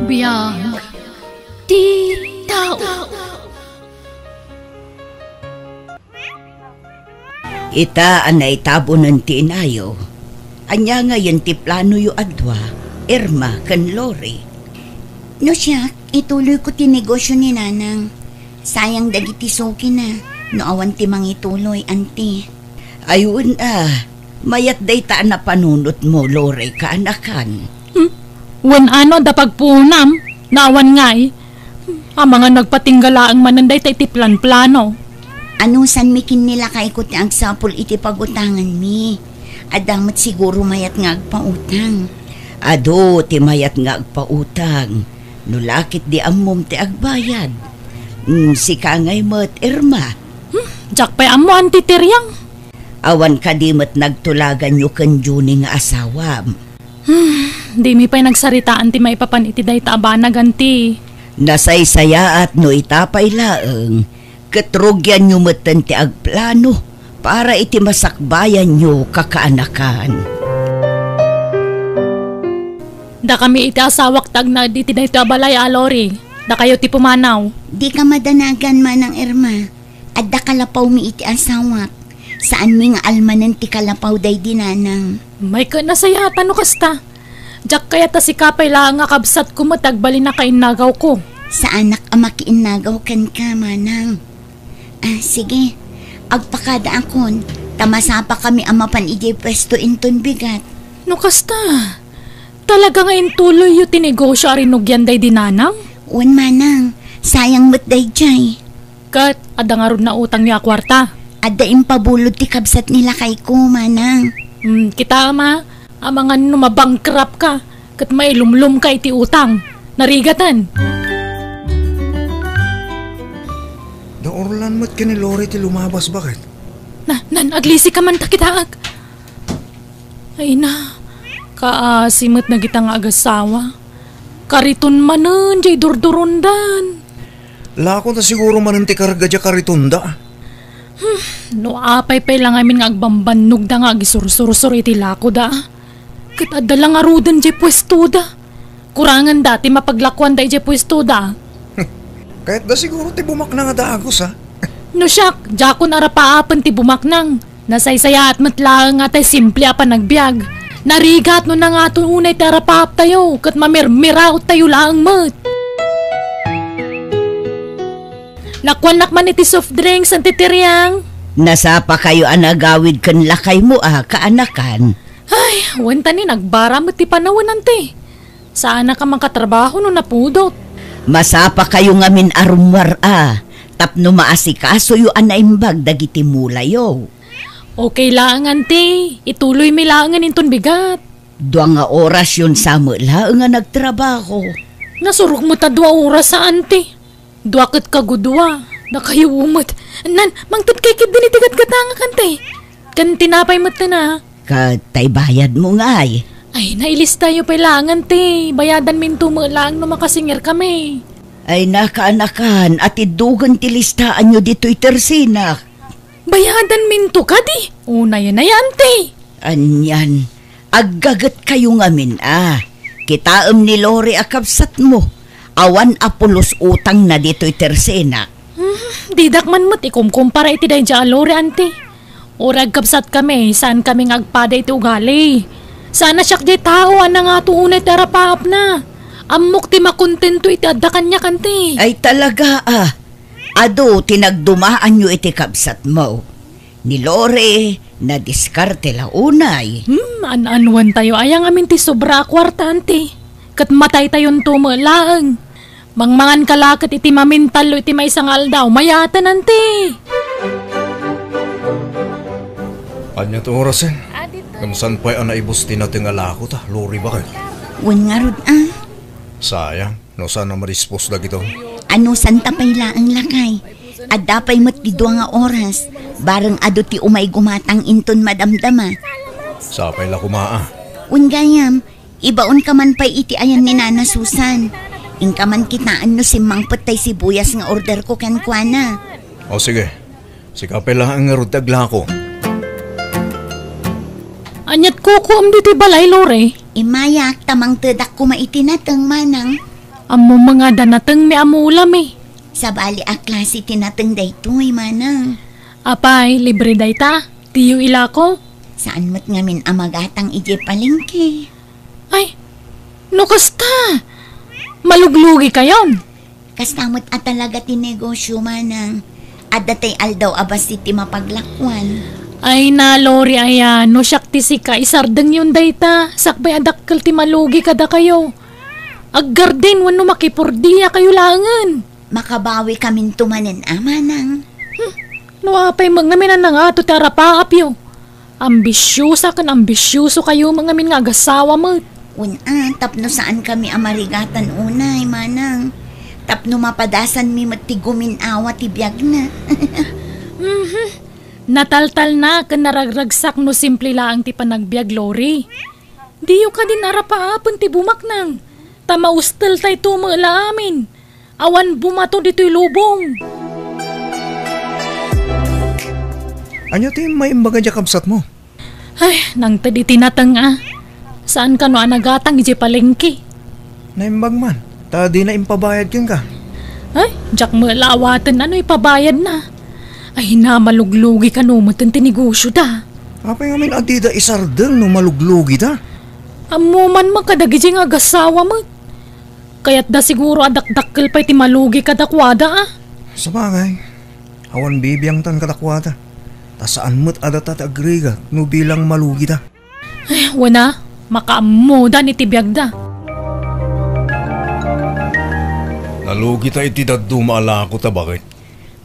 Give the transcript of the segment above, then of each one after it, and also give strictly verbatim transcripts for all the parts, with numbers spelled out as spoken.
Biag ti tao. Ita a naitabunen ti inayo. Ania ngayen ti planoyo a dua, Irma ken Lori? No siak, ituloyko ti negosio ni Nanang. Sayang dagiti sukina no awan ti mangituloy, Auntie. Ay, wen a, mayat dayta a napanunotmo, Lori, kaanakan. Hmm? Wen a no adda pagpuonam, no awan ngay. Amangan nagpatingga laeng manen dayta iti planplano. Anusanmi ken ni lakayko ti agsapul iti pagutanganmi. Adda met siguro mayat nga agpautang. Adu ti mayat nga agpautang. No la ketdi ammom ti agbayad. Mm, sika ngay met, Irma. Hmm, diak pay ammo, Auntie Tiriang. Awan kadi met nagtulaganyo ken Junie nga asawam? Hmm, dimi pay nagsaritaan ti maipapan iti dayta a banag, Auntie. Nasaysayaat no ita pay laeng, ket rugianyo metten ti agplano para iti masakbayanyo, kakaanakan. Dakami iti asawak ti agnaed iti daytoy a balay a, Lori. Dakayo ti pumanaw. Dika madanagan, Manang Irma. Adda kalapawmi iti asawak. Saanmi nga almanen ti kalapaw daydi Nanang. May ket nasayaat no kasta. Diak kayat a sika pay laeng a kabsatko met agbalin a kainnagawko. Saanak a makiinnagaw kenka, Manang. Ah, sige. Agpakadaakon, ta masapakami a mapan idiay puesto inton bigat. No kasta, talaga nga intuloyyo ti negosio a rinugian daydi Nanang? Wen, Manang. Sayang met daydiay. Ket adda ngarud nautangyo a kuarta? Adda impabulod ti kabsat ni lakayko, Manang. Hmm, kitaem a, amangan no mabankrupt ka, ket mailumlom ka iti utang. Narigaten. Naurlan met ken ni Lori ti lumabas, baket? Na, nan, aglisi ka man ta kitaek. Ay na, kaasi met dagita nga agasawa. Kariton manen jay durdurondan. Lako ta siguro manen ti karga jay karitonda. Hmm, no apay pay la ngamin nga agbambannogda nga agisursursor iti lakoda. Ket adda la ngaruden jay puestoda. Kuranganda ti mapaglakuanda idiay puestoda. Kayatda siguro ti bumaknang a dagus, a? No siak, diakon arapaapen ti bumaknang. Nasaysayaat met laeng nga tay simple a panagbiag. Narigat no nangato unay ti arapaaptayo, ket mamirmiraottayo laeng met. Nakuanak man iti soft drinks, Auntie Tiriang. Nasapakayo a nagawid ken lakaymo a, kaanakan? Ay, wen ta ni nagbara met ti panawen, Auntie. Saanak a makatrabaho no napudot. Masapakayo ngamin a rummuar a, tapno maasikasoyo a naimbag dagiti mulayo. Okay laeng, Auntie. Ituloymi laengen inton bigat. Dua nga orasyon sa met laeng a nagtrabaho. Nasurok met a dua oras a, Auntie. Dua ket kagudua. Dakayo met. Nan, mangtedkay ketdin iti gatgatangak, Auntie. Ken tinapay metten a. Ket tay bayadmo ngay? Ay, nailistayo pay laengen ti bayadanminto met laeng no makasingirkami. Ay, nakaanakan, atiddogen ti listaanyo ditoy tersinak. Bayadanminto kadi? Unayen a, Auntie. Anian, aggagetkayo ngamin a. Kitaem ni Lori a kabsatmo. Awan a pulos utangna ditoy tersinak. Hmm, didak man met ikumkumpara iti daydiay a Lori, Auntie. Uray agkabsatkami, saankami nga agpada iti ugali. Saan a siak diay tao a nangato unay ti arapaapna. Ammok ti makontento iti adda kaniak, Auntie. Ay, talaga a. Adu ti nagdumaanyo iti kabsatmo. Ni Lori, nadiskarte la unay. Hmm, an-anwantayo aya ngamin ti sobra a kuarta, Auntie. Ket mataytayonto met laeng. Mangmangan ka la ket iti mamintallo iti maysa nga aldaw, mayaten, Auntie. Ania ti orasen? Ngem saan pay a naibus ti nateng a lakota, Lori, baket? Wen ngarud a. Sayang, no saan a madispos dagiton. Anusanta pay laeng, lakay. Adda pay met ti dua nga oras. Bareng adu ti umay gumatang inton madamdama. Sapay la koma a. Wen gayam, ibaonka man pay iti ayan ni Nana Susan. Inka man kitaen no simmangpet tay sibuyas nga orderko kenkuana. O, sige. Sika pay laeng ngarud ti aglako. Aniat kukuam ditoy balay, Lori? Immayak, ta mangtedak koma iti nateng, manang. Ammom nga adda natengmi a mula mi. Sabali a klase ti nateng daytoy, manang. Apay, libre dayta? Diyo ilako? Saan met ngamin a magatang idiay palengke. Ay, no kasta, maluglugikayon. Kasta met a talaga ti negosyo, manang. Adda tay aldaw a bassit ti mapaglakuan. Ay na, Lori aya, no siak ti sika, isardengyon dayta, sakbay a dakkel ti malugi kadakayo. Aggarden wenno makipurdiakayo laengen. Makabawikaminto manen a, manang. Hmm, no apay met ngamin a nangato ti arapaapyo. Ambisiosa ken ambisiosokayo met ngamin nga agasawa met. Wen a, tapno saankami a marigatan unay, manang. Tapno mapadasanmi met ti gumin-awa ti biagna. Mhm. Nataltalna ken naragragsak no simple laeng ti panagbiag, Lori. Diyo kadin arapaapen ti bumaknang, ta mausteltayto met la amin. Awan bumato ditoy lubong. Ania ti maimbag a diay kabsatmo? Ay, nangted iti nateng a. Saan kano a nagatang idiay palengke? Naimbag man, ta dina impabayad kenka. Ay, diak met la awaten no ipabayadna. Ay na, maluglugi kano met ti negosyoda. Apay ngamin a dida isardeng no maluglugida? Ammo man met kadagidi nga agasawa met. Kayatda siguro a dakdakkel pay ti malugi kadakuada a. Sabagay, awan bibiangtan kadakuada. Ta saan met a data ti agrigat no bilang malugida. Ay, wen a, makaammodan iti biagda. Nalugita iti dadduma a lakota, baket.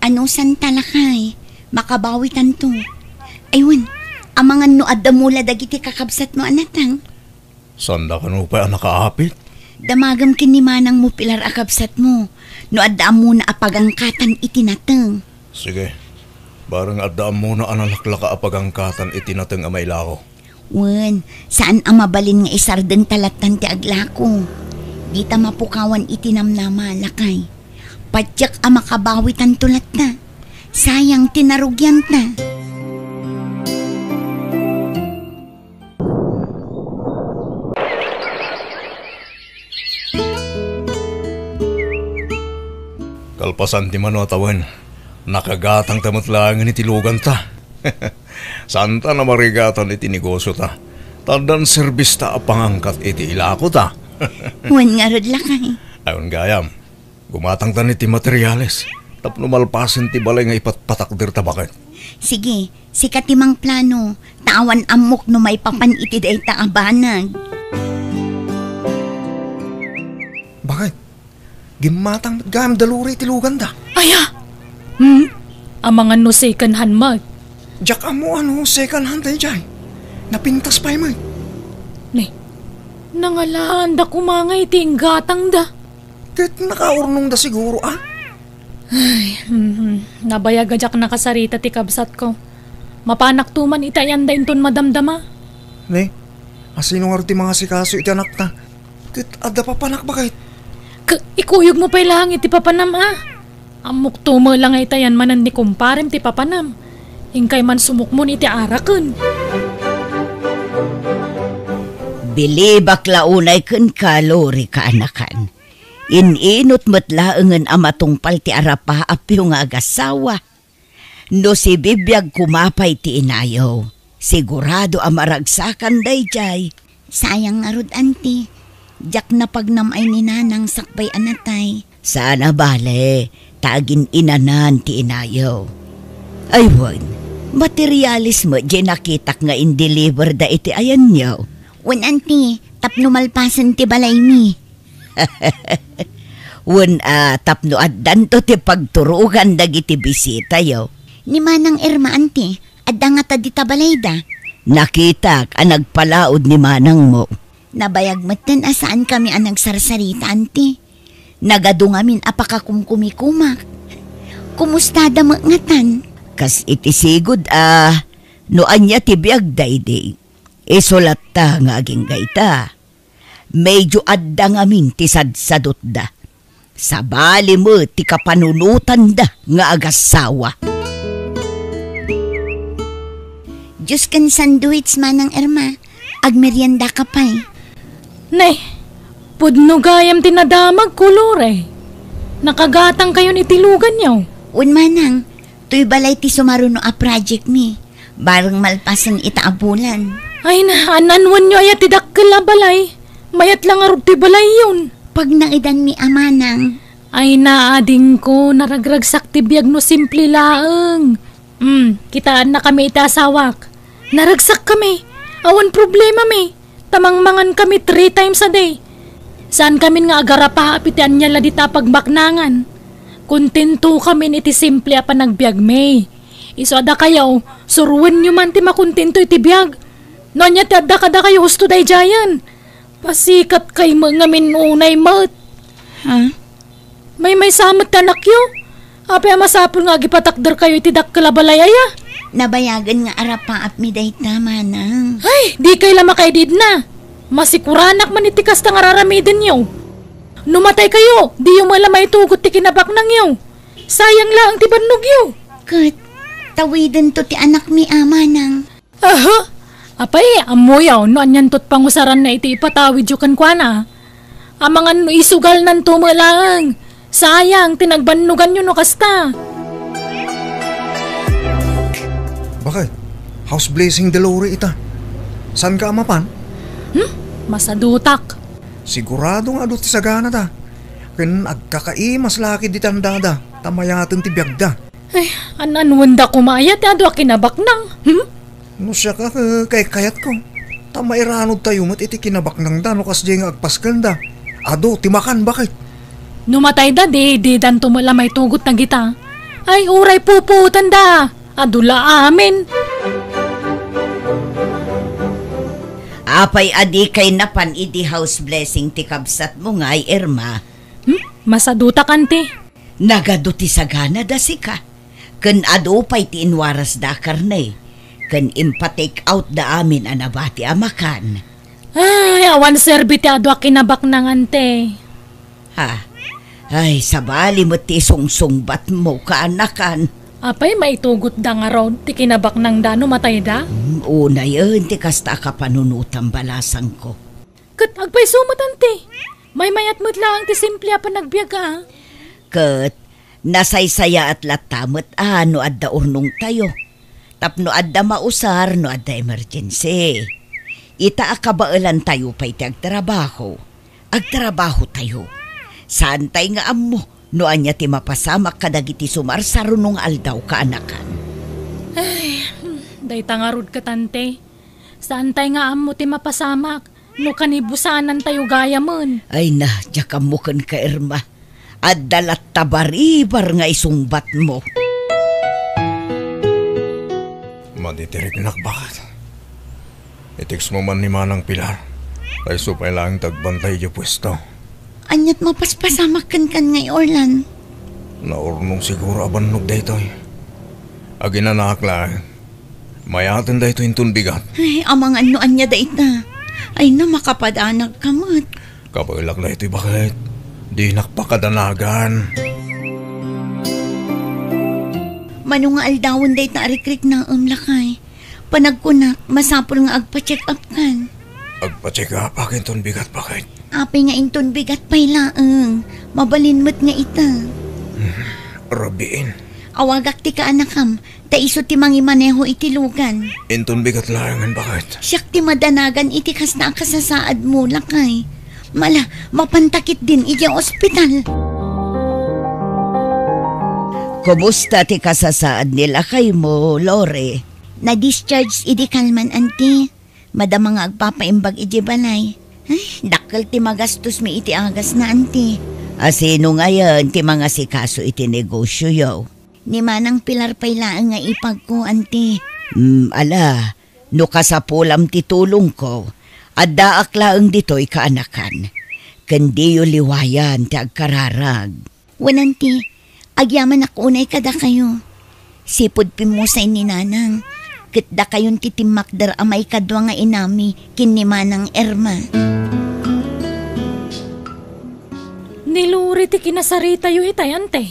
Anusanta, lakay? Makabawitanto. Ay wen, amangan no adda mula dagiti kakabsatmo a nateng. Saanda kano pay a nakaapit? Damagem ken ni manangmo pilar a kabsatmo no adda ammona a pagangkatan iti nateng. Sige. Bareng adda ammona a nalaklaka a pagangkatan iti nateng a mailako. Wen, saan a mabalin nga isardengta lattan ti aglako. Dita mapukawan iti namnama, lakay. Patiek a makabawitanto latta. Sayang ti narugianta. Kalpasan ti mano a tawen, nakagatangta met laengen iti luganta. Saanta a marigatan iti negosyota, ta addan serbista a pangangkat iti ilakota. Wen ngarud, lakay. Awan gayam. Gumatangtan iti materiales tapno malpasen ti balay nga ipatpatakderta, baket. Sige, sika ti mangplano, ta awan ammok no maipapan iti dayta a banag. Baket, gimmatang met gayam da Lori ti luganda. Aya! Hmm? Amangan no second hand met. Diak ammo a no second hand daydiay. Napintas pay met. Ne, nangalaanda koma nga iti inggatangda. Ket nakaurnongda siguro, a? Ay, mhm. Nabayag a diak nakasarita ti kabsatko. Mapanakto man iti ayanda inton madamdama. Ne, asino ngarud ti mangasikaso iti anakta? Ket adda papanak, baket? Ke-, ikuyogmo pay laeng iti papanam, a? Ammokto met la nga itayan manen ni kumparem ti papanam. Inkay man sumukmon iti araken. Bilibak la unay kenka, Lori, kaanakan. In-inut met laengen a matungpal ti arapaapyo nga agasawa. No sibibiag koma pay ti inayo, sigurado a maragsakan daydiay. Sayang ngarud, anti. Diak napagnam ay ni nanang sakbay a natay. Saan a bale, ta agin-inanan ti inayo. Ay wen, materialis met diay nakitak nga indeliverda iti ayanyo. Wen, anti, tapno malpasen ti balaymi. Wen a, tapno addanto ti pagturogan dagiti bisitayo. Ni Manang Irma, anti, adda ngata dita balayda? Nakitak a nagpalaod ni manangmo. Nabayag metten a saankami a nagsarsarita, anti. Nagadu ngamin a pakakumkumikumak. Kumustada met ngatan? Kas iti sigud a, no ania ti biagda idi, isu latta nga agingga ita. Medyo adda ngamin ti sadsadutda. Sabali met ti kapanunotanda nga agasawa. Juice ken sandwich, Manang Irma. Agmeriendaka pay. Nay, Pudno gayam ti nadamagko, Lore. Nakagatangkayon iti luganyo. Wen manang, toy balay ti sumaruno a project mi. Bareng malpasen ita a bulan. Ay na, an-anuanyo aya ti dakkel a balay? Mayat la ngarud ti balayyon. Pagnaedanmi a manang. Ay na, adingko, naragragsak ti biag no simple laeng. Hmm, kitaennakami iti asawak. Naragsakkami. Awan problemami. Ta mangmangankami three times a day. Saankamin nga agarapaap iti ania la dita a pagbaknangan. Kontentokamin iti simple a panagbiagmi. Isu a dakayo, suroenyo man ti makontento iti biag. No ania ti adda kadakayo, husto daydiayen. Pasikatkay met ngamin unay met. Ha? Maymaysa met ti anakyo. Apay a masapul nga agipatakderkayo iti dakkel a balay aya? Nabayagen nga arapaapmi dayta, manang. Ay, dikay la makaididna. Masikuranak man iti kasta nga raramidenyo. No mataykayo, diyo met la maitugot ti kinabaknangyo. Sayang laeng ti bannogyo. Ket, tawidento ti anakmi a, manang. Aha! Apay, ammoyo no anianto ti pangusaranna iti ipatawidyo kenkuana. Amangan no isugalnanto met laeng. Sayang ti nagbannoganyo no kasta. Bakit? House blessing, Dolores, ita. Saanka a mapan? Hmm? Masadutak. Sigurado nga adu ti saganada. Ken agkakaimas la ketdi ti andada, ta mayaten ti biagda. Ay, an-anuenda koma aya ti adu a kinabaknang? Hmm? No siak a, eh, kaykayatko, ta mairanodtayo met iti kinabaknangda no kasdiay nga agpaskenda. Adu ti makan, bakit? No matayda, di, didanto met la maitugot dagita. Ay, uray pupuotenda. Adu la amin. Apay a dikay napan idi house blessing ti kabsatmo ngay, Irma? Hmm? Masadutak, anti. Nagadu ti saganada sika. Ken adu pay ti inwarasda a karne. Ken impa-take out da amin a nabati a makan. Ay, awan serbi ti adu a kinabaknang, anti. Ha? Ay, sabali met ti sungsungbatmo, kaanakan. Apay, maitugotda ngarud ti kinabaknangda no matayda? Hmm, unayen ti kasta a kapanunotam, balasangko. Ket agpayso met, anti. Maymayat met laeng ti simple a panagbiag, a. Ket nasaysayaat latta met a no adda urnongtayo. Tapno adda mausar no adda emergency. Ita a kabaelantayo pay ti agtrabaho, agtrabahotayo. Saantay nga ammo no ania ti mapasamak kadagiti sumarsaruno nga aldaw, kaanakan. Ay, hmm, dayta ngarud ket, anti. Saantay nga ammo ti mapasamak no kanibusanantayo gayamen. Ay na, diak ammo kenka, Irma. Adda latta baribar nga isungbatmo. Madi ti riknak, baket. I-text mo man ni Manang Pilar. Kayso pay laeng ti agbantay idiay puesto. Aniat mapaspasamak kenkan ngay, Orlan? Naurnong siguro a bannog daytoy. Aginanaak laeng. Mayaten daytoy inton bigat. Ay, amangan no ania dayta. Ay na, makapadanagka met. Kabaelak daytoy, baket. Dinak pakadanagan. Mano nga aldawen dayta a rikriknaem, lakay? Panagkunak, masapul nga agpa-check up kan. Agpa-check up inton bigat, baket. Apay nga inton bigat pay laeng. Mabalin met nga ita. Hmm, rabiin. Awagak ti kaanakam, ta isu ti mangimaneho iti lugan. Inton bigat laengen, baket. Siak ti madanagan iti kasta a kasasaadmo, lakay. Mala, mapanta ketdin idiay ospital. Kumusta ti kasasaad ni lakaymo, Lore? Na-discharge idi kalman, anti. Madama nga agpapaimbag idiay balay. Ay, dakkel ti magastosmi iti agasna, anti. A, sino ngayen ti mangasikaso iti negosioyo? Ni Manang Pilar pay laeng nga ipagko, anti. Hmm, ala, no kasapulam ti tulongko, addaak laeng ditoy, kaanakan. Ken diyo liwayan ti agkararag. Wen, anti, agyamanak unay kadakayo. Sipud pimmusay ni Nanang, ket dakayon ti timmakder a maikadua nga inami ken ni Manang Irma. Ni Lori ti kinasaritayo itay, anti?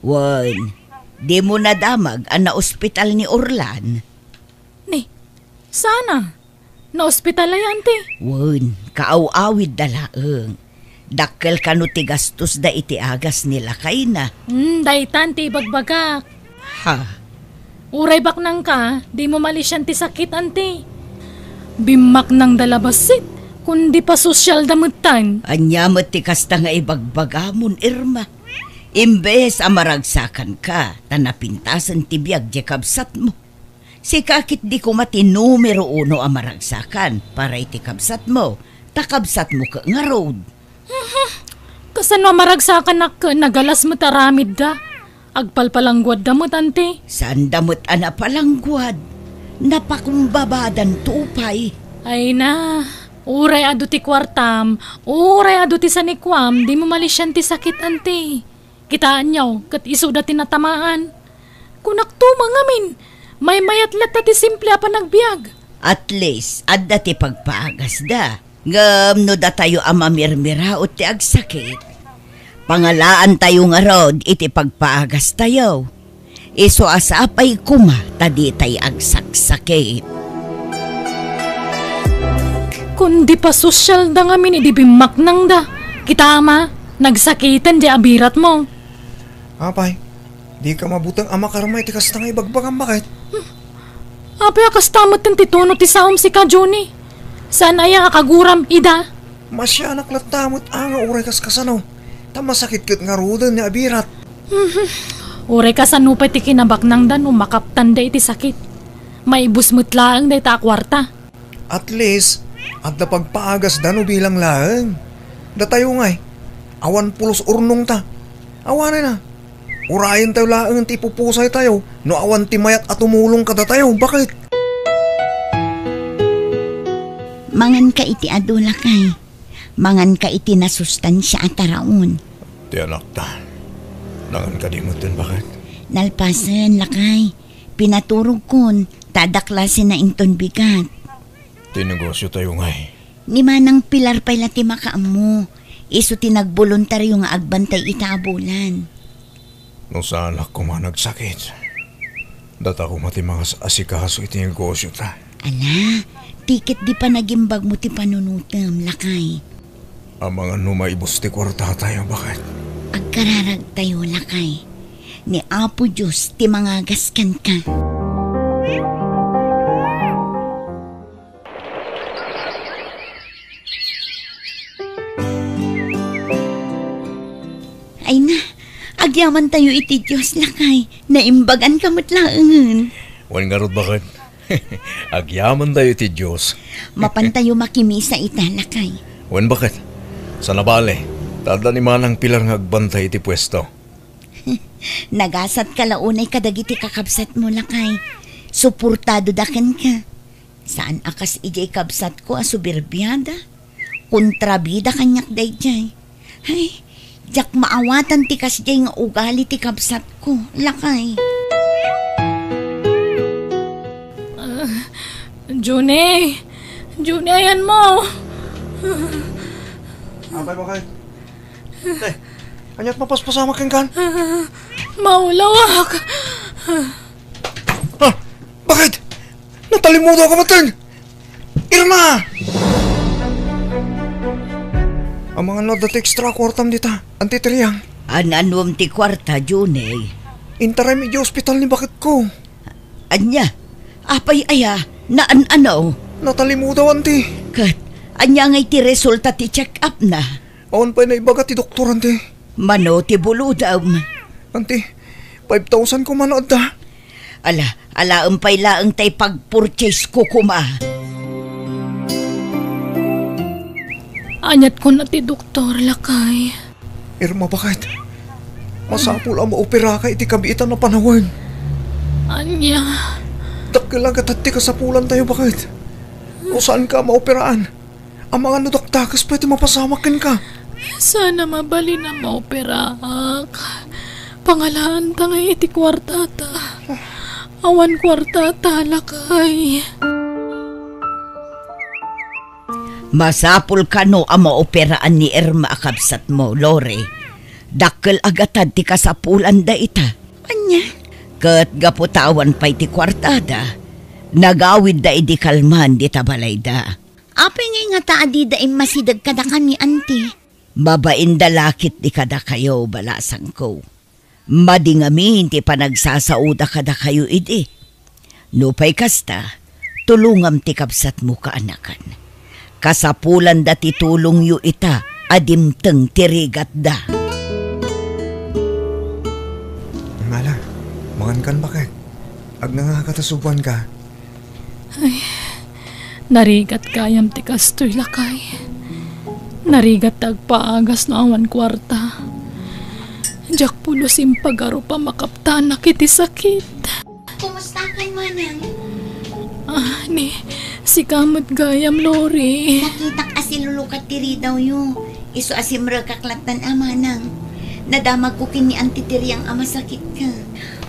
Wen, dimo nadamag a naospital ni Orlan? Ni, sana. Naospital aya, anti? Wen, kaaw-awidda laeng. Dakkel kano ti gastosda iti agas ni lakayna. Hmm, daytan ti ibagbagak. Ha? Uray baknangka, dimo malisian ti sakit, anti. Bimmaknangda la bassit, kundi pasosyalda metten. Ania met ti kasta nga ibagbagamon, Irma? Imbes a maragsakanka, ta napintasen ti biag diay kabsatmo. Sika ket di koma ti numero uno a maragsakan para iti kabsatmo, ta kabsatmo ket ngarud. Kasano a maragsakanak ket nagalas met aramidda? Agpalpalangguadda met, anti? Saanda met a napalangguad. Napakumbabadanto pay. Ay na, uray adu ti kuartam, uray adu ti sanikuam, dimo malisian ti sakit, anti. Kitaenyo, ket isuda ti natamaan. Kunakto met ngamin, maymayat latta ti simple a panagbiag. At least, adda ti pagpaagasda. Ngem no datayo a mamirmiraut ti agsakit, pangalaantayo ngarud iti pagpaagastayo. Isu a sapay koma ta ditay agsaksakit. Kundi pasosyalda ngamin idi bimmaknangda. Kita, ama, nagsakiten diay abiratmo. Apay, dika mabuteng a makarma iti kasta nga ibagbagam, baket? Apay a kasta metten ti tono ti saom sika, Johnny? Saan aya a kaguram ida? Masianak latta met a nga uray kaskasano, ta masakit ket ngaruden ni abirat. Uray kasano pay ti kinabaknangda no makaptanda iti sakit. Maibus met laeng dayta a kuarta. At least, adda pagpaagasda no bilang laeng. Datayo ngay, awan pulos urnongta. Awanen a. Urayentayo laeng ti ipupusaytayo no awan ti mayat a tumulong kadatayo. Baket? Manganka iti adu, lakay. Manganka iti nasustansia a taraon. Ti anakta, nangan kadi metten, baket? Nalpasen, lakay. Pinaturogkon, ta adda klasenna inton bigat. Ti negosiotayo ngay. Ni Manang Pilar pay la ti makaammo. Isu ti nagboluntario nga agbantay ita a bulan. No saanak koma nagsakit, data koma ti mangas-asikaso iti negosiota. Ala, ti ket di panagimbagmo ti panunotem, lakay. Amangan no maibus ti kuartatayo, baket? Agkararagtayo, lakay. Ni Apo Dios ti mangagas kenka. Ay na, agyamantayo iti Dios, lakay. Naimbaganka met laengen. Wen ngarud, baket? Agyamantayo iti Dios. Mapantayo makimisa ita, lakay. Wen, baket? Saan a bale, ta adda ni Manang Pilar nga agbantay iti puesto. Nagasatka la unay kadagiti kakabsatmo, lakay. Suportadoda kenka. Saan a kas idiay kabsatko a soberbiada. Kontrabida kaniak daydiay. Ay, diak maawatan ti kasdiay nga ugali ti kabsatko, lakay. Ah, June! June, ayanmo! Apay, baket? Eh, ania't mapaspasamak kenkan? Ah, maulawak! Ah, baket? Natalimudawka metten! Irma! Amangan no adda ti extra a kuartam dita, Anti Triang. An-anuem ti kuarta, June? Intaraymi idiay ospital ni baketko. Ania? Apay aya? Naan-ano? Natalimudaw, Anti. Ket, ania ngay ti resulta ti check-up na? Awan pay naibaga ti doktor, Anti. Mano ti bulodem? Anti, five thousand koma no adda. Ala, alaem pay laeng tay pag-purchase ko koma. Ania't kuna ti doktor, lakay? Irma, baket? Masapul a maoperaka iti kabiitan a panawen. Ania? Dakkel a gatad ti kasapulantayo, baket? No saanka a maoperaan, amangan no dakdakes pay ti mapasamak kenka. Saan a mabalin a maoperaak. Pangalaanta ngay iti kuartata. Awan kuartata, lakay. Masapul kano a maoperaan ni Irma a kabsatmo, Lori. Dakkel a gatad ti kasapulan dayta. Ania? Ket gapu ta awan pay ti kuartada, Nagawidda idi kalman dita balayda. Apay ngay ngata a dida immasideg kadakami, anti? Babainda la ketdi kadakayo, balasangko. Madi ngamin ti panagsasaoda kadakayo idi. Nupay kasta, tulongam ti kabsatmo, kaanakan. Kasapulanda ti tulongyo ita a dimteng ti rigatda. Mala, mangankan baket. Agnangaka ta subuanka. Ay, narigat gayam ti kastoy, lakay. Narigat ti agpaagas no awan kuarta. Diak pulos impagarup a makaptanak iti sakit. Kumustakan, manang? Ah, ni, sika met gayam, Lori. Nakitak a silulukat ti ridawyo. Isu a simrekak lattan a manang. Nadamagko ken ni Auntie Tiriang a masakitka.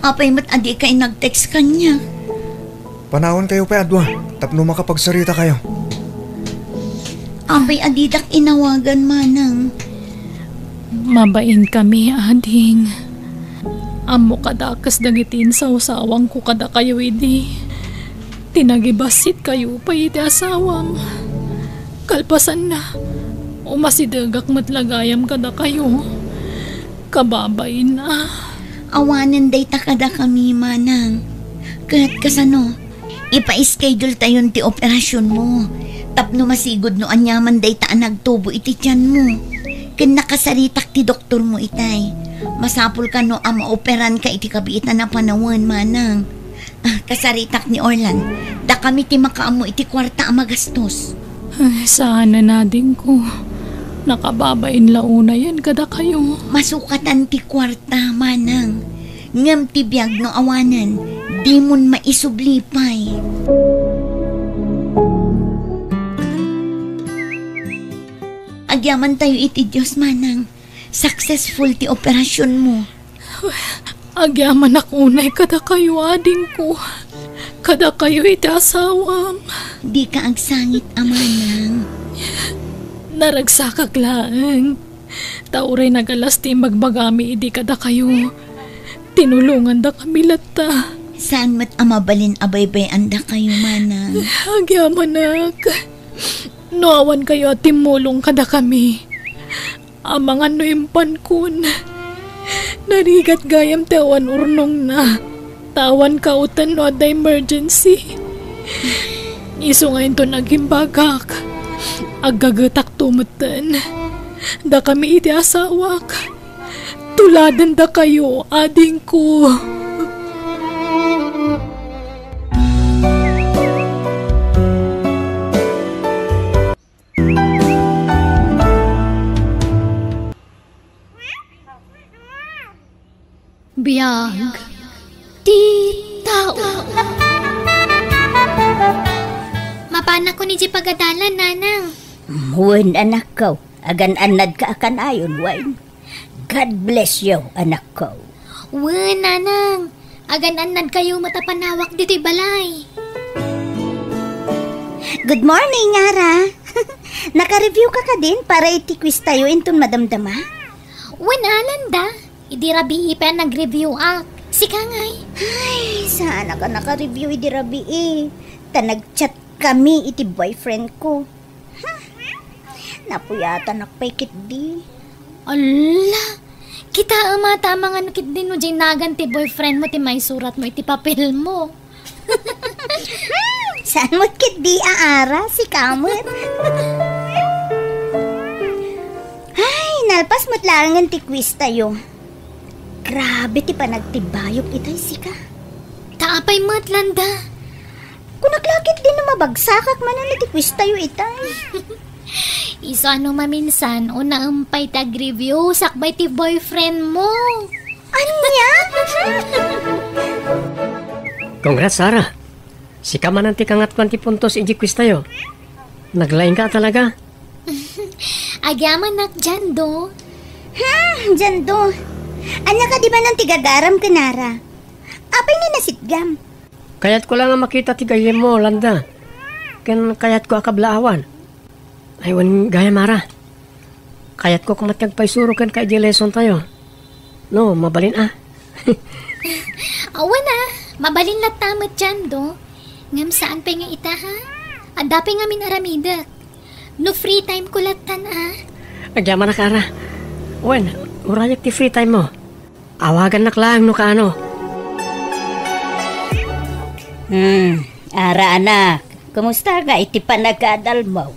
Apay met a dika inag-text kaniak? Panawankayo pay a dua tapno makapagsaritakayo. Apay a didak inawagan, manang? Mabainkami, ading. Ammok a dakes dagiti insawsawangko kadakayo idi. Ti nagibassitkayo pay iti asawam. Kalpasanna, umasidegak met la gayam kadakayo. Kababain a. Awanen dayta kadakami, manang. Ket kasano? Ipa-schedule tayon ti operasionmo. Tapno masigud no aniaman dayta a nagtubo iti tianmo. Ken nakasaritak ti doktormo itay. Masapul kano a maoperanka iti kabiitan a panawen, manang. Ah, kasaritak ni Orlan. Dakami ti makaammo iti kuarta a magastos. Ay, saanen, adingko. Nakababain la unayen kadakayo. Masukatan ti kuarta, manang. Ngem ti biag no awanen, dimon maisubli pay. Agyamantayo iti Dios, manang. Successful ti operasionmo. Agyamanak unay kadakayo, adingko. Kadakayo iti asawam. Dika agsangit a manang. Naragsakak laeng. Ta uray nagalas ti imbagbagami idi kadakayo. Tinulongandakami latta. Saan met a mabalin a baybay-andakayo, manang? Agyamanak. No awankayo a timmulong kadakami, amangan no impankon. Narigat gayam ti awan urnongna. Ta awan kauten no adda emergency. Isu nga inton agimbagak, aggagetakto metten. Dakami iti asawak. Tuladendakayo, adingko. Biag ti tao. Mapanakon idiay pagadalan, nanang. Wen, anakko, agan-annadka a kanayon, wen. God bless you, anakko. Wen, nanang. Agan-annadkayo met a panawak ditoy balay. Good morning, Ara. Naka-review ka kadin para iti quiz tayo inton madamdama? Wen, Alanda. Idi rabii pay a nag-review ak. Sika ngay? Ay, saanak a naka-review idi rabii. Ta nag-chat kami iti boyfriend ko. Hmm. Napuyatanak pay ketdi. Ala, kitaem a ta amangan ketdi no diay nagan ti boyfriend mo ti maisurat mo iti papel mo. Hmm, saan met ketdi a Ara, sika met. Ay, nalpas met laengen ti quiz tayo. Grabe ti panagtibayok itay, sika. Ta apay met, Landa? Kunak la ketdi no mabagsakak manen iti quiz tayo itay. Isu a no maminsan, unaem pay ti ag-review sakbay ti boyfriend mo. Ania? Congrats, Sarah. Sika manen ti kangatoan ti puntos idiay quiz tayo. Naglaingka talaga. Agyamanak, Jando. Hmm, Jando. Ania kadi manen ti gagaram ken Ara? Apay nga nasitgam? Kayatko la nga makita ti gayyemmo, Landa. Ken kayatko a kablaawan. Ay, wen gayam, Ara. Kayatko met nga agpaisuro kenka idiay lesson tayo. No, mabalin a. Awan a, mabalin latta met, Jando. Ngem saan pay nga ita, ha? Adda pay ngamin aramidek. No free time ko lattan, a. Agyamanak, Ara. Wen, urayek ti free time mo. Awagannak laeng no kaano. Hmm, Ara anak, kumusta nga iti panagadalmo?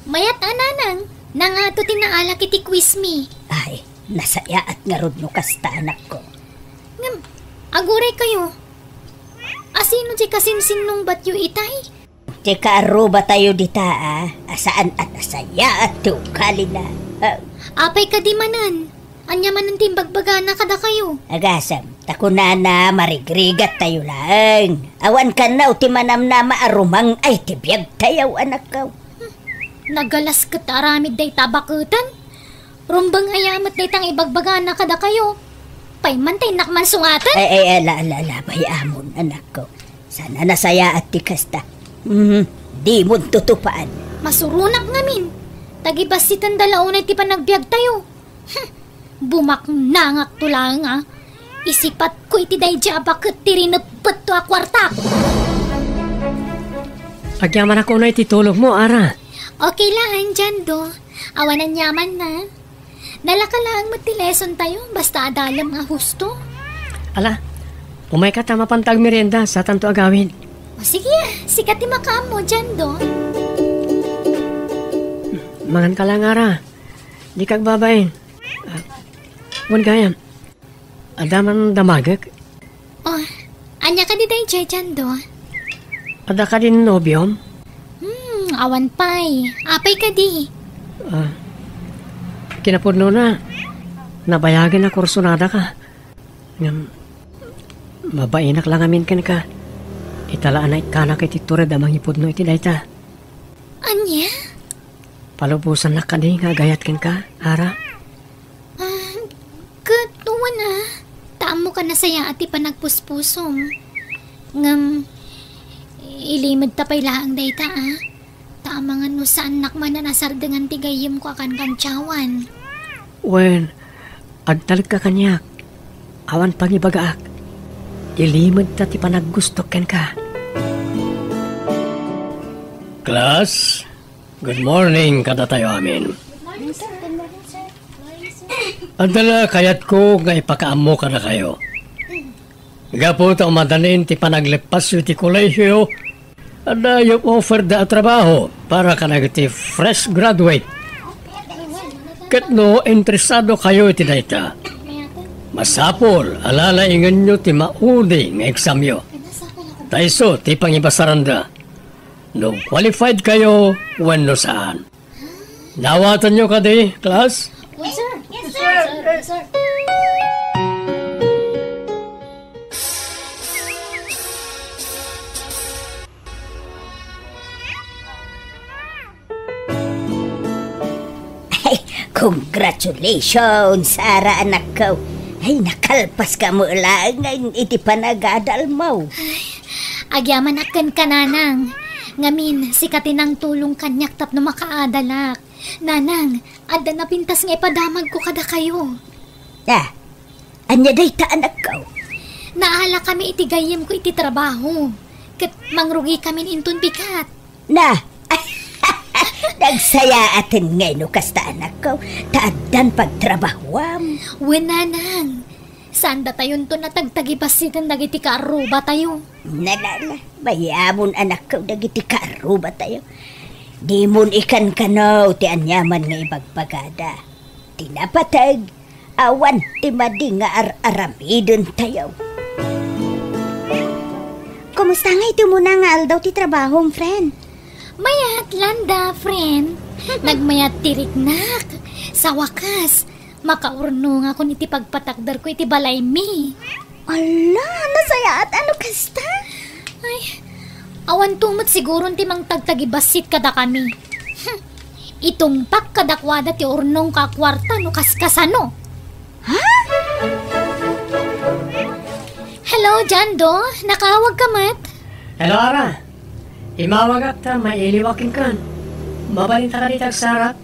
Mayat a, nanang. Nangato ti naalak iti quiz mi. Ay, nasayaat ngarud no kasta, anakko. Ngem, aguray kayo. Asino ti kasinsinnungbatyo itay? Ti kaarrubatayo dita, a, a saan a nasayaat ti ugalina. Ah. Apay kadi manen? Ania manen ti imbagbagana kadakayo? Agasem, ta kunana marigrigattayo laeng. Awan kano ti manamnama a rumang-ay ti biagtayo, anakko. Hmm. Nagalas ket aramid dayta baketen. Rumbeng aya met dayta nga ibagbagana kadakayo. Pay man ta innak man sungaten? Ay, ay, ala, ala, ala, bay-amon, anakko. Saan a nasayaat ti kasta. Hmm, dimon tutupaen. Masuronak ngamin. Tagibassitenda la unay ti panagbiagtayo. Hmm, bumaknangakto laeng, a. Isipatko iti daydiay a baket ti rineppetto a kuartak. Agyamanak unay ti tulogmo, Ara. Okay laeng, Jando. Awan aniamanna. Nalaka laeng met ti lesson tayo, basta adalem nga husto. Ala, umayka ta mapanta agmerienda, satanto agawid. O sige, a, sika ti makaammo, Jando. Manganka laeng, Ara. Dika agbabain. Ah, wen gayam. Adda man damagek? Oh, ania kadi daydiay, Jando? Adda kadi nobiom? Hmm, awan pay. Apay kadi? Ah, kinapudnona, nabayagen a kursunadaka. Ngem, mabainak la ngamin kenka. Ita la a naikkanak iti tured a mangipudno iti dayta. Ania? Palubosannak kadi nga agayat kenka, Ara? Ah, ket wen a, ta ammo a nasayaat ti panagpuspusom. Ngem, ilimedta pay laeng dayta, a. Ta amangan no saannak man a nasardengan ti gayyemko a kankantiawan. Wen, agtalekka kaniak. Awan pangibagaak. Ilimedta ti panaggustok kenka. Class, good morning kadatayo amin. Adda la kayatko nga ipakaammo kadakayo. Gapu ta umadanin ti panagleppasyo iti kolehio, adda offerda a trabaho para kadagiti fresh graduate. Ket no interesadokayo iti dayta, masapul a lalaingenyo ti maudi nga examyo. Ta isu ti pangibasaranda no qualified kayo wenno saan. Naawatanyo kadi, class? Yes, sir. Yes, sir. Yes, sir. Ay, congratulations, Ara, anakko. Ay, nakalpaska met laeng iti panagadalmo. Ay, agyamanak kenka, nanang. Ngamin, sika ti nangtulong kaniak tapno makaadalak. Nanang, adda napintas nga ipadamagko kadakayo. Ah, ania dayta, anakko? Naalakami iti gayyemko iti trabaho. Ket mangrugikamin inton bigat. Na, nagsayaaten ngay no kasta, anakko, ta addan pagtrabahoam. Wen, nanang. Saan datayonto a tagtagibassiten dagiti kaarrubatayo? Na, na, na. Bay-amon, anakko, dagiti kaarrubatayo. Dimon ikankano ti aniaman nga ibagbagada. Ti napateg, awan ti madi nga ar-aramidentayo. Kumusta ngay ti umuna nga aldaw ti trabahom, friend? Mayat, Landa, friend. Nagmayat ti riknak. Sa wakas, makaurnongakon iti pagpatakderko iti balaymi. Ala, nasayaat a no kasta. Ay, awanto met siguron ti mangtagtagibassit kadakami. Hmm. Itungpak kadakuada ti urnongko a kuarta no kaskasano. Ha? Hello, Jando. Nakaawagka met? Hello, Ara. Immawagak ta mailiwak kenka. Mabalinta kadi ti agsarap?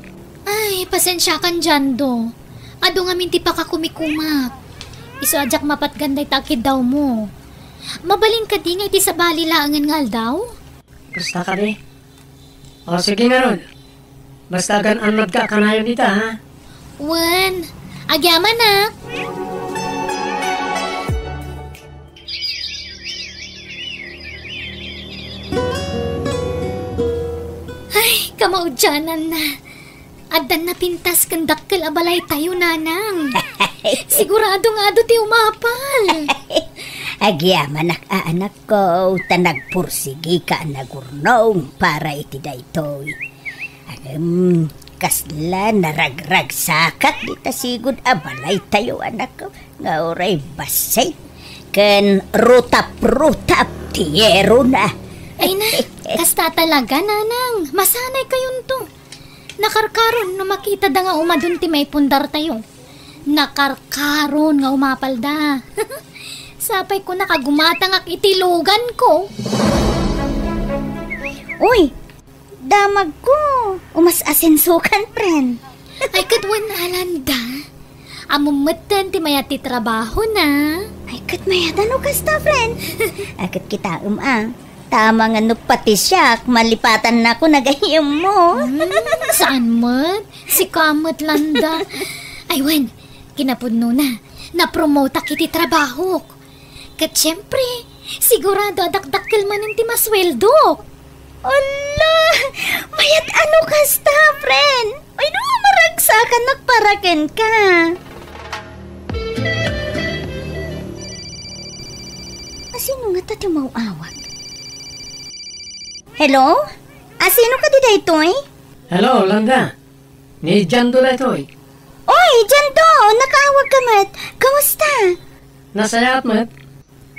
Ay, pasensiakan, Jando. Adu ngamin ti pakakumikumak. Isu a diak mapatgan dayta a kiddawmo. Mabalin kadi nga iti sabali laengen nga aldaw? Kasta kadi? O, sige ngarud. Basta agan-annadka kanayon ita, ha? Wen, agyamanak. Ay, kamaudiananna. Addan napintas ken dakkel a balaytayo, nanang. Sigurado nga adu ti umapal. Agyamanak a anakko, ta nagpursigika a nagurnong para iti daytoy. Ngem, kasla naragragsakak dita sigud a balaytayo, anakko, nga uray bassit ken rutap-rutap ti yerona. Ay na, kasta talaga, nanang. Masanay kayonto. Nakarkaron no makitada nga umadun ti maipundartayo. Nakarkaron nga umapalda. Sapay ko nakagumatangak iti lugan ko. Uy, damagko. Umas-asensokan, friend. Ay, ket wen a, Landa. Ammom metten ti mayat ti trabahona. Ay, ket mayat a no kasta, friend. Ay, ket kitaem a. Tama nga no pati siak, malipatannako nga gayyemmo. Hmm, saan met? Sika met, Landa. Ay, wen, kinapudnona, napromotak iti trabahok. Ket siempre, sigurado a dakdakkel manen ti masueldok. Ala, mayat a no kasta, friend. Ay, no, maragsakan nakpara kenka. Asino ngata ti umaw-awag? Hello? Asino kadi daytoy? Hello, Landa. Ni Jando daytoy. Oy, Jando! Nakaawag ka met. Kamusta? Nasayaat met.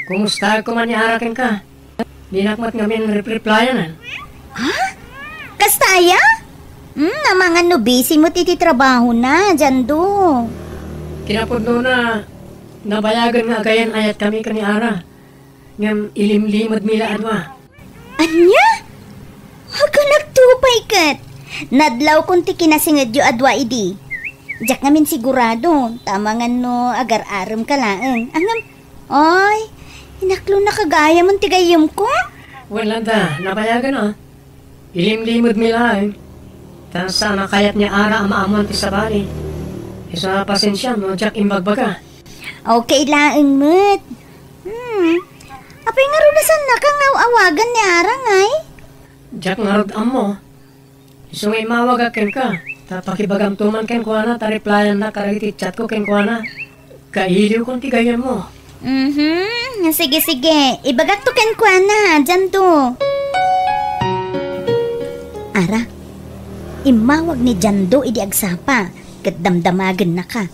Kumusta koma ni Ara kenka? Dinak met ngamin rep-replyan. Ha? Kasta aya? Hmm, amangan no busy met iti trabahona, Jando. Kinapudnona, nabayagen nga agayan-ayatkami ken ni Ara. Ngem ilimlimedmi la a dua. Ania? Aganakto pay ket. Nadlawkon ti kinasingedyo a dua idi. Diak ngamin sigurado, ta amangan no agar-aremka laeng. Ngem, oy, inaklonnak a gayamen ti gayyemko? Wen, Landa, nabayagen a. Ilimlimedmi laeng. Ta saan a kayat ni Ara a maammoan ti sabali. Isu a pasensiam no diak imbagbaga. Okay laeng met. Hmm. Apay ngarud a saannaka nga aw-awagan ni Ara ngay? Diak ngarud ammo. Isu nga immawagak kenka, ta pakibagamto man kenkuana ta replayannak kadagiti chatko kenkuana. Kailiwkon ti gayyemmo. Mhm. Sige, sige. Ibagakto kenkuana, Jando. Ara, immawag ni Jando idi agsapa, ket damdamagennaka.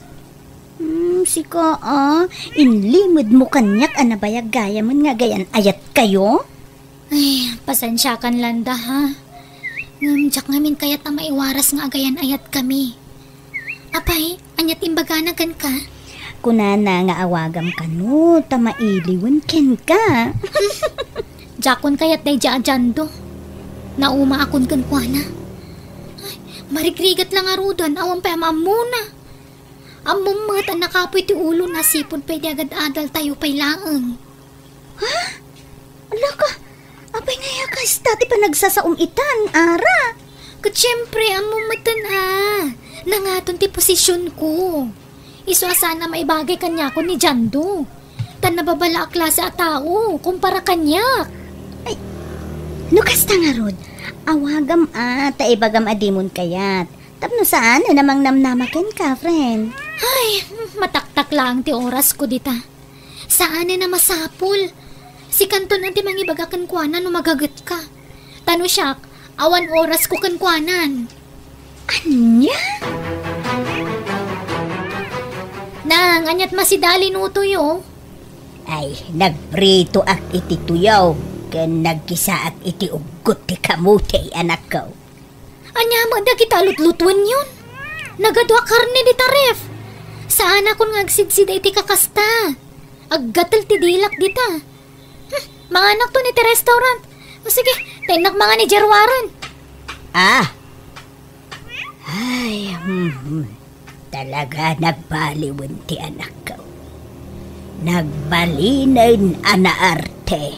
Hmm, sika a, inlimedmo kaniak a nabayag gayamen nga agayan-ayatkayo? Ay, pasensiakan, Landa, ha? Ngem diak ngamin kayat a maiwaras nga agayan-ayatkami. Apay, ania ti imbagana kenka? Kunana nga awagam kano ta mailiwen kenka. Diakon kayat daydiay a Jando. Naumaakon kenkuana. Ay, marigrigat la ngaruden, awan pay a maammona. Ammom met a nakapuy ti ulona, sipud pay idi agad-adaltayo pay laeng. Ha? Alaka, apay ngay a kasta ti panagsasaom itan, Ara? Ket siempre, ammom metten a, nangaton ti posisionko. Isu a saan a maibagay kaniakon ni Jando. Ta nababala a klase a tao kumpara kaniak. Ay, no kasta ngarud, awagam a, ta ibagam a dimon kayat. Tapno saanen a mangnamnama kenka, friend. Ay, mataktak laeng ti orasko dita. Saanen a masapul. Sikanton ti mangibaga kenkuana no magagetka. Ta no siak, awan orasko kenkuanan. Ania? Nang, aniat masidalin utoyo? Ay, nagpritoak iti tuyaw, ken nagkisaak iti uggot ti kamote, anakko. Ania met dagita a lutlutuenyon? Nagadu a karne dita ref. Saanakon nga agsidsida iti kakasta. Aggatel ti dilak dita. Hmm, manganakton iti restaurant. O sige, ta innak mangan idiay ruaren. Ah! Ay, hmm, hmm. Talaga nagbaliwen ti anakko. Nagbalinen a naarte.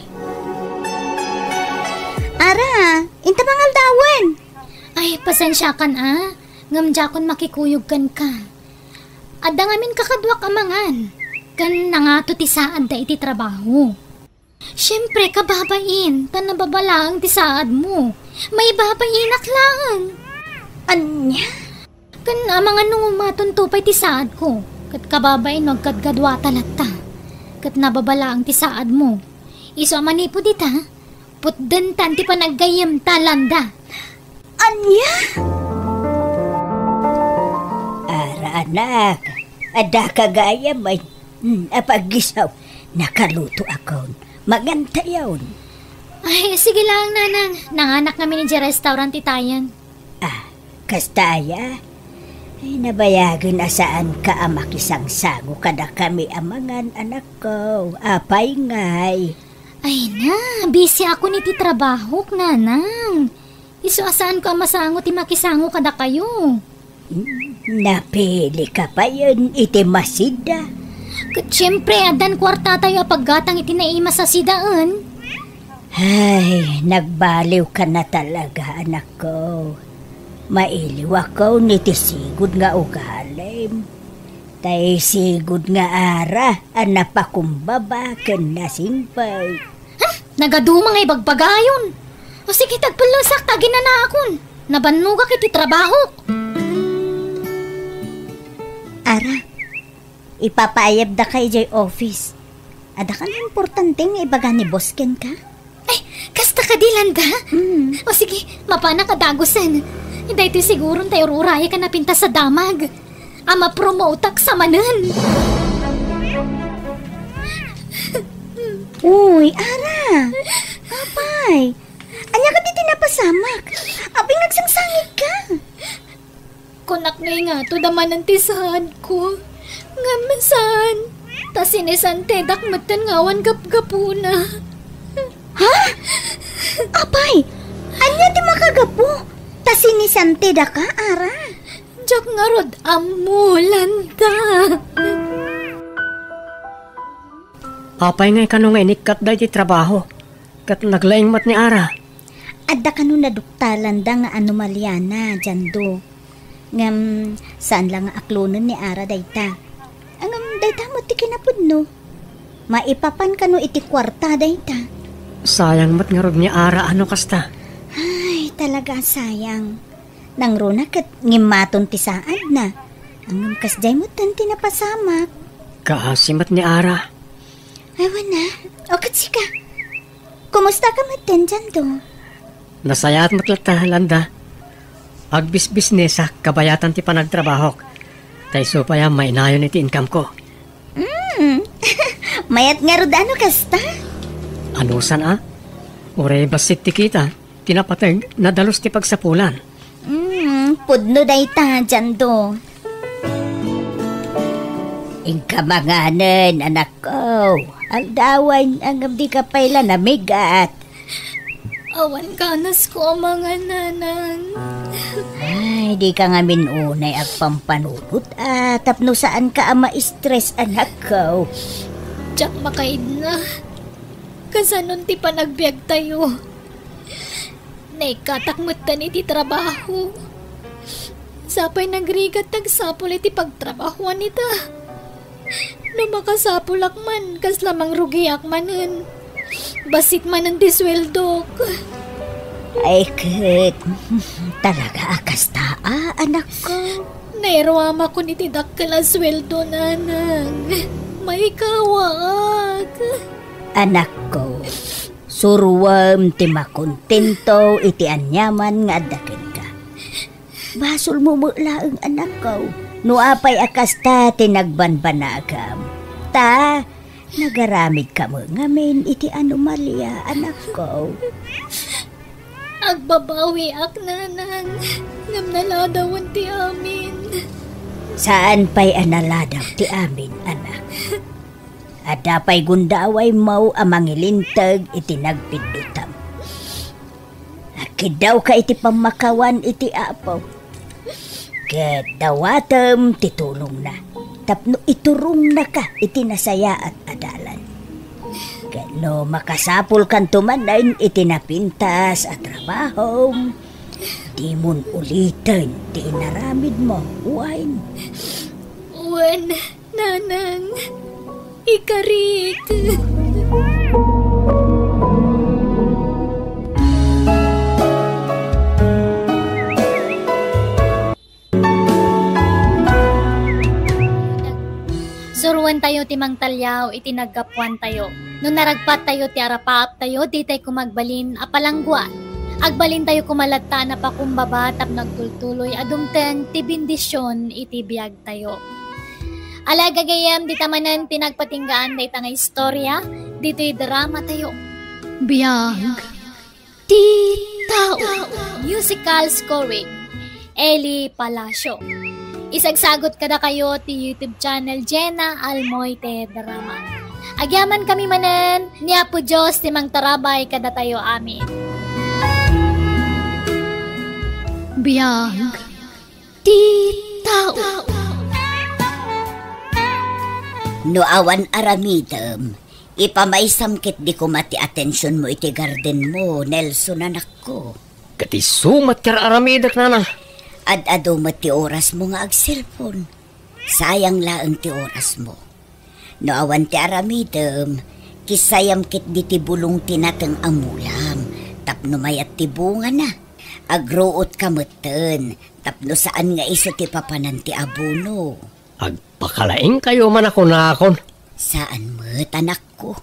Ara, inta pangaldawen. Ay, pasensiakan a, ngem diakon makikuyog kenka. Adda ngamin kakaduak a mangan, ken nangato ti saadda iti trabaho. Siempre, kababain, ta nababalaeng ti saadmo. Maibabainak laeng. Ania? Ken amangan no umatonto pay ti saadko, ket kababain no agkadkaduata latta, ket nababalaeng ti saadmo. Isu a manipud ita, putdentan ti panaggayyemta, Landa. Ania? Ara, anak, adda ka gayam, ay, hmm, apaggisaw, nakaluto akon. Mangantayon. Ay, sige lang, Nanang. Nanganak ngamin idiay restaurant itayen. Ah, kasta aya? Ay, nabayagen a saanka a makisangsango kadakami a mangan, anakko. Apay ngay? Ay na, busy ako iti trabahok, Nanang. Isu a saanko a masango ti makisango kadakayo. Napili ka payen iti masida. Ket siempre, addan kuartatayo a paggatang iti naimas a sidaen. Ay, nagbaliw ka na talaga, anakko. Mailiw ako iti sigud nga ugalim. Tay sigud nga ara a napakumbaba ken nasimpag. Hmm, nagaduma nga ibagbagayon. O sige, tagpellesak ta aginanaakon. Nabannogak iti trabahok. Ara, ipapaayabdaka idiay office. Adda kan importante nga ibaga ni boss kenka? Ay, kasta kadi, Landa? Mm. O sige, mapanak a dagusen. Daytoy siguron tay ur-urayek a napintas a damag. A mapromotak sa manen. Uy, Ara! Apay! Ania kadi ti napasamak? Apay, nagsangsangit ka? Kunak no ingato da manen ti saadko. Ngem saan, ta sinisantedak metten nga awan gapgapuna. Ha? Apay, ania ti makagapu? Ta sinisantedaka, Ara? Diak ngarud ammo, Landa. Apay ngay kano nga inikkatda iti trabaho, ket naglaing met ni Ara? Adda kano naduktalan da nga anomaliana, Jando. Ngem saan la nga aklonen ni Ara dayta. Ngem dayta met ti kinapudno. Maipapan kano iti kuarta dayta. Sayang met ngarud ni Ara a no kasta. Ay, talaga a sayang. Nangruna ket ngimmaton ti saadna. Ngem kasdiay metten ti napasamak. Kaasi met ni Ara. Ay, wen a. O, ket sika? Kumusta ka metten, Jando? Nasayaat met latta, Landa. Agbisbisnesak kabayatan ti panagtrabahok. Ta isu pay a mainayon iti income ko. Mm. Mayat ngarud a no kasta? Anusan a? Uray bassit ti kita, ti napateg, nadalus ti pagsapulan. Mm, pudno dayta, Jando. Inka manganen, anakko. Aldawen, ngem dika pay la namigat. Awan kanasko a mangan, Nanang. Ay, dika ngamin unay agpampanunot a tapno saanka a ma-stress, anakko. Diak makaidna. Kasanon ti panagbiagtayo? Naikkatak metten iti trabaho. Sapay nagrigat ti agsapul iti pagtrabahoan ita. No makasapulak man, kasla mangrugiak manen. Bassit manen ti sueldok. Ay, ket, talaga a kasta a, anakko? Nairuamakon iti dakkel a sueldo, Nanang. Maikawaak. Anakko, suroem ti makontento iti aniaman nga adda kenka. Basolmo met laeng, anakko, no apay a kasta ti nagbanbanagam. Ta, nagaramidka met ngamin iti anomalia, anakko. Agbabawiak, Nanang, ngem naladawen ti amin. Saan pay a naladaw ti amin, anak. Adda pay gundawaymo a mangilinteg iti nagpiddutam. Agkiddawka iti pammakawan iti Apo, ket dawatem ti tulongna. tapno iturongnaka iti nasayaat a dalan. Ket no makasapulkanto manen iti napintas a trabahom, dimon uliten ti inaramidmo, wen? Wen, Nanang, ikarik. Suroentayo ti mangtaliaw iti naggapuantayo. No naragpattayo ti arapaaptayo, ditay koma agbalin a palangguan. Agbalintayo koma latta a napakumbaba tapno agtultuloy a dumteng ti bendision iti biagtayo. Ala, gagayyem, dita manen ti nagpatinggaan dayta nga istorya ditoy dramatayo. Biag ti tao. Musical scoring, Eli Palacio. Isagsagot kadakayo ti YouTube channel Jenna Almoite Drama. Agyamankami manen, ni Apo Dios ti mangtarabay kadatayo amin. Biag ti tao. No awan aramidem, ipamaysam ketdi koma ti atensionmo iti gardenmo, Nelson, anakko. Ket isu met ti ar-aramidek, Nanang. Ad-adu met ti orasmo nga agselpon. Sayang laeng ti orasmo. No awan ti aramidem, kissayam ketdi ti bulong ti nateng a mulam, tapno mayat ti bungana. Agruotka metten, tapno saan nga isu ti papanan ti abono. Agpakalaingkayo man a kunakon. Saan met, anakko.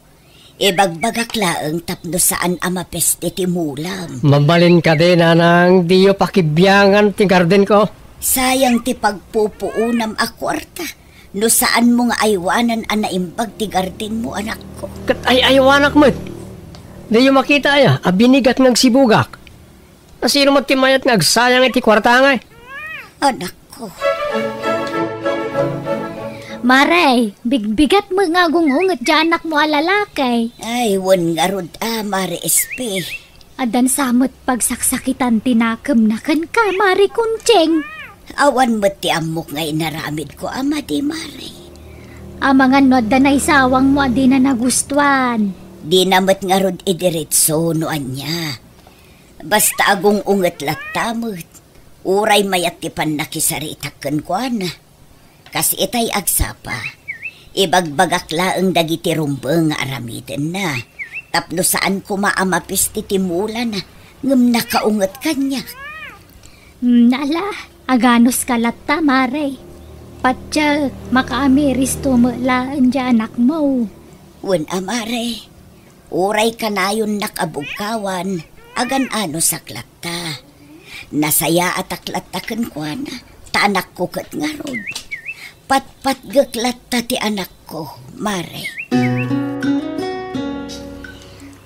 Ibagbagak laeng tapno saan a mapeste ti mulam. Mabalin kadi, Nanang, diyo pakibiangan ti gardenko? Sayang ti pagpupuonam a kuarta no saanmo nga aywanan a naimbag ti gardenmo, anakko. Ket ay-aywanak met. Diyo makita aya a binigat nga agsibugak? Nasino met ti mayat nga agsayang iti kuarta ngay? Anakko. Mare, bigbigat met nga agung-unget ti anakmo a lalaki. Ay, wen ngarud a, Mare Espe. Addan sa met pagsaksakitan ti nakemna kenka, Mare Kunching. Awan met ti ammok nga inaramidko a madi, Mare. Amangan no adda naisawangmo a dina nagustuan. Dina met ngarud idiretso no ania. Basta agung-unget latta met, uray mayat ti pannakisaritak kenkuana. Kas itay agsapa, ibagbagak laeng dagiti rumbeng nga aramidenna, tapno saan koma a mapiste ti mulana, ngem nakaunget kaniak. Hmm, ala, aganuska latta, Mare. Patse, makaamiristo met laeng ti anakmo. Wen a, Mare. Uray kanayonnak a bugkawan, agan-anusak latta. Nasayaatak latta kenkuana, ta anakko ket ngarud. Patpatgek latta ti anakko, Mare.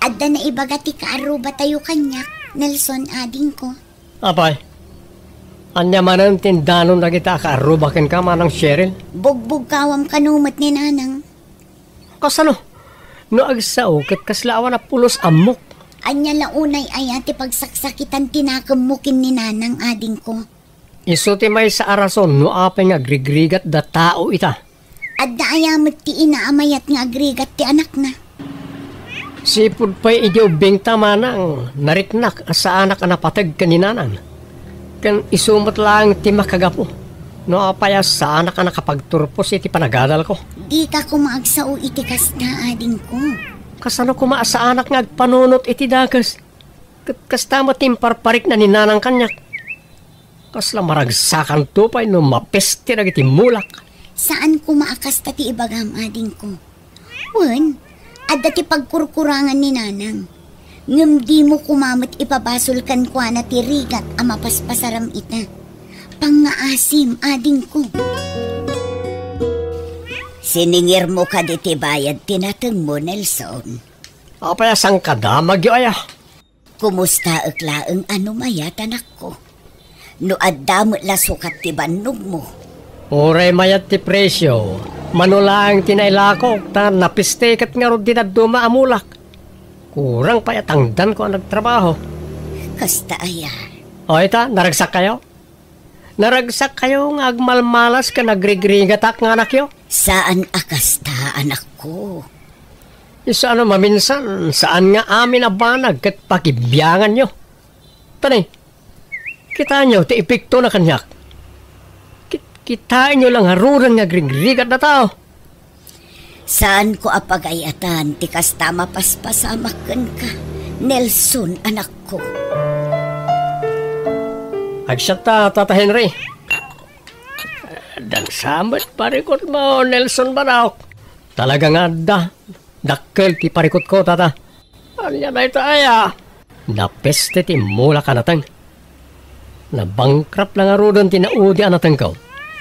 Adda naibaga ti kaarrubatayo kaniak, Nelson, adingko. Apay, ania manen ti indanon dagita a kaarruba kenka, Manang Cheryl? Bugbugkawam kano met ni Nanang. Kasano? No agsao, ket kasla awan a pulos ammok. Ania la unay aya ti pagsaksakitan ti nakemmo ken ni Nanang, adingko? Isu ti maysa a rason no apay nga agrigrigat da tao ita. Adda aya met ti ina a mayat nga agrigat ti anakna? Sipud pay idi ubbingta, Manang, nariknak a saanak a napateg ken ni Nanang. Ken isu met laeng ti makagapu no apay a saanak a nakapagturpos iti panagadalko. Dika koma agsao iti kasta, adingko. Kasano koma a saanak nga agpanunot iti dakes? Ket kasta met ti imparparikna ni Nanang kaniak. Kasla maragsakanto pay no mapeste dagiti mulak. Saan koma a kasta ti ibagam, adingko. Wen, adda ti pagkurkurangan ni Nanang. Ngem dimo koma met ipabasol kenkuana ti rigat a mapaspasaram ita. Pangngaasim, adingko. Siningirmo kadi ti bayad ti natengmo, Nelson? Apay a sangkadamagyo aya? Kumustaek laeng a no mayat, anakko? No adda met la sukat ti bannogmo? Uray mayat ti presio, mano laeng ti nailakok, ta napiste ket ngarud ti dadduma a mulak. Kurang pay a tangdanko a nagtrabaho. Kasta aya? O ita, naragsakkayo? Naragsak kayo nga agmalmalas ken agrigrigatak nga anakyo? Saan a kasta, anakko. Isu a no maminsan, saan nga amin a banag ket pakibianganyo. Tani, kitaenyo ti epektona kaniak. Kit-, kitaenyo la ngaruden nga agrigrigat dataw. Saanko a pagay-atan ti kasta a mapaspasamak kenka, Nelson, anakko. Agsiatta, Tata Henry. Adda sa met parikutmo, Nelson Barok. Talaga nga adda. Dakkel ti parikutko, Tata. Ania dayta aya? Napeste ti immulak a nateng. Nabankrupt la ngaruden ti naudi a natengko.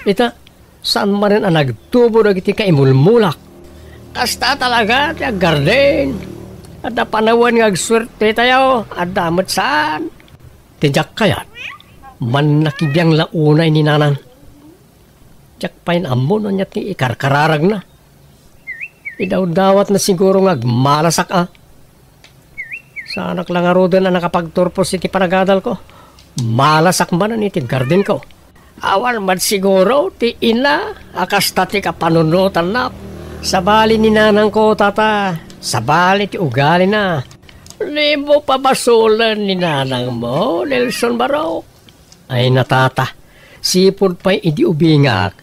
Ita, saan manen a nagtubo dagiti kaimulmulak. Kasta talaga ti aggarden. Adda panawen nga agsuertetayo, adda met saan. Ti diak kayat, mannakibiang la unay ni Nanang. Diak pay ammo no ania ti ikarkararagna. Idawdawatna siguro nga agmalasak a. Saanak la ngaruden a nakapagturpos iti panagadalko. Malasak manen iti gardenko. Awan met siguro ti ina a kasta ti kapanunotanna. Sabali ni nanangko, Tata. Sabali ti ugalina. Dimo pabasolen ni nanangmo, Nelson Barok. Ay, natata, sipud pay idi ubingak,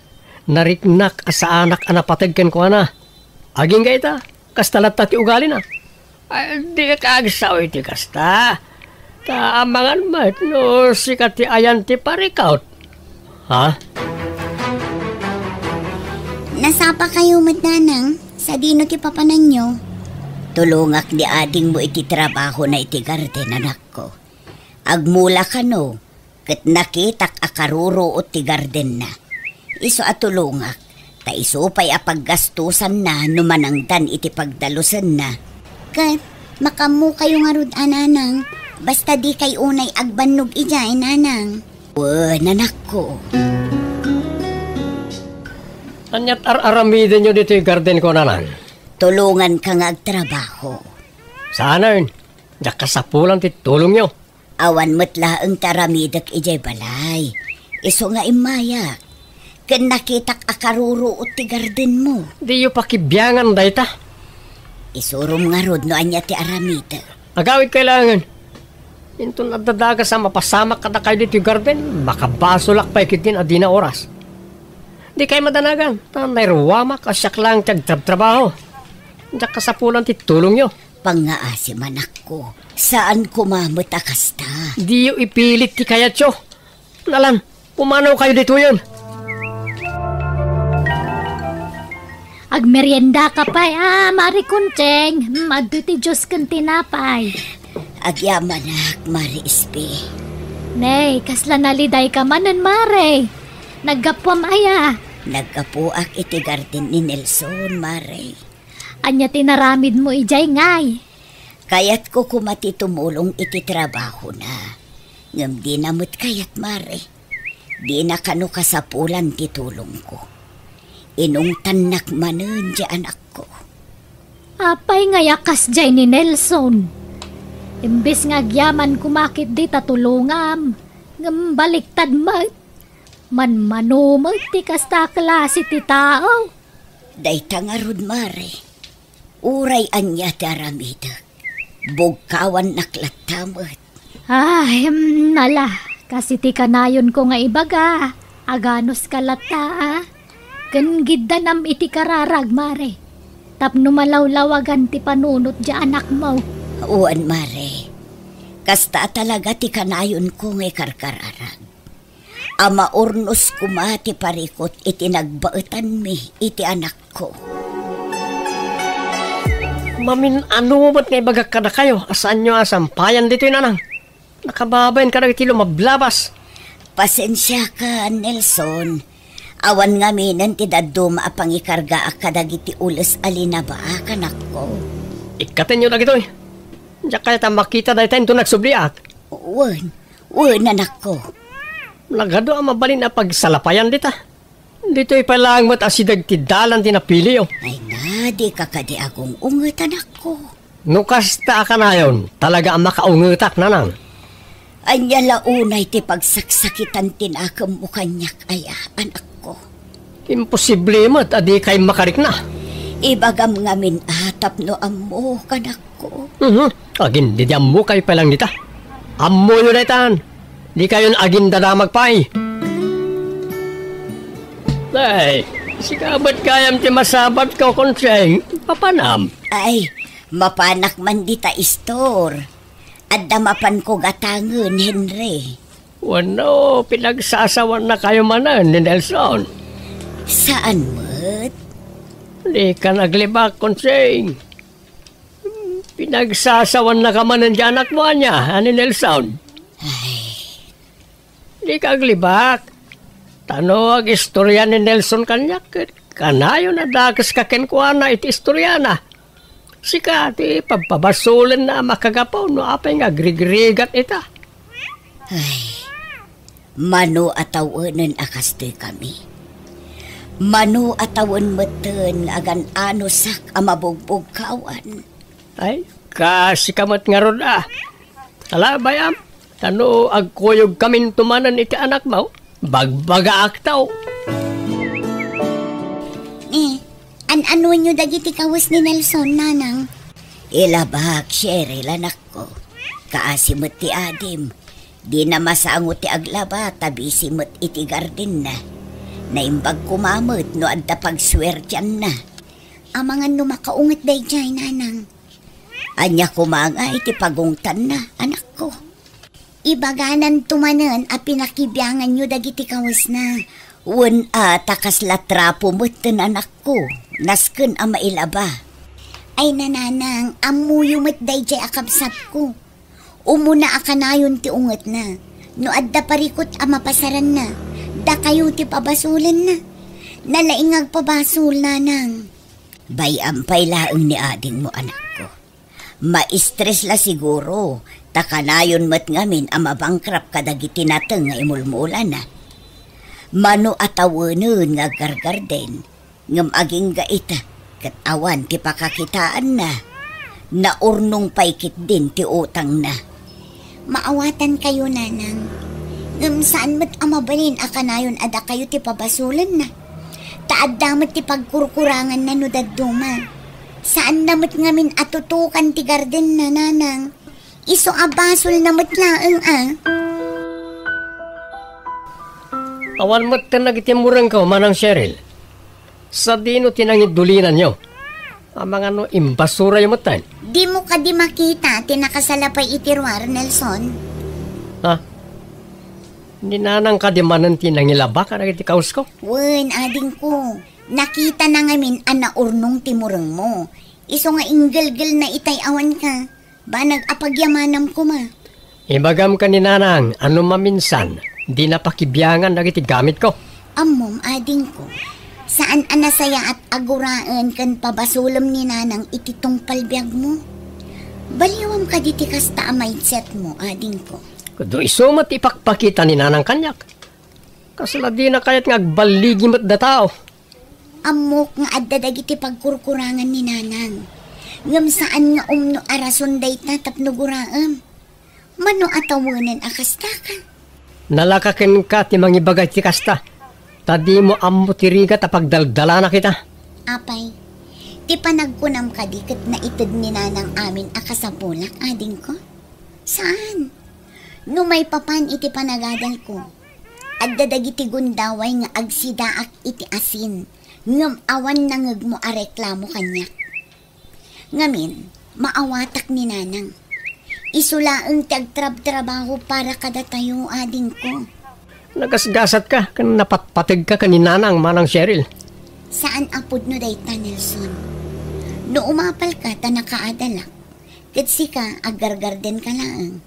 nariknak a saanak a napateg kenkuana. Agingga ita, kasta latta ti ugalina. Ay, dika agsao iti kasta. Ta amangan met no sika ti ayan ti parikut. Ha? Nasapa kayo met, Nanang, sadino ti papananyo? Tulongak ni adingmo iti trabahona iti garden, anakko. Agmula kano, ket nakitak a karuruot ti gardenna. Isu a tulongak, ta isu pay a paggastusanna no manangdan iti pagdalusenna. Ket, makaammokayo ngarud a, Nanang, basta dikay unay agbannog idiay, Nanang. Wen, anakko. Aniat ar-aramidenyo ditoy gardenko, Nanang? Tulonganka nga agtrabaho. Saanen, diak kasapulan ti tulongyo. Awan met laeng ti aramidek idiay balay. Isu nga immayak. Ken nakitak a karuruot ti gardenmo. Diyo pakibiangan dayta. Isurom ngarud no ania ti aramidek. Agawidkay laengen. Inton adda dagas a mapasamak kadakayo ditoy garden, makabasolak pay ketdin a dina oras. Dikay madanagan, ta nairuamak a siak laeng ti agtrabtrabaho. Diak kasapulan ti tulongyo. Pangngaasim, anakko. Saan koma met a kasta. Diyo ipilit ti kayatyo. Nalan, pumanawkayo ditoyen. Agmeriendaka pay a, Mari Conching. Mm, adtoy ti juice ken tinapay. Agyamanak, Mari Espe. Nay, kasla nalidayka manen, Mari. Naggapuam aya? Naggapuak iti garden ni Nelson, Mari. Ania ti naramidmo idiay ngay? Kayatko koma ti tumulong iti trabahona. Ngem dina met kayat, Mari. Dina kano kasapulan ti tulongko. Inungtannak manen ti anakko. Apay ngay a kasdiay ni Nelson? Imbes nga agyaman koma ketdi ta tulongam, ngem baliktad met. Manmano met ti kasta a klase ti tao. Dayta ngarud, Mari. Uray ania ti aramidek, bugkawannak latta met. Ay, mm, nala, kas iti kanayonko nga ibaga, aganuska latta, a? Ken giddanam iti kararag, Mari, tapno malawlawagan ti panunot ti anakmo. Wen, Mari. Kasta talaga ti kanayonko nga ikarkararag. A maurnos koma ti parikut iti nagbaetanmi iti anakko. Mamin-ano met nga ibagak kadakayo a saanyo a sampayan ditoy, Nanang. Nakababain kadagiti lumablabas. Pasensiaka, Nelson. Awan ngaminen ti dadduma a pangikargaak kadagiti ules a linaba, anakko. Ikkatenyo dagitoy. Diak kayat a makita dayta inton nagsubliak. Wen, wen, anakko. Nagadu a mabalin a pagsalapayan dita. Ditoy pay laeng met asideg ti dalan ti napiliyo. Ay na, dika kadi agung-unget, anakko. No kasta a kanayon, talaga a makaungetak, Nanang. Ania la unay ti pagsaksakitan ti nakemmo kaniak aya, anakko? Imposible met a dikay makarikna. Ibagam ngamin a tapno ammo, kanakko. Mhm. Agin, didi ammokay pay lang dita. Ammoyo daytan. Dikayon agindadamag pay. Ay, sika met gayam ti masabatko, Konseng. Mapanam. Ay, mapanak man dita, Istor. Adda mapanko gatangen, Henry. Wenno, pinagsasawannakayo manen ni Nelson? Saan met? Dika naglibak, Konseng. Pinagsasawannaka manen ti anakmo, ania, a ni Nelson? Ay. Dika aglibak. Ta no agistorya ni Nelson kaniak, ket kanayon a dakeska kenkuana iti istoriana. Sika ti pabpabasolenna a makagapu no apay nga agrigrigat ita. Ay, mano a tawenen a kastoy kami. Mano a tawen metten nga agan-anosak a mabugbugkawan. Ay, kasika met ngarud a. Ala, bay-am, ta no agkuyogkaminto manen iti anakmo, bagbagaakto. Eh, an-anuenyo dagiti kawes ni Nelson, nanang? Ilabak, Cheryl, anakko. Kaasi met ti adim. Dina masango ti aglaba ta busy met iti gardenna. Naimbag koma met no adda pagsuertianna. Amangan no makaunget daydiay, nanang. Ania koma nga iti pagungtanna, anakko? Ibagananto manen a pinakibianganyo dagiti kawesna. Wen a, ta kasla trapo metten, anakko, nasken a mailaba. Ay, nanang, ammoyo met daydiay a kabsatko. Umuna a kanayon ti ungetna. No adda parikut a mapasaranna, dakayo ti pabasolenna. Nalaing nga agpabasol, nanang. Bay-am pay laeng ni adingmo, anakko. Maistres la siguro, ta kanayon met ngamin a mabankrupt kadagiti nateng nga imulmulana. Mano a tawenen nga aggargarden, ngem agingga ita, ket awan ti pakakitaanna. Naurnong pay ketdin ti utangna. Maawatankayo, nanang. Ngem saan met a mabalin a kanayon a dakayo ti pabasolenna. Ta adda met ti pagkurkuranganna no dadduma. Saanna met ngamin a tutukan ti gardenna, nanang. Isu a basolna met laeng a. Awan metten dagiti murengko, Manang Cheryl. Sadino ti nangidulinanyo? Amangan no imbasurayo metten. Dimo kadi makita ti nakasalapay iti ruar, Nelson? Ha? Ni nanang kadi manen ti nangilaba kadagiti kawsko? Wen, adingko. Nakitana ngamin a naurnong ti murengmo. Isu nga inggelgelna itay awanka. Banag a pagyamanam koma. Ibagam ken ni nanang a no maminsan, dina pakibiangan dagiti gamitko. Ammom, adingko, saan a nasayaat a guraen ken pabasolem ni nanang iti tungpal biagmo. Baliwam kadi ti kasta a mindsetmo, adingko. Ket no isu met ti ipakpakita ni nanang kaniak, kasla dina kayat nga agballigi met datao. Ammok nga adda dagiti pagkurkurangan ni nanang. Ngem saan nga umno a rason dayta tapno guraem. Mano a tawenen a kastaka? Nalaka kenka ti mangibaga iti kasta, ta dimo ammo ti rigat a pagdaldalanak ita. Apay, ti panagkunam kadi ket naited ni nanang amin a kasapulak, adingko? Saan? No maipapan iti panagadalko, adda dagiti gundaway nga agsidaak iti asin, ngem awan nangegmo a reklamo kaniak. Ngamin, maawatak ni nanang. Isu laeng ti agtrabtrabaho para kadatayo, adingko. Nagasgasatka ken napatpategka ken ni nanang, Manang Cheryl. Saan a pudno dayta, Nelson. No umapalka ta nakaadalak, ket sika, aggargardenka laeng.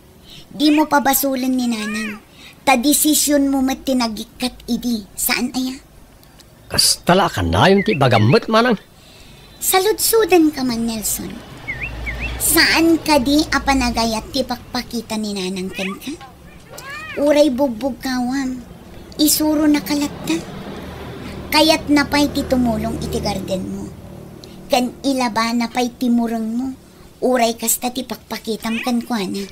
Dimo pabasolen ni nanang, ta desisionmo met ti nagikkat idi, saan aya? Kasta la a kanayon ti ibagam met, manang. Saludsodanka man, Nelson. Saan kadi a panagayat ti pakpakita ni nanang kenka? Uray bugbugkawam, isurona ka latta. Kayatna pay ti tumulong iti gardenmo. Ken ilabana pay ti murengmo. Uray kasta ti pakpakitam kenkuana.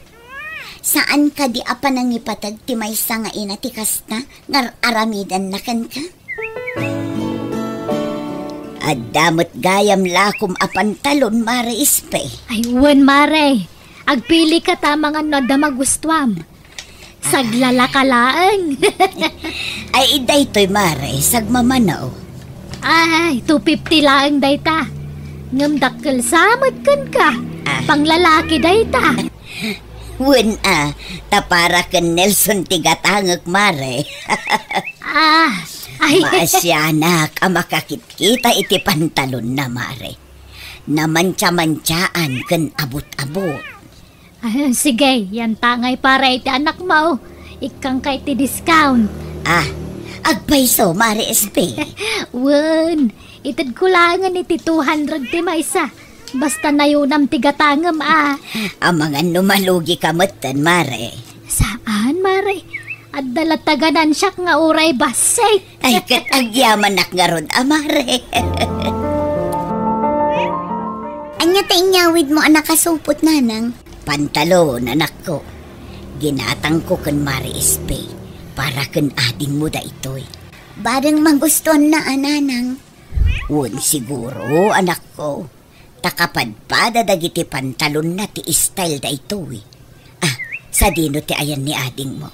Saan kadi a panangipateg ti maysa nga ina ti kasta nga ar-aramidenna kenka? Adda met gayam lakom a pantalon, Mare Espe. Ay, wen, Mare. Agpilika ta amangan no adda magustuam. Saglalaka laeng. Ay, daytoy, Mare, sagmamano. Ay, two fifty laeng dayta. Ngem dakkel sa met kenka. Ah. Panglalaki dayta. Wen a, ta para ken Nelson ti gatangek, Mare. Ah, ay. Maasianak a makakitkita iti pantalonna, Mare. Namantiamantiaan ken abut-abut. Ah, sige, yantangay para iti anakmo. Ikkangka iti discount. Ah, agpayso, Mare Espe. Wen, itedko laengen iti two hundred ti maysa. Basta nayunam ti gatangem a. Amangan no malugika metten, Mare. Saan, Mare? Adda latta ganansiak nga uray bassit. Ay, ket agyamanak ngarud a, Mare. Ania ti inyawidmo a nakasupot, Nanang? Pantalon, anakko. Ginatangko ken Mare Espe para ken adingmo daytoy. Bareng magustuanna a, Nanang. Wen siguro, anakko. Ta kapadpada dagiti pantalonna ti style daytoy. Ah, sadino ti ayan ni adingmo?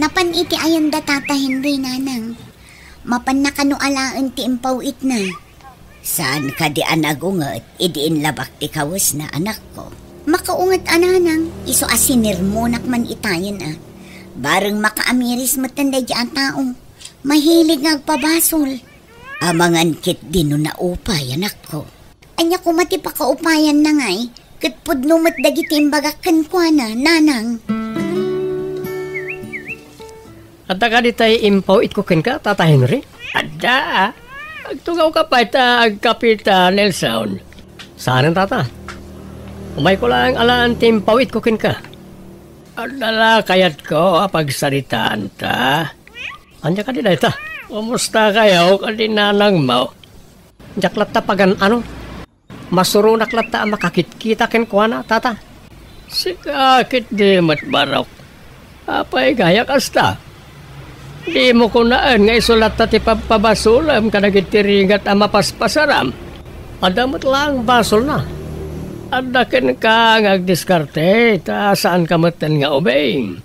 Napan iti ayan da Tata Henry, Nanang. Mapanna kano alaen ti impaw-itna. Saan kadi a nagunget idi inlabak ti kawesna, anakko? Makaunget a, Nanang, isu a sinirmonak man itayen a. Bareng makaamiris metten daydi a tao. Mahilig nga agpabasol. Amangan ketdi no naupay, anakko. Ania koma ti pakaupayanna ngay? Ket pudno met dagiti imbagak kenkuana, Nanang. Adda kadi tay impaw-itko kenka, Tata Henry? Adda. Agtugawka pay ta agkapita, Nelson. Saanen, Tata. Umayko laeng alaen ti impaw-itko kenka. Adda la kayatko a pagsaritaanta. Ania kadi dayta? Kumusta kayo kadi nanangmo? Diak latta pagan-ano. Masuronak latta a makakitkita kenkuana, Tata. Sika ketdi met, Barok. Apay gayam kasta? Dimo kunaen nga isu latta ti pabpabasolem kadagiti rigat a mapaspasaram. Adda met laeng basolna. Adda kenka nga agdiskarte, ta saanka metten nga ubing.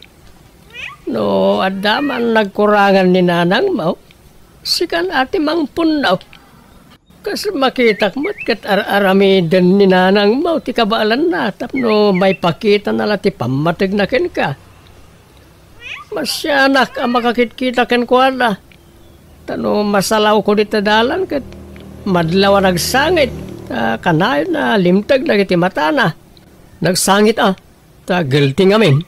No adda man nagkurangan ni nanangmo, sikan a ti mangpunno. Kas makitak met ket ar-aramiden ni nanangmo ti kabaelanna tapno maipakitana la ti pammategna kenka. Maasianak a makakitkita kenkuana. Ta no masalawko dita dalan ket madlaw a nagsangit, ta kanayon a limteg dagiti matana. Nagsangit a, ta guilty ngamin.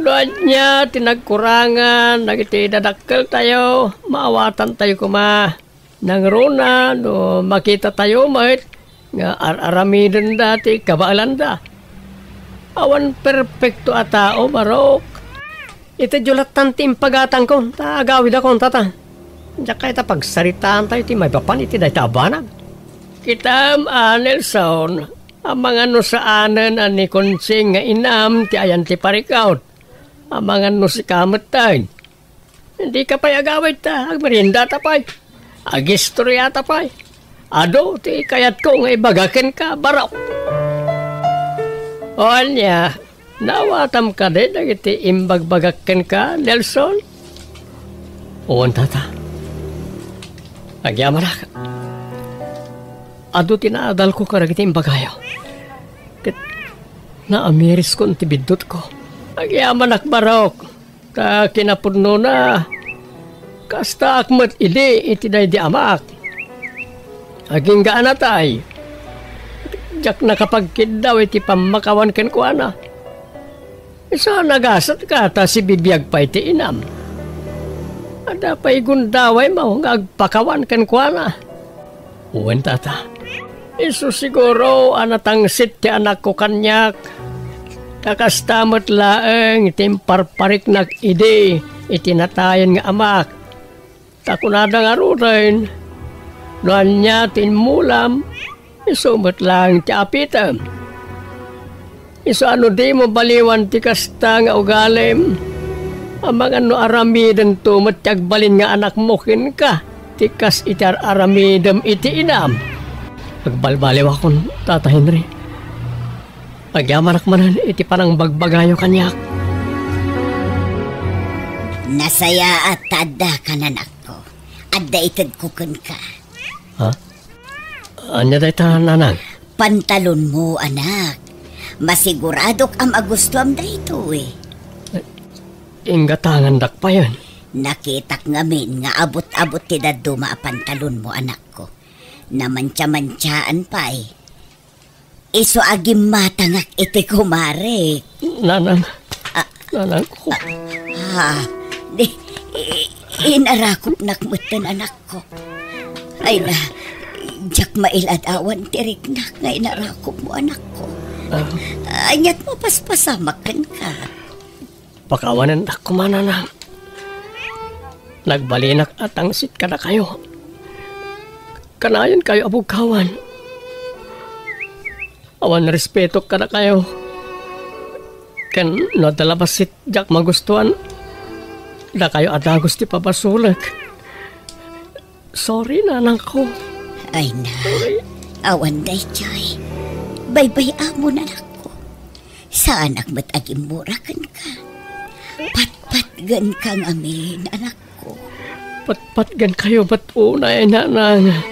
No ania ti nagkurangan dagiti dadakkeltayo, maawatantayo koma. Nangruna no makitatayo met nga ar-aramidenda ti kabaelanda. Awan perpekto a tao, Barok. Itedyo lattan ti impagatangko, ta agawidakon, Tata. Diak kayat a pagsaritaantayo ti maipapan iti dayta a banag. Kitam a, Nelson, amangan no saanen a ni Conching nga inam ti ayan ti parikut. Amangan no sika metten. Dika pay agawid ta agmeriendata pay. Agistoriata pay. Adu ti kayatko nga ibaga kenka, Barok. O ania, naawatam kadi dagiti imbagbagak kenka, Nelson? Wen, Tata. Agyamanak. Adu ti naadalko kadagiti imbagayo. Ket naamiriskon ti biddutko. Agyamanak, Barok. Ta kinapudnona, kastaak met idi iti daydi amak. Agingga a natay, diak nakapagkiddaw iti pammakawan kenkuana. Isu a nagasatka ta sibibiag pay ti inam. Adda pay gundawaymo nga agpakawan kenkuana. Wen, Tata. Isu siguro a natangsit ti anakko kaniak, ta kasta met laeng ti imparpariknak idi iti natayen nga amak. Ta kunada ngaruden, no ania ti immulam, isu met laeng ti apitem. Isu a no dimo baliwan ti kasta nga ugalim, amangan no aramidento met ti agbalin nga anakmo kenka, ti kas iti ar-aramidem iti inam. Agbalbaliwakon, Tata Henry. Agyamanak manen iti panangbagbagayo kaniak. Nasayaat ta addaka, anakko. Adda itedko kenka. Ha? Ania dayta, nanang? Pantalonmo, anak. Masiguradok a magustuam daytoy. Inggatangandak payen. Nakitak ngamin nga abut-abut ti dadduma a pantalonmo, anakko. Namantiamantiaan pay. Isu a gimmatangak iti kumarek. Nanang. Ah. Nanang ko. Ah, di, i-, inarakupnak metten, anakko. Ay na, diak mailad awan ti riknak nga inarakupmo, anakko. Ah. Aniat mapaspasamak kenka. Pakawanendak koma, nanang. Nagbalinak a tangsit kadakayo. Kanayon kayo a bugkawan. Awan respeto kadakayo. Ken no adda la bassit diak magustuan, dakayo a dagus ti pabasolek. Sorry, nanangko. Ay na, awan daytoy. Baybay-amon, anakko. Saanak met agimmura kenka. Patpatgenka ngamin, anakko. Patpatgenkayo met unay, nanang.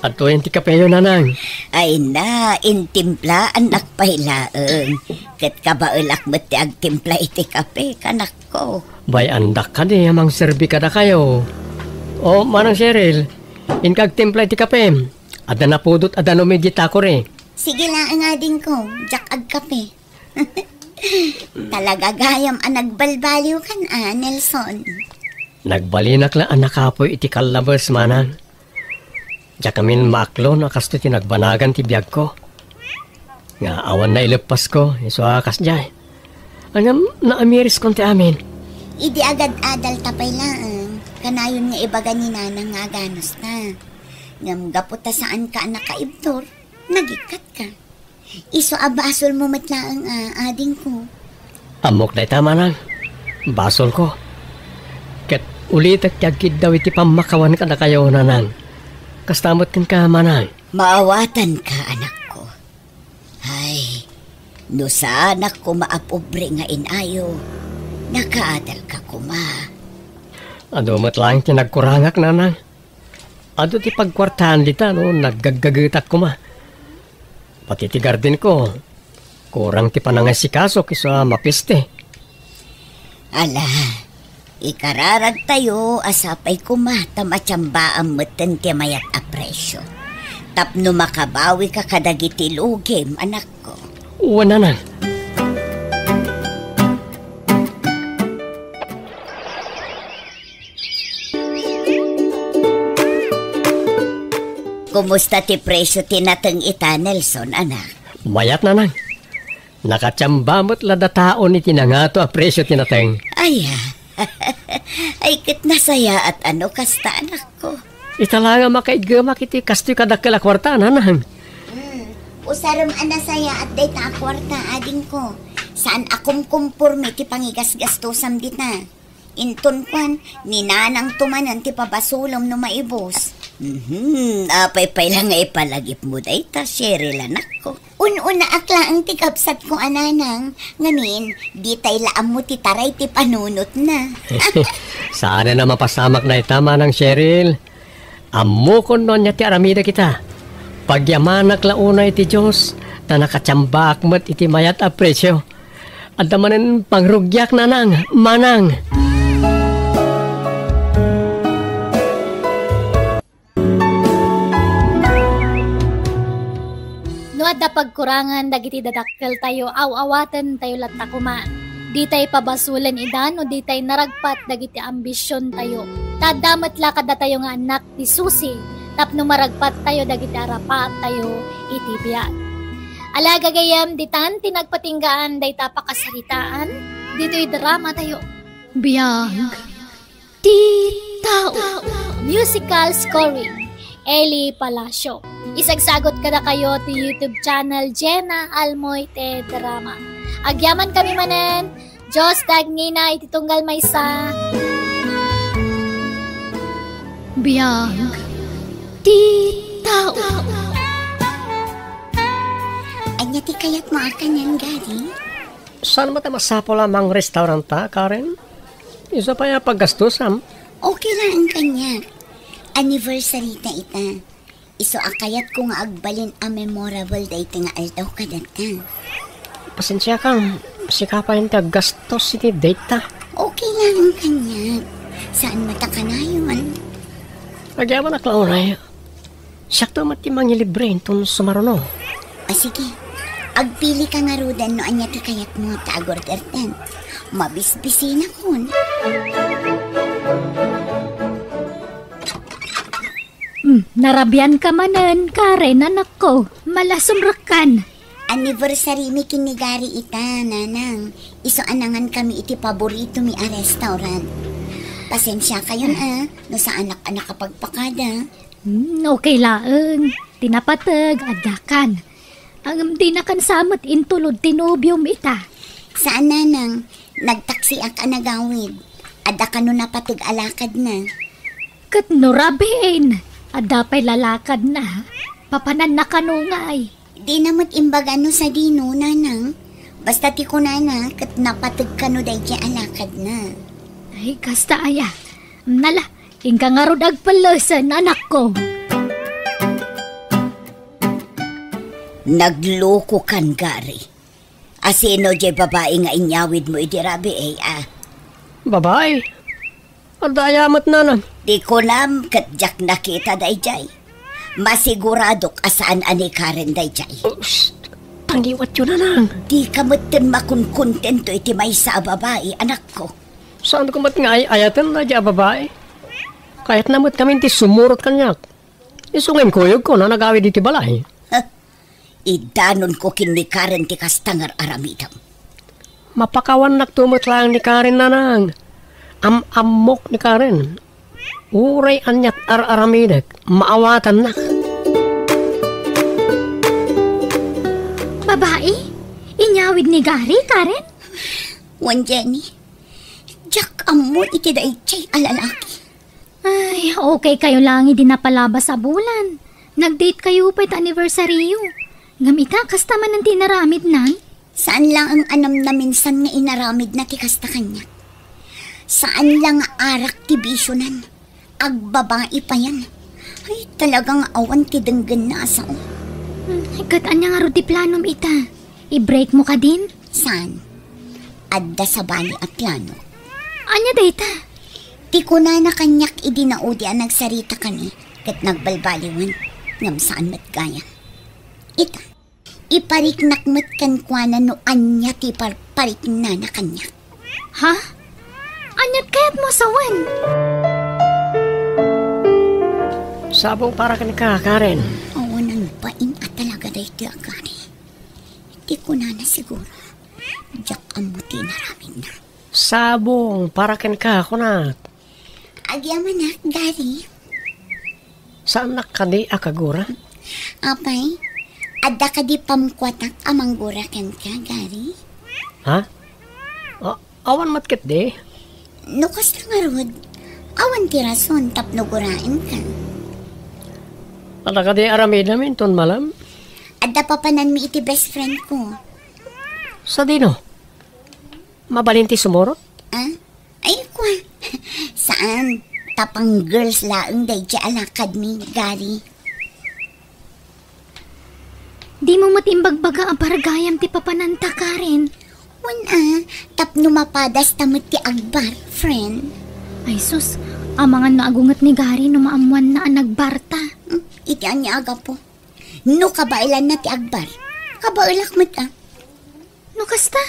Adtoyen ti kapeyo, nanang. Ay na, intimplaannak pay laeng. Ket kabaelak met ti agtimpla iti kape, anakko. Bay-andak kadi a mangserbi kadakayo. O, Manang Cheryl, inka agtimpla iti kape. Adda napudot a danum idiay takuri. Sige laeng, adingko, diak agkape. Talaga gayam a nagbalbaliwkan a, Nelson. Nagbalinak la a nakapuy iti kallabes, manang. Diak ngamin maaklon a kastoy ti nagbanagan ti biagko. Nga awan naileppasko, isu a kasdiay. Ngem naamiriskon ti amin. Idi agad-adalta pay laeng, kanayon nga ibaga ni nanang nga aganusta. Ngem gapu ta saanka a nakaibtur, nagikkatka. Isu a basolmo met laeng a, adingko. Ammok dayta, manang. Basolko. Ket ulitek ti agkiddaw iti pammakawan kadakayo, nanang. Kasta met kenka, manang. Maawatanka, anakko. Ay, no saanak koma a pobre nga inayo, nakaadalka koma. Adu met laeng ti nagkurangak, nanang. Adu ti pagkuartaan dita no naggaggagetak koma. Pati ti gardenko, kurang ti panangasigasok isu a mapiste. Ala, ikararagtayo a sapay koma ta matiambaam metten ti mayat a presio. Tapno makabawika kadagiti lugim, anakko. Wen, nanang. Kumusta ti presio ti nateng ita, Nelson, anak? Mayat, nanang. Nakatiamba met la dataon iti nangato a presio ti nateng. Aya. Ay, ket nasayaat a no kasta, anakko. Ita la nga makaiggemak iti kastoy kadakkel a kuarta, nanang. Hmm. Usarem a nasayaat dayta a kuarta, adingko. Saan a kumkumporme ti pangigasgastosam dita. Inton kuan, ni nanangto manen ti pabasolem no maibus. Mhm, apay pay la nga ipalagipmo dayta, Cheryl, anakko. Un-unaak laeng ti kabsatko a nanang, ngamin, ditay la ammo ti taray ti panunotna. Saanen a mapasamak dayta, Manang Cheryl. Ammokon no ania ti aramidek ita. Pagyamanak la unay iti Dios, ta nakatiambaak met iti mayat a presio. Adda manen pangrugiak, nanang, manang. No adda pagkurangan dagiti dadakkeltayo, aw-awatentayo latta koma. Ditay pabasolen ida no ditay naragpat dagiti ambisiontayo. Ta adda met la kadatayo nga annak ti susi tapno maragpattayo dagiti arapaattayo iti biag. Ala, gagayyem, ditan ti nagpatinggaan dayta pakasaritaan ditoy dramatayo. Biag ti tao. Musical scoring, Eli Palacio. Isagsagot kadakayo ti YouTube channel Jenna Almoite Drama. Agyamankami manen, Dios ti agingga iti tunggal maysa. Biag ti tao. Ania ti kayatmo a kanen, Gary? Saan met a masapul a mangrestauranta, Karen? Isu pay a paggastosam. Okay laeng kaniak. Anniversary ta ita. Isu a kayatko nga agbalin a memorable daytoy nga aldaw kadata. Pasensiakam, sika pay ti aggastos iti date ta. Okay laeng kaniak. Saan met a kanayon? Agyamanak la unay. Siakto met ti mangilibre inton sumaruno. A, sige. Agpilika ngaruden no ania ti kayatmo ta agordertan. Mabisbisinakon. Hmm, narabianka manen, Karen, anakko. Malasumrekkan. Anniversary mi ken ni Gary ita, nanang. Isu a nangankami iti paboritomi a restaurant. Pasensiakayon a, no saanak a nakapagpakada. Hmm, okay laeng. Ti napateg, addakan. Ngem dinakan sa met intulod ti nobiom ita. Saan, nanang. Nagtaksiak a nagawid. Adda kano napateg a lakadna. Ket no rabin, adda pay lalakadna. Papananna kano ngay? Dina met imbaga no sadino, nanang. Basta ti kunana, ket napateg kano daydiay a lakadna. Ay, kasta aya. Nala, inka ngarud agpellesen, anakko. Naglokokan, Gary. A, sino diay babai nga inyawidmo idi rabii, a? Babai? Adda aya met, nanang? Ti kunam, ket diak nakita daydiay. Masiguradok a saan a ni Karen daydiay. Us, tangiwatyo, nanang. Dika metten makonkontento iti maysa a babai, anakko. Saanko met nga ay-ayaten daydiay a babai. Kayatna met ngamin ti sumurot kaniak. Isu nga inkuyogko no nagawid iti balay. Idanonko ken ni Karen ti kasta nga ar-aramidem. Mapakawannakto met laeng ni Karen, nanang. Am-ammok ni Karen. Uray aniat ar-aramidek, maawatannak. Babai? Inyawid ni Gary, Karen? Wen, Jenny. Diak ammo iti daydiay a lalaki. Ay, okay kayo laeng idi napalabas a bulan. Nag-date kayo pay ta anniversaryo. Ngem ita, kasta manen ti inaramidnan? Saan laeng a namnaminsan nga inaramidna ti kasta kaniak. Saan la nga arak ti bisionan. Agbabai payen. Ay, talaga nga awan ti denggenna a sao. Hmm, ket ania ngarud ti planom ita? I-break mo kadin? Saan? Adda sabali a plano. Ania dayta? Ti kunana kaniak idi naudi a nagsaritakami ket nagbalbaliwen, ngem saan met gayam. Ita, ipariknak met kenkuana no ania ti par-, pariknana kaniak. Ha? Aniat kayatmo a sawen? Sabong para kenka, Karen. Awanan bain a talaga daytoy a Gary. Ti kunana siguro, diak ammo ti inaramidna. Sabong para kenka, kunak. Agyamanak, Gary. Saannak kadi a kagura? Apay, adda kadi pamkuatak a manggura kenka, Gary? Ha? A-, awan met ketdi. No kasta ngarud, awan ti rason tapno guraenka. Adda kadi aramidem inton malem? Adda papananmi iti best friend ko. Sadino? Mabalin ti sumurot? Ah? Ay, kua. Saan? Ta pang-girls laeng daydiay a lakadmi, Gary. Dimo met imbagbaga a bargayam ti papananta, Karen. Wen a, tapno mapadasta met ti agbar, friend. Ay sus, amangan no agunget ni Gary no maammoanna a nagbarta. Hmm, iti ania a gapu? No kabaelanna ti agbar, kabaelak met a. No kasta?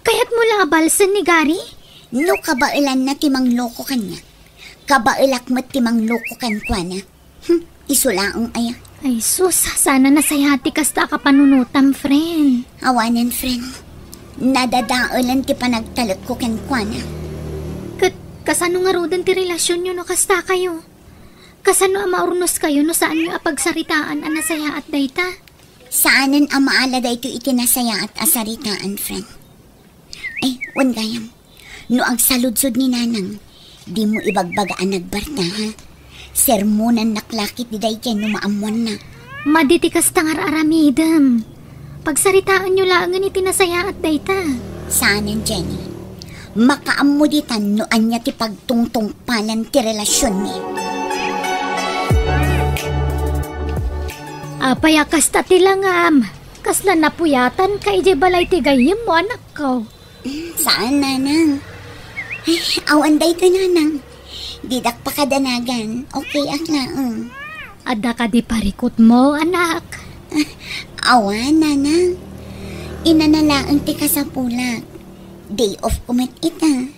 Kayatmo la a balsen ni Gary? No kabaelanna ti mangloko kaniak, kabaelak met ti mangloko kenkuana. Hmm, isu laeng aya. Ay sus, saan a nasayat ti kasta a kapanunotam, friend. Awanen, friend. Nadadaelen ti panagtalekko kenkuana. Ket kasano ngaruden ti relasionyo no kasta kayo? Kasano a maurnoskayo no saanyo a pagsaritaan a nasayaat dayta? Saanen a maala daytoy iti nasayaat a saritaan, friend. Ay, wen gayam. No agsaludsod ni Nanang, dimo ibagbaga a nagbarta, ha? Sermonannak la ketdi daydiay no maammoanna. Madi ti kasta nga ar-aramidem. Pagsaritaenyo laengen iti nasayaat dayta. Saanen, Jenny. Makaammo ditan no ania ti pagtungtungpalan ti relasionmi. Apay a kasta ti langam? Kasla napuyatanka idiay balay ti gayyemmo, anakko? Mm, saan, Nanang. Ay, awan daytoy, Nanang. Didak pakadanagan. Okay ak laeng. Adda kadi parikutmo, anak? Awan, Nanang. Inana laeng ti kasapulak. Day off ko met ita.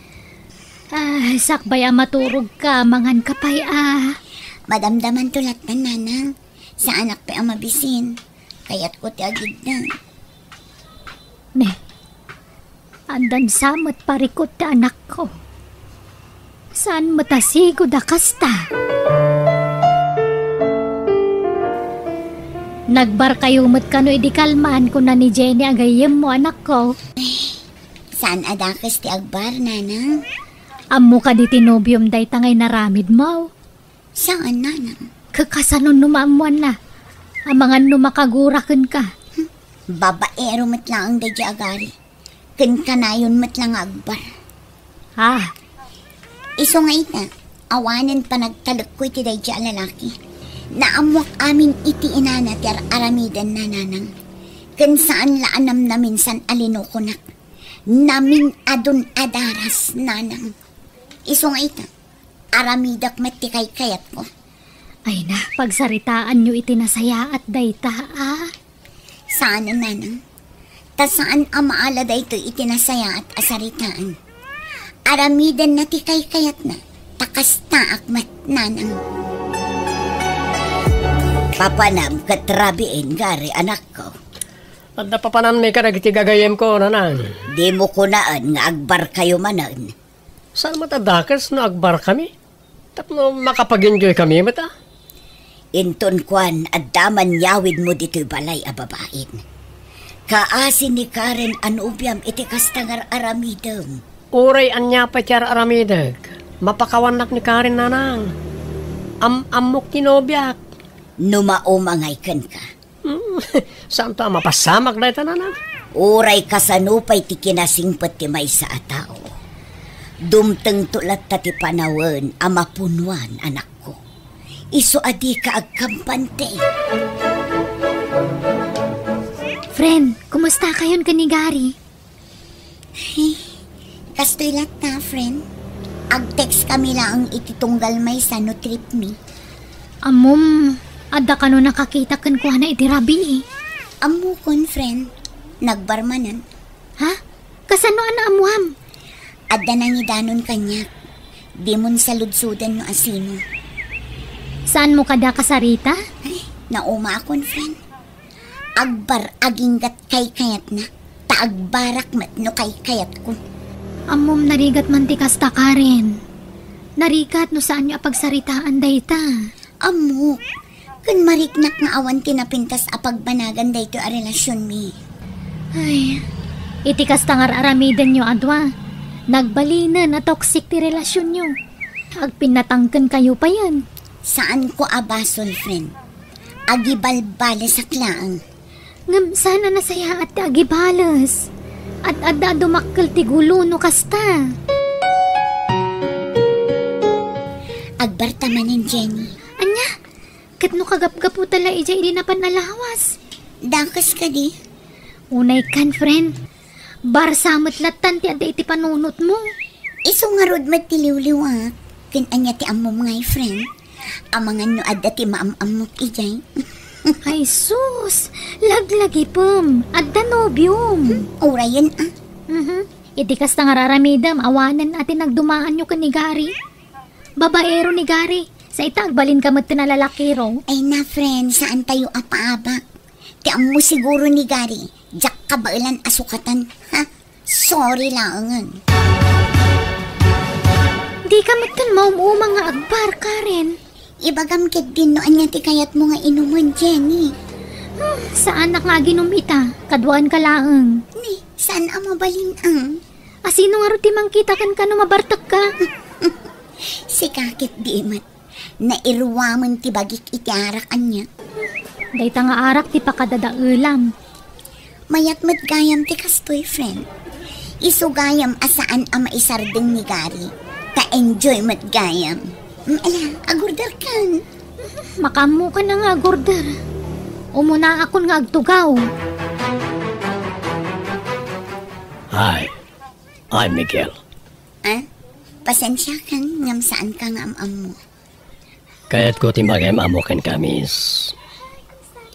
Ah, sakbay a maturogka, manganka pay a. Madamdamanto lattan, Nanang. Saanak pay a mabisin. Kayatko ti agiddan. Ne, addan sa met parikut ti anakko. Saan met a sigud a kasta? Nagbarkayo met kano idi kalman, kuna ni Jenny a gayyemmo, anakko. Saan a dakes ti agbar, Nanang? Ammo kadi ti nobiom dayta nga inaramidmo? Saan, Nanang. Kakasano no maammoanna? Amangan no makagura kenka. Hmm. Babaero met laeng daydiay a gari. Ken kanayon met la nga agbar. Ah. Isu nga ita, awanen panagtalekko iti daydiay a lalaki. Naammoak amin iti inana ti ar-aramidenna, Nanang. Ken saan la a namnaminsan a linukonak. Namin-adun a daras, Nanang. Isu nga ita, aramidek met ti kaykayatko. Ay na, pagsaritaanyo iti nasayaat dayta, a? Saanen, Nanang. Ta saan a maala daytoy iti nasayaat a saritaan. Aramidenna ti kaykayatna, ta kastaak met, Nanang. Papanam ket rabiin, Gari, anakko. Adda papananmi kadagiti gagayyemko, Nanang. Dimo kunaen nga agbarkayo manen. Saan met a dakes no agbarkami? Tapno makapag-enjoykami met a. Inton kuan, adda man yawidmo ditoy balay a babain. Kaasi ni Karen a nobiam iti kasta nga ar-aramidem. Uray ania pay ti ar-aramidek, mapakawannak ni Karen, Nanang. Am-ammok ti nobiak. No maumangay kenka, Hmm, saanto a mapasamak dayta, Nanang? Uray kasano pay ti kinasingpet ti maysa a tao, dumtengto latta ti panawen a mapunuan, anakko. Isu a dika agkampante. Friend, kumusta kayon ken ni Gary? Ay, kastoy latta, friend. Ag-text kami laeng iti tunggal maysa no trip mi. Ammom, adda kano nakakita kenkuana iti rabii? Ammokon, friend. Nagbar manen. Ha? Kasano a naammuam? Adda nangidanon kaniak. Dimon saludsoden no asino. Saanmo kada kasarita? Ay, naumaakon, friend. Agbar aginggat kaykayatna, ta agbarak met no kaykayatko. Ammom, narigat man ti kasta, Karen. Narigat no saanyo a pagsaritaan dayta. Ammok, ken mariknak nga awan ti napintas a pagbanagan daytoy a relasionmi. Ay, iti kasta nga ar-aramidenyo a dua, nagbalinen a toxic ti relasionyo. Agpinnatangkenkayo payen. Saanko a basol, friend. Agibalbalesak laeng. Ngem saan a nasayaat ti agibales. Ad-adda a dumakkel ti gulo no kasta. Agbarta manen, Jenny. Ania? Ket no kagapgaputa la idiay idi napan a lawas? Dakes kadi? Unay kan, friend. Barsa met lattan ti adda iti panunotmo. Isu ngarud met ti liwliwak. Ken ania ti ammom ngay, friend? Amangan no adda ti maam-ammok idiay. Ay sus! Laglagipem! Adda nobiom! Hmm, urayen, a. Mhm. Iti kasta nga ar-aramidem, awanen a ti nagdumaanyo ken ni Gary. Babaero ni Gary. Sa ita, agbalinka met ti nalalakiro. Ay na, friend, saantayo a paabak. Ti ammo siguro ni Gary, diak kabaelan a sukatan. Ha? Sorry laengen. Dika metten maum-uma nga agbar, Karen. Ibagam ketdin no ania ti kayatmo nga inumen, Jenny. Hmm, saanak nga aginum ita. Kaduaanka laeng. Ni, saan a mabalin ang? Asino ngarud ti mangkita kenka no mabartekka? Sika ketdi met. Nairuamen ti bagik iti arak ania. Dayta nga arak ti pakadadaelam. Mayat met gayam ti kastoy, friend. Isu gayam a saan a maisardeng ni Gary. Ta enjoy met gayam. Mm, ala, agorder kan. Makaammoka na nga agorder. Umunaakon nga agtugaw. Hi. I'm Miguel. Ah? Pasensiakan ngem saanka nga am-ammo. Kayatko ti mangim-ammo kenka, miss.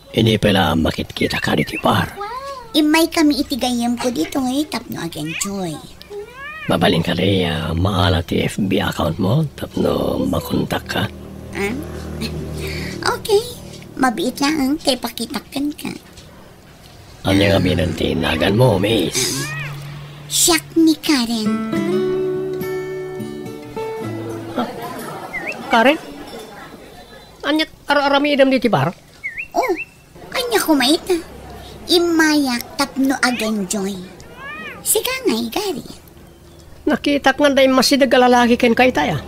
Idi pay la a makitkitaka ditoy bar. Immaykami iti gayyemko ditoy tapno ag-enjoy. Mabalin kadi a maala ti F B account mo tapno makontakka? Ah? Okay. Mabiit laeng ta ipakitak kenka. Ania ngamin ti naganmo, miss? Siak ni Karen. Karen? Ania ar-aramidem ditoy bar? Oh, ania koma ita? Immayak tapno ag-enjoy. Sika ngay, Gary. Nakitak nga adda immasideg a lalaki kenka ita, a.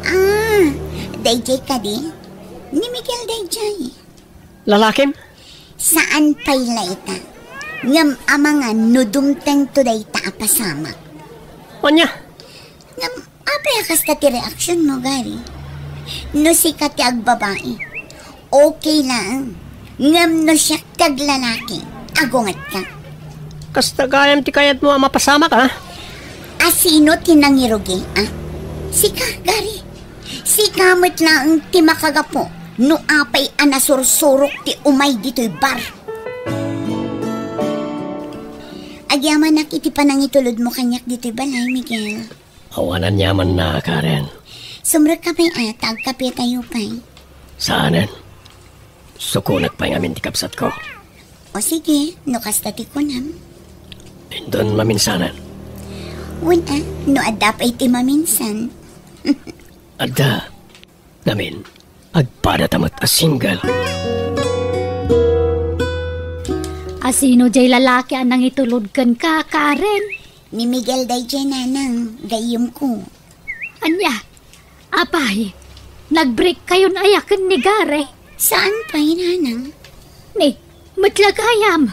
Ah, dayjay kadi? Ni Miguel dayjay. Lalakim? Saan pay la ita. Ngem amangan no dumtengto dayta a pasamak. Ania? Ngem apay a kasta ti reaksionmo, Gary? No sika ti agbabai, okay laeng. Ngem no siak ti aglalaki, agungetka. Kasta gayam ti kayatmo a mapasamak, a? Asino ti nangirugi, a? Sika, Gary. Sika met laeng ti makagapu no apay a nasursurok ti umay ditoy bar. Agyamanak iti panangitulodmo kaniak ditoy balay, Miguel. Awan aniamanna, Karen. Sumrekka pay a, ta agkapetayo pay. Saanen. Sukonek pay ngamin ti kabsatko. O sige, no kasta ti kunam. Inton maminsanen. Wen a, no adda pay ti maminsan. Adda. Ngamin, agpadata met a single. Asino jay lalaki a nangitulod kenka, Karen? Ni Miguel dayjay, nanang, gayyemko. Ania? Apay, nag-break kayon aya ken ni Gary? Saan pay, nanang? Ni, met la gayam.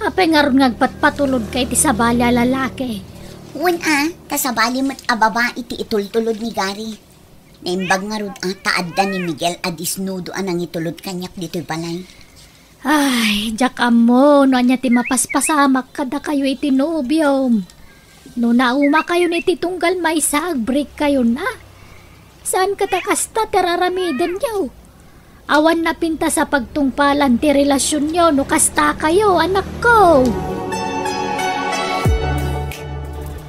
Apay ngarud nga agpatpatulodka iti sabali a lalaki? Wen a, ta sabali met a babai ti itultulod ni Gary. Naimbag ngarud a ta adda ni Miguel a disnudo a nangitulod kaniak ditoy balay. Ay, diak ammo no ania ti mapaspasamak kadakayo iti nobiom. No naumakayon iti tunggal maysa, agbreak kayon a. Saan ket a kasta ti ar-aramidenyo? Awan napintas a pagtungpalan ti relasionyo no kasta kayo, anakko.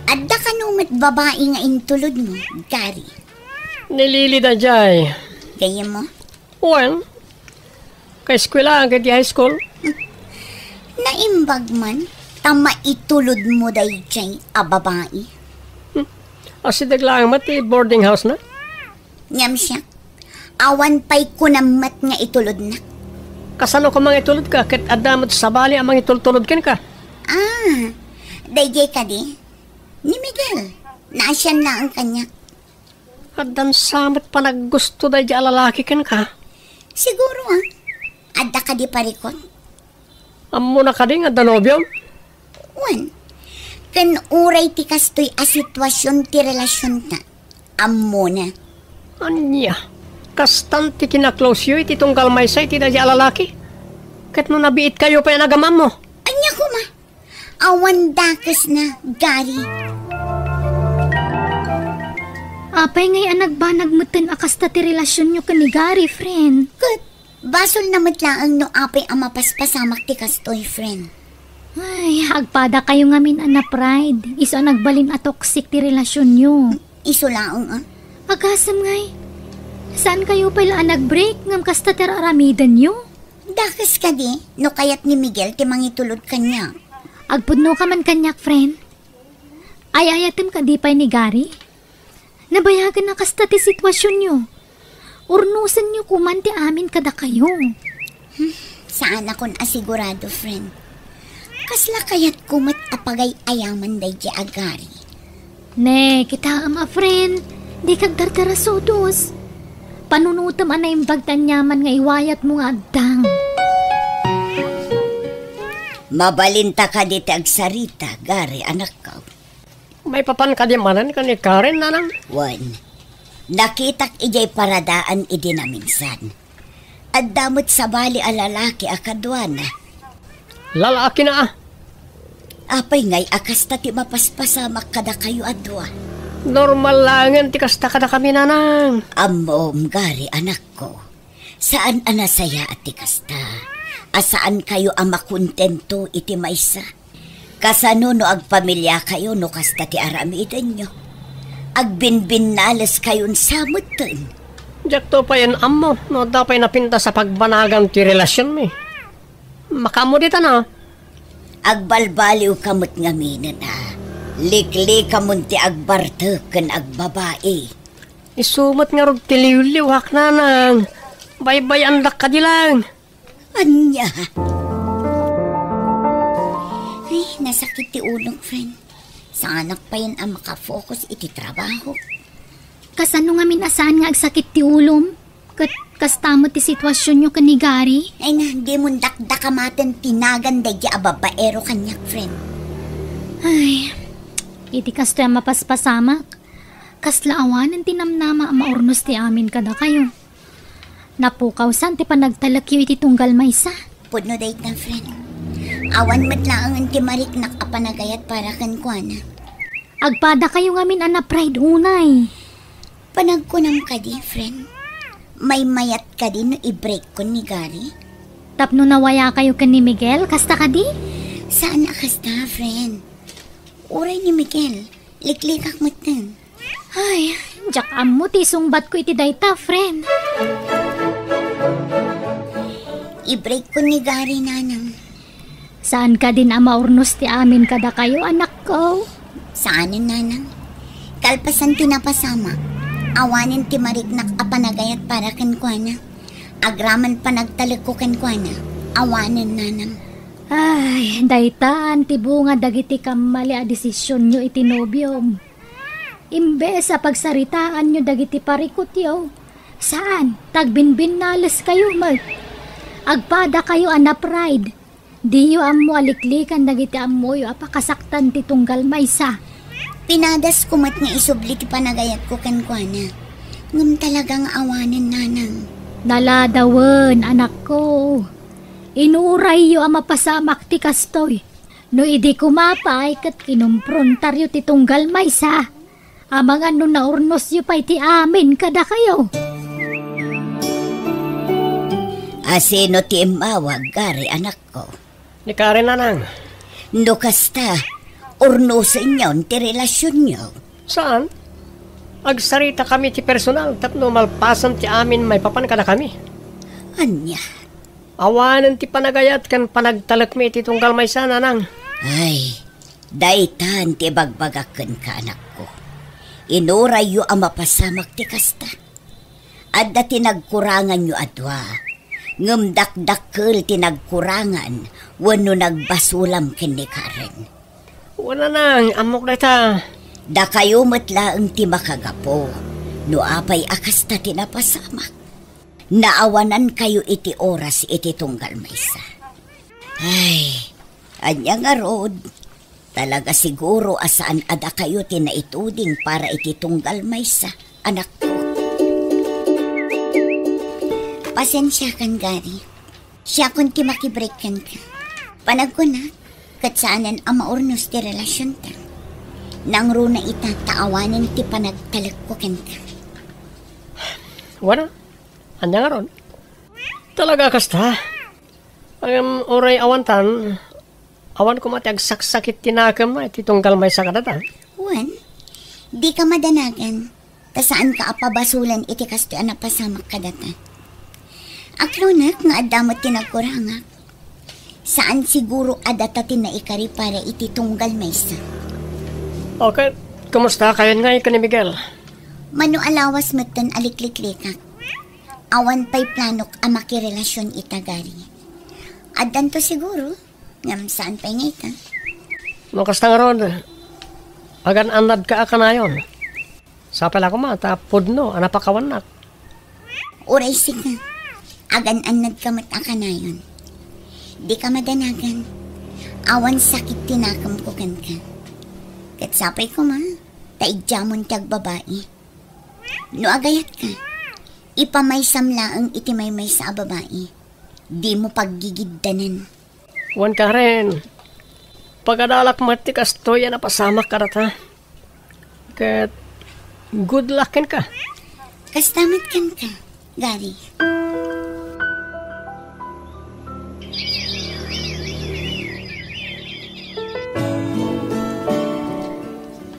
Adda kano met babai nga intulodmo, Gary? Ni Lily dayjay. Gayyemmo? Wen, kaeskuelaan ket ti high school. Naimbag man, ta maitulodmo dayjay a babai. Hmm. Asideg laeng met ti boarding house na. Ngem siak, awan pay kunam met nga itulodnak. Kasano koma nga itulodka ket adda met sabali a mangitultulod kenka? Ah, dayjay kadi? Ni Miguel, naasian laeng kaniak. Addan sa met panaggusto daydi a lalaki kenka? Siguro, a. Adda kadi parikut? Ammona kadi nga adda nobiom? Wen, ken uray ti kastoy a situasion ti relasionta, ammona. Ania? Kastan ti kinaklosyo iti tunggal maysa iti daydi a lalaki? Ket no nabiitkayo pay a nagamammo? Ania koma? Awan dakesna, Gary. Apay ngay a nagbanag metten a kasta ti relasionyo ken ni Gary, friend? Ket, basolna met laeng no apay a mapaspasamak ti kastoy, friend. Ay, agpada kayo ngamin a na-pride. Isu a nagbalin a toxic ti relasionyo. Isu laeng, a? Agasem ngay. Saan kayo pay la a nag-break ngem kasta ti ar-aramidenyo? Dakes kadi no kayat ni Miguel ti mangitulod kaniak. Agpudnoka man kaniak, friend. Ay-ayatem kadi pay ni Gary? Nabayagen a kasta ti situasionyo. Urnosenyo koman ti amin kadakayo. Hmm, saanakon a sigurado, friend. Kasla kayatko met a pagay-ayaman daydi a gari. Ne, kitaem a friend, dika agdardarasudos. Panunotem a naimbag ti aniaman nga iwayatmo nga agdang. Mabalinta kadi ti agsarita, gari, anakko. Maipapan kadi manen ken ni Karen, nanang? Wen, nakitak idiay paradaan idi naminsan. Adda met sabali a lalaki a kaduana. Lalaki na, ah. Apay ngay a kasta ti mapaspasamak kadakayo a dua? Normal laengen ti kasta kadakami, nanang. Ammom, gari, anakko. Saan a nasayaat ti kasta, a saan kayo a makontento iti maysa. Kasano no agpamiliakayo no kasta ti aramidenyo? Agbinbinnales kayon sa metten. Diakto pay ammo no adda pay napintas a pagbanagan ti relasionmi. Makaammo dita, no? Agbalbaliw ka met ngamin a liklikamon ti agbartek ken agbabai. Isu met ngarud ti liwliwak, nanang. Baybay-andak kadi lang. Ania? Ay, nasakit ti ulok, friend. Saanak payen a makafocus iti trabaho. Kasano ngamin a saan nga agsakit ti ulom? Ket kasta met ti situasionyo ken ni Gary? Ay na, dimon dakdakamaten ti nagan daydi a babaero kaniak, friend. Ay, iti kastoy a mapaspasamak, kasla awanen ti namnama a maurnos ti amin kadakayo. Napukawsan ti panagtalekyo iti tunggal maysa. Pudno dayta, friend. Awan met laengen ti mariknak a panagayat para kenkuana. Agpadakayo ngamin a na-pride unay. Panagkunam kadi, friend? Maymayat kadi no i-break kon ni Gary? Tapno nawayakayo ken ni Miguel, kasta kadi? Saan a kasta, friend. Uray ni Miguel, liklikak metten. Ay, diak ammo ti isungbatko iti dayta, friend. I-break kon ni Gary, nanang. Saan kadin a maurnos ti amin kadakayo, anakko? Saanen, nanang. Kalpasan ti napasamak, awanen ti mariknak a panagayat para kenkuana. Agraman panagtalekko kenkuana, awanen, nanang. Ay, daytan ti bunga dagiti kammali a desisionyo iti nobiom. Imbes a pagsaritaanyo dagiti parikutyo, saan, tagbinbinnaleskayo met. Agpadakayo a na-pride. Diyo ammo a liklikan dagiti ammoyo a pakasaktan ti tunggal maysa. Pinadasko met nga isubli ti panagayatko kenkuana. Ngem talaga nga awanen, nanang. Naladawen, anakko. Inurayyo a mapasamak ti kastoy. No idi koma pay ket kinumprontaryo ti tunggal maysa, amangan no naurnosyo pay ti amin kadakayo. A sino ti immawag, Gary, anakko? Ni Karen, nanang. No kasta, urnosenyon ti relasionyo. Saan? Agsaritakami ti personal tapno malpasen ti amin maipapan kadakami. Ania? Awanen ti panagayat ken panagtalekmi iti tunggal maysa, nanang. Ay, daytan ti ibagbagak kenka, anakko. Inurayyo a mapasamak ti kasta. Adda ti nagkuranganyo a dua, ngem dakdakkel ti nagkurangan wenno nagbasolam ken ni Karen. Wen, nanang, ammok dayta. Dakayo met laeng ti makagapu no apay a kasta ti napasamak. Naawanankayo iti oras iti tunggal maysa. Ay, ania ngarud? Talaga siguro a saan a dakayo ti naituding para iti tunggal maysa, anakko. Pasensiakan, Gary. Siakon ti makibreak kenka. Panagkunak, ket saanen a maurnos ti relasionta. Nangruna ita ta awanen ti panagtalekko kenka. Wen, ania ngarud? Talaga kasta? Ngem uray awantan, awan koma ti agsaksakit ti nakem iti tunggal maysa kadata. Wen, dika madanagan, ta saanka a pabasolen iti kastoy a napasamak kadata. Aklonek nga adda met ti nagkurangak. Saan siguro a data ti naikari para iti tunggal maysa. Okay, kumusta kayon ngay ken ni Miguel? Mano a lawas metten a likliklikak. Awan pay planok a makirelasion ita, Gary. Addanto siguro, ngem saan pay nga ita. No kasta ngarud, agan-annadka a kanayon. Sapay la koma ta pudno a napakawannak. Uray sika, agan-annadka met a kanayon. Dika madanagan. Awan sakit ti nakemko kenka. Ket sapay koma, ta idiamon ti agbabai. No agayatka, ipamaysam laeng iti maymaysa a babai. Dimo paggigiddanan. Wen Karen, pagadalak met ti kastoy a napasamak kadata. Ket good luck kenka. Kasta met kenka, Gary.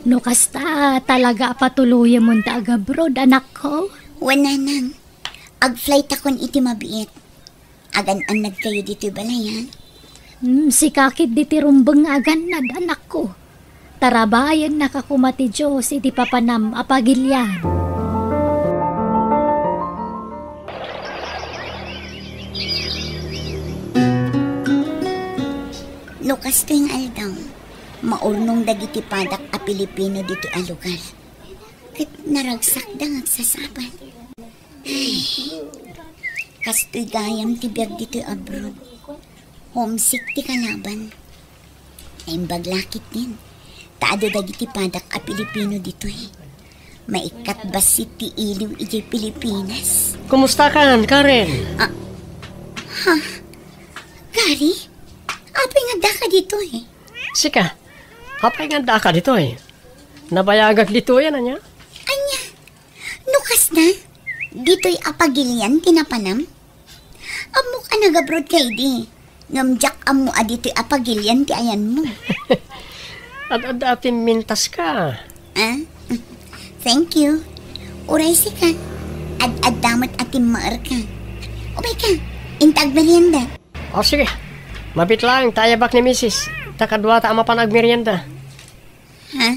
No kasta, talaga a patuloyemon ta agabroad, anakko? Wen, nanang. Agflightakon iti mabiit. Agan-annadkayo ditoy balay, ha? Hmm, sika ketdi ti rumbeng nga agannad, anakko. Tarabayennaka koma ti Dios iti papanam a pagilian. No kastoy nga aldaw, maurnong dagiti padak a Pilipino ditoy a lugar. Ket naragsakda nga agsasabal. Ay, kastoy gayam ti biag ditoy abroad. Homesick ti kalaban. Naimbag la ketdin, ta adu dagiti padak a Pilipino ditoy. Maikkat bassit ti iliw idiay Pilipinas. Kumustakan, Karen? Ah, ha? Gary? Apay nga addaka ditoy? Sika, apay nga addaka ditoy? Nabayagak ditoy, ania? Ania? No kasta, ditoy a pagilian ti napanam? Ammok a nagabroad ka idi, ngem diak ammo a ditoy a pagilian ti ayanmo. Ad-adda a pimmintaska. Ah? Thank you. Uray sika, ad-adda met a timmaerka. Umayka, inta agmerienda. O, sige. Mabiit laeng ta ayabak ni misis, ta kaduata a mapan agmerienda. Ha?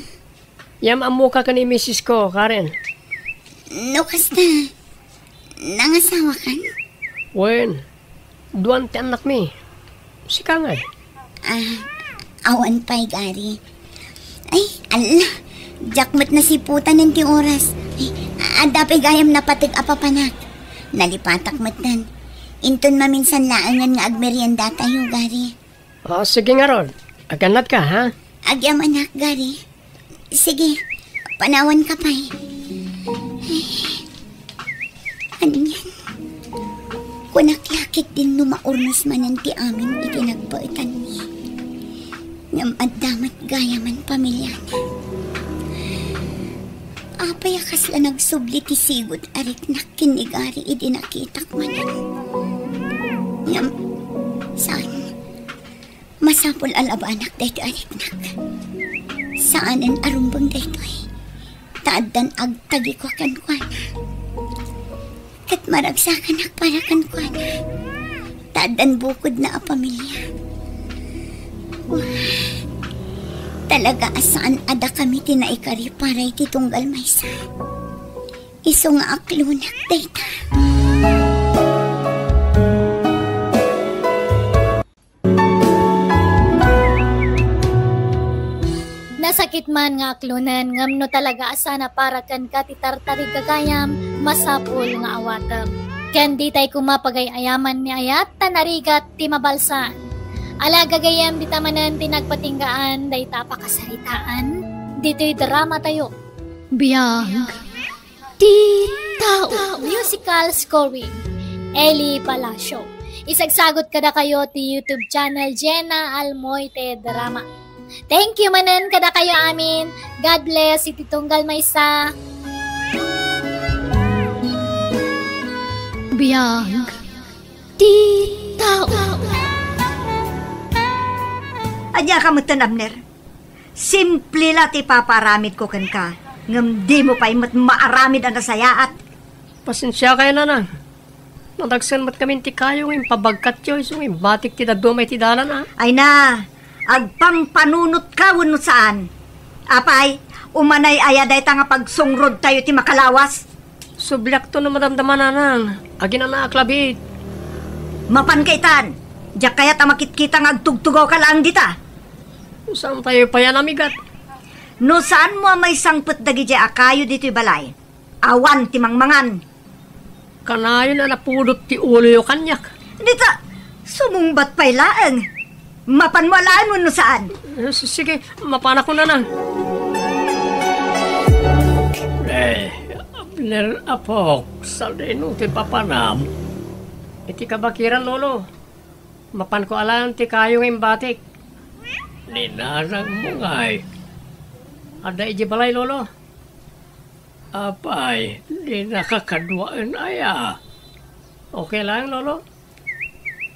Yam-ammoka ken ni misisko, Karen. No kasta, nangasawakan? Wen, duan ti annakmi. Sika ngay? Ah, awan pay, Gary. Ay, alla, diak met nasiputan ti oras. Ay, adda pay gayam napateg a papanak. Nalipatak metten. Inton maminsan laengen nga agmeriendatayo, Gary. O, sige ngarud. Agannadka, ha? Agyamanak, Gary. Sige, panawanka pay. Ay, anian? Kunak la ketdin no maurnos manen ti amin iti nagbaetanmi. Ngem adda met gayamen pamiliana. Apay a kasla nagsubli ti sigud a riknak ken ni Gary idi nakitak manen? Ngem, saan? Masapul a labanak daytoy a riknak. Saanen a rumbeng daytoy. Ta addan agtagikua kenkuana. Ket maragsakanak para kenkuana. Ta addan bukodna a pamilia. Wah, talaga a saan a dakami ti naikari para iti tunggal maysa. Isu nga aklonak dayta. Nasakit man nga aklonen, ngem no talaga a saan a para kenka ti tartarig gagayam, masapul nga awatem. Ken ditay koma pagay-ayaman ni ayat ta narigat ti mabalsaan. Ala gagayam, dita manen ti nagpatinggaan dayta a pakasaritaan ditoy dramatayo. Biag ti tao. Musical scoring, Eli Palacio. Isagsagot kadakayo ti YouTube channel Jenna Almoite Drama. Thank you manen kadakayo amin. God bless iti tunggal maysa. Biag ti tao. Ania ka metten, Abner? Simple la ti ipapaaramidko kenka, ngem dimo pay met maaramid a nasayaat. Pasensiakay, nanang. Nadagsen met ngamin ti kayo nga impabagkatyo isu nga imbatik ti dadduma iti dalan, a. Ay na, agpangpanunotka wenno saan? Apay, umanay aya dayta nga pagsungrodtayo ti makalawas? Subliakto no madamdama, nanang. Aginanaak labiit. Mapanka itan. Diak kayat a makitkita nga agtugtugawka laeng dita. Saantayo pay a namigat? No saanmo a maisangpet dagidiay a kayo ditoy balay, awan ti mangmangan. Kanayon a napudot ti uloyo kaniak. Dita, sumungbat pay laeng. Mapanmo alaenmo no saan. Eh, si-, sige, mapanakon, nanang. Eh, Abner, apok, sadino ti papanam? Iti kabakiran, lolo. Mapanko alaen ti kayo nga imbatik. Ni nanangmo ngay. Adda idiay balay, lolo. Apay, dinaka kaduaen aya? Okay laeng, lolo.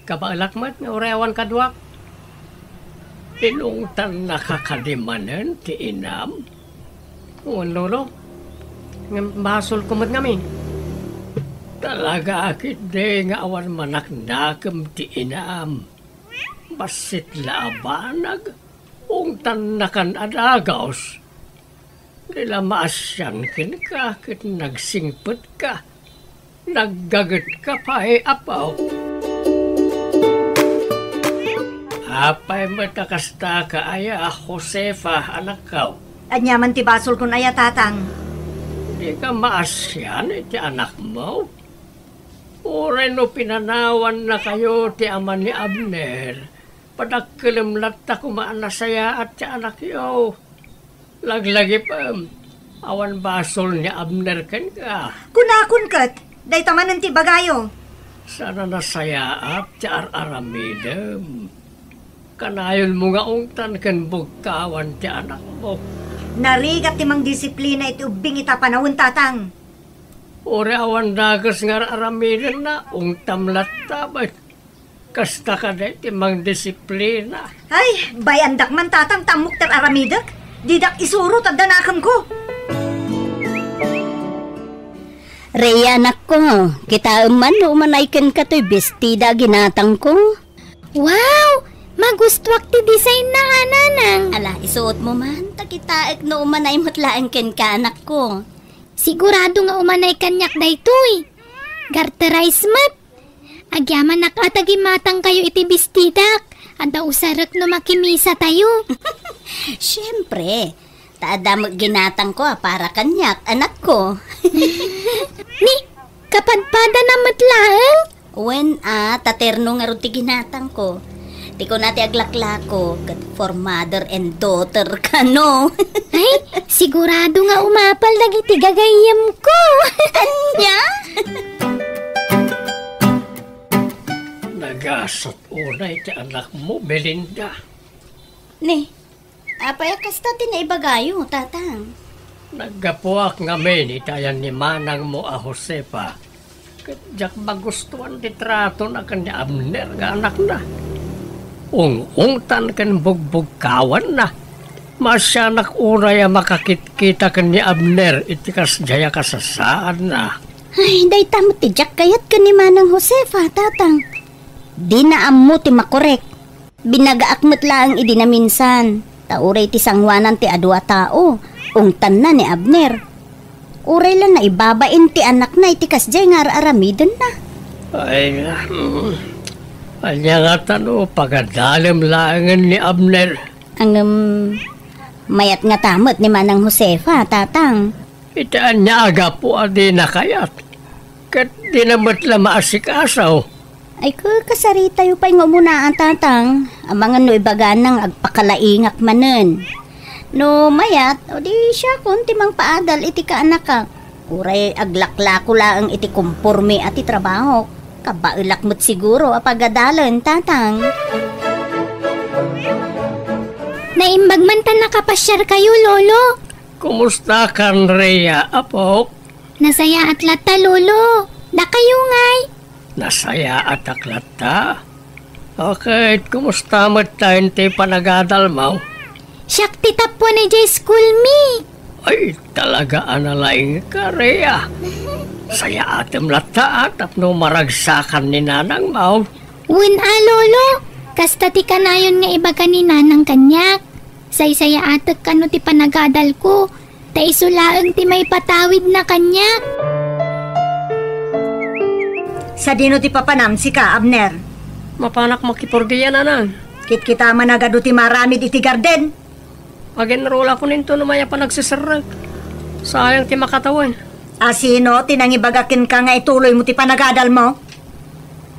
Kabaelak met nga uray awan kaduak. Inungtannaka kadi manen ti inam? Wen, lolo. Ngem basolko met ngamin. Talaga a ketdi nga awan manaknakem ti inam. Bassit la a banag, ungtannakan a dagus. Di la maasian kenka ket nagsingpetka. Naggagetka pay, apo. Apay met a kastaka aya, Josefa, anakko? Ania man ti basolkon aya, tatang? Dika maasian iti anakmo? Uray no pinanawannakayo ti ama ni Abner, padakkelem latta koma a nasayaat ti anakyo. Laglagipem, awan basol ni Abner kenka. Kunakon ket, dayta manen ti ibagayo. Saan a nasayaat ti ar-aramidem. Kanayonmo nga ungtan ken bugkawan ti anakmo. Narigat ti mangdisiplina iti ubbing ita panawen, tatang. Uray awan dakes nga ar-aramidenna, ungtam latta met. Kasta kadi ti mangdisiplina. Ay, bay-andak man, tatang, ta ammok ti ar-aramidek. Didak isuro ta adda nakemko. Rhea, anakko, kitaem man no umanay kenka toy bestida a ginatangko. Wow! Magustuak ti design na, a, nanang. Ala, isuotmo man, ta kitaek no umanay met laeng kenka, anakko. Sigurado nga umanay kaniak daytoy. Garterized met. Agyamanak a ta gimatangkayo iti bestidak. Adda usarek no makimisatayo. Siempre, ta adda met ginatangko a para kaniak, anakko. Ni, kapadpadana met laeng? Wen a, ta terno ngarud ti ginatangko. Ti kuna ti aglaklako, ket for mother and daughter kano. Ay, sigurado nga umapal dagiti gagayyemko. Ania? Nagasat unay ti anakmo, Belinda. Ni, apay a kasta ti naibagayo, tatang? Naggapuak ngamin iti ayan ni manangmo a Josefa. Ket diak magustuan ti tratona ken ni Abner nga anakna. Ung-ungtan ken bugbugkawanna. Maasianak unay a makakitkita ken ni Abner iti kasdiay a kasasaadna. Ay, dayta met ti diak kayat ken ni Manang Josefa, tatang. Dina ammo ti makorek. Binagaak met laeng idi naminsan, ta uray ti sangoanan ti adu a tao, ungtanna ni Abner. Uray la naibabain ti anakna iti kasdiay nga ar-aramidenna. Ay, mm, ania ngata no pagadalem laengen ni Abner? Ngem, mayat ngata met ni Manang Josefa, tatang. Iti ania a gapu a dina kayat? Ket dina met la maasikaso. Ay, ka-, kasaritayo pay nga umunaan, tatang. Amangan no ibagana nga agpakalaingak manen. No mayat, o di siakon ti mangpaadal iti kaanakak. Uray aglaklako laeng iti komporme a ti trabahok. Kabaelak met siguro a pagadalen, tatang. Naimbag man ta nakapasiarkayo, Lolo. Kumustakan, Rhea, apok? Nasayaat latta, Lolo. Dakayo ngay? Nasayaatak latta. Ket, kumusta met ta ti panagadalmo? Siak ti tappuan idiay school mi. Ay, talaga a nalaingka, Rhea. Sayaatem latta, a, tapno maragsakan ni nanangmo. Wen a, Lolo. Kasta ti kanayon nga ibaga ni nanang kaniak. Saysayaatek kano ti panagadalko, ta isu laeng ti maipatawidna kaniak. Sadino ti papanam, sika, Abner? Mapanak makipordia, nanang. Kitkita man a gadu ti maramid iti garden. Agenrolakon inton umay a panagseserrek. Sayang ti makatawen. A sino ti nangibaga kenka nga ituloymo ti panagadalmo?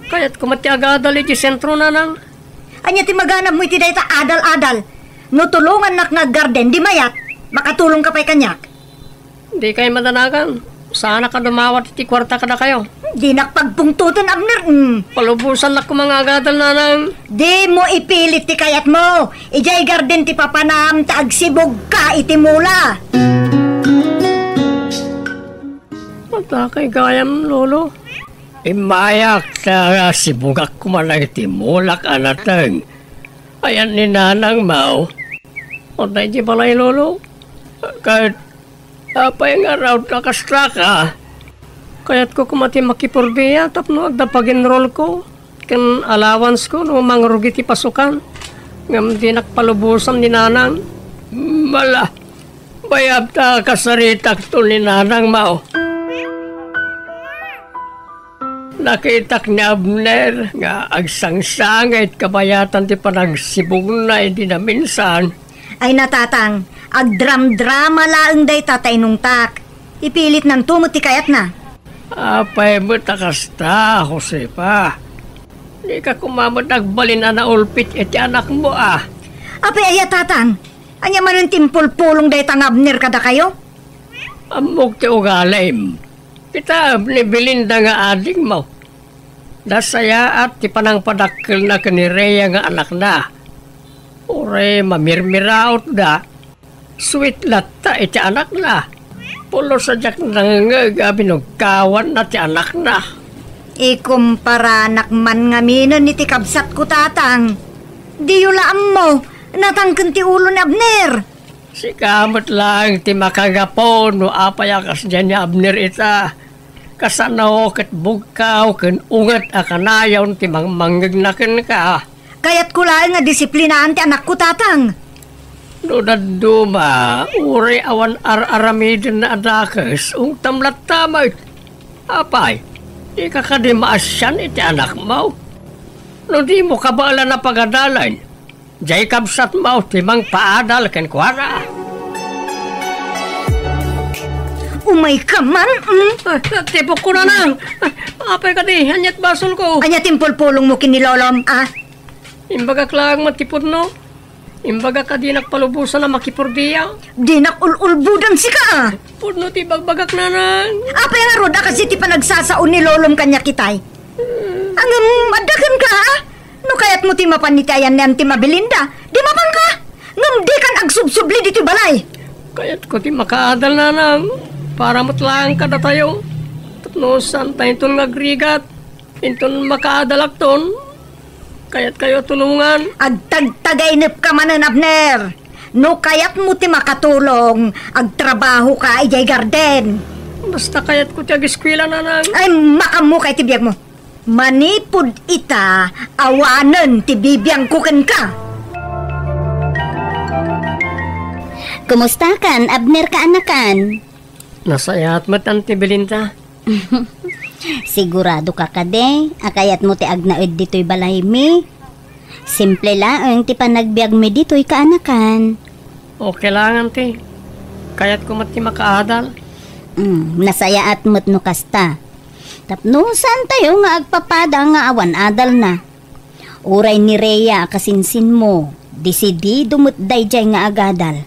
Kayatko met ti agadal iti sentro, nanang. Ania ti maganabmo iti dayta adal-adal? No tulongannak nga aggarden, di mayat, makatulongka pay kaniak. Dikay madanagan. Saanak a dumawat iti kuarta kadakayo. Dinak pagpungtoten, Abner. Mm. Palubosannak koma nga agadal, nanang. Dimo ipilit ti kayatmo. Idiay garden ti papanam ta agsibugka iti mula. Adda kay gayam, Lolo? Immayak ta sibugak koma dagiti mulak a nateng. Ayan ni nanang, maw. Adda iti balay, Lolo. Ket apay nga raut a kasta ka? Kayatko koma ti makipordia tapno adda pag-enrollko ken allowance ko no mangrugi ti pasukan. Ngem dinak palubosan ni nanang. Mala, bayab ta kasaritakto ni nanang, maw. Nakitak ni Abner nga agsangsangit kabayatan ti panagsibugna idi naminsan. Ay, natatang, agdramdrama laeng dayta ta inungtak. Ipilitnanto met ti kayatna. Apay met a kasta, Josefa? Dika koma met agbalin a naulpit iti anakmo, a? Apay aya, tatang? Ania manen ti impulpulong dayta nga Abner kadakayo? Ammok ti ugalim. Kitaem ni Belinda nga adingmo. Nasayaat ti panangpadakkelna ken ni Rhea nga anakna. Uray mamirmirautda, sweet latta iti anakna. Pulos a diak nangngeg a binugkawanna ti anakna. Ikumparanak man ngaminen iti kabsatko, tatang. Diyo la ammo, natangken ti ulo ni Abner. Sika met laeng ti makagapu no apay a kasdiay ni Abner ita. Kasano ket bugkaw ken unget a kanayon ti mangmangngegna kenka. Kayatko laeng a disiplinaan ti anakko, tatang. No dadduma, uray awan ar-aramidenna a dakes, ungtam latta met. Apay, dika kadi maasian iti anakmo? No dimo kabaelan a pagadalen, diay kabsatmo ti mangpaadal kenkuana. Umayka man, mm? Ah, tipokko, nanang. Ah, apay kadi, aniat basolko? Ania ti impulpulongmo ken ni lolom, a? Imbagak laeng met ti pudno. Imbagak a dinak palubosan a makipordia. Dinak ul-ulbodan sika, a? Pudno ti ibagbagak, nanang. Apay ngarud a kas iti panagsasao ni lolom kaniak itay? Ngem adda kenka, a? No kayatmo ti mapan iti ayanna ti Belinda, di mapanka. Ngem dikan agsubsubli ditoy balay. Kayatko ti makaadal, nanang. Para met laeng kadatayo. Tapno saantayonton nga agrigat. Inton makaadalakton, kayatkayo a tulongan. Agtagtagainepka manen, Abner. No kayatmo ti makatulong, agtrabahoka idiay garden. Basta kayatko ti ageskuela, nanang. Ay, makaammoka iti biagmo. Manipud ita, awanen ti bibiangko kenka. Kumustakan, Abner, kaanakan? Nasayaat met, Auntie Belinda. Siguradoka kadi a kayatmo ti agnaed ditoy balaymi? Simple laeng ti panagbiagmi ditoy, kaanakan. Okay lang, Auntie. Kayatko met ti makaadal. Mm, nasayaat met no kasta. Tapno saantayo nga agpapada nga awan adalna. Uray ni Rhea a kasinsinmo, desidido met daydiay nga agadal.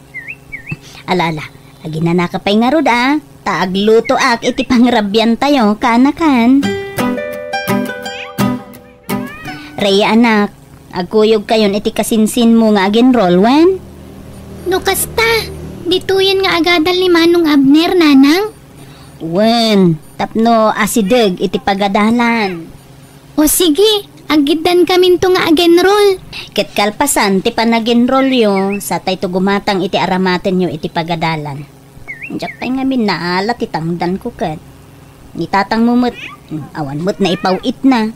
Ala, ala, aginanaka pay ngarud, a, ta aglutoak iti pangrabiantayo, kaanakan. Rhea, anak, agkuyogkayon iti kasinsinmo nga agenrol, wen? No kasta, ditoyen nga agadal ni Manong Abner, nanang? Wen, tapno asideg iti pagadalan. O sige, aggiddankaminto nga agenrol. Ket kalpasan ti panagenrolyo, satayto gumatang iti aramatenyo iti pagadalan. Diak pay ngamin naala ti tangdanko ket. Ni tatangmo met, awan met naipaw-itna.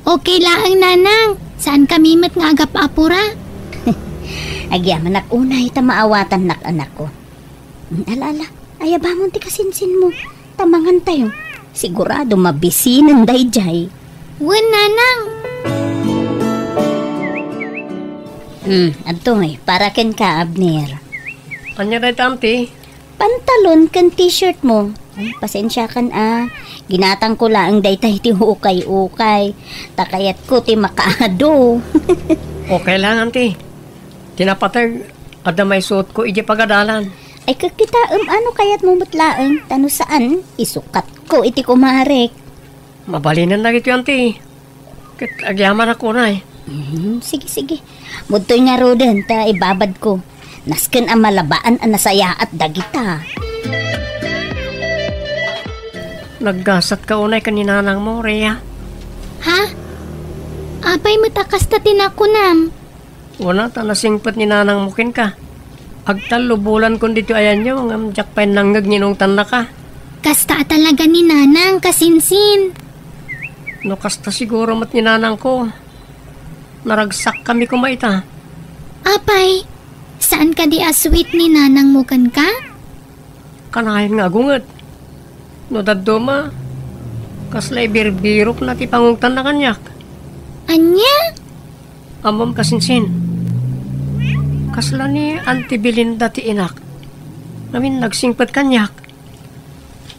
Okay laeng, nanang. Saankami met nga agap-apura. Agyamanak unay ta maawatannak, anakko. Ala, ala, ayabamon ti kasinsinmo. Ta mangantayo. Sigurado mabisinen daydiay. Wen, nanang. Hmm, adtoy, para kenka, Abner. Ania dayta, auntie? Pantalon ken t-shirt mo. Ay, pasensiakan a. Ginatangko laeng dayta iti ukay-ukay. Ta kayatko ti makaado. Okay lang, auntie. Ti napateg, adda maisuotko idiay pagadalan. Ay, kakitaem, ano kayatmo met laeng? Ta no saan, isukatko iti kumarek. Mabalinen dagitoy, auntie. Ket agyamanak unay. Mhm, sige, sige. Mudtoy ngaruden ta ibabadko. Nasken a malabaan a nasayaat dagita. Naggasatka unay ken ni nanangmo, Rhea? Ha? Apay met a kasta ti nakunam? Wen a, ta nasingpet ni nanangmo kenka. Agtallobulan kon ditoy ayanyo, ngem diak pay nangngeg nga inungtannaka. Kasta a talaga ni nanang, kasinsin. No kasta siguro met ni nanangko, naragsakkami koma ita. Apay, saan kadi a sweet ni nanangmo kenka? Kanayon nga agunget. No dadduma, kasla ibirbirokna ti pangungtanna kaniak. Ania? Ammom, kasinsin. Kasla ni Auntie Belinda ti inak. Ngamin nagsingpet kaniak.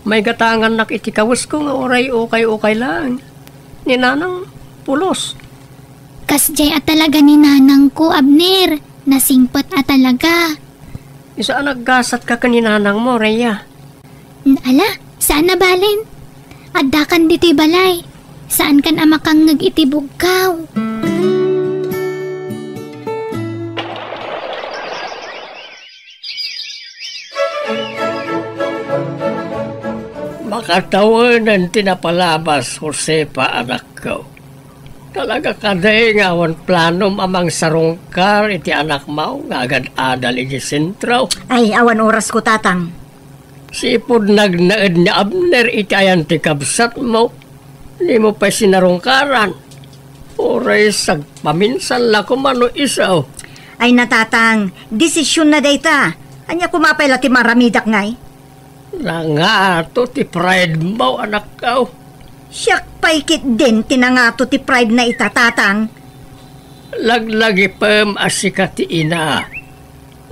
Maigatangannak iti kawesko nga uray ukay-ukay laeng. Ni nanang, pulos. Kasdiay a talaga ni nanangko, Abner. Nasingpet a talaga. Isu a naggasatka ken ni nanangmo, Rhea. Ala, saan a balen. Addakan ditoy balay. Saankan a makangngeg iti bugkaw. Makatawenen ti napalabas, Josefa, anakko. Talaga kadi nga awan planom a mangsarungkar iti anakmo nga agad-adal iti sentro? Ay, awan orasko, Tatang. Sipud nagnaed ni Abner iti ayan ti kabsatmo, dimo pay sinarungkaran. Uray sagpaminsan la koma no isu. Ay, Tatang, desisionna dayta. Ania koma pay la ti maaramidak ngay? Nangato ti pride mo, anakko. Siak pay ketdin ti nangato ti pride na ita, Tatang. Laglagipem a sika ti ina.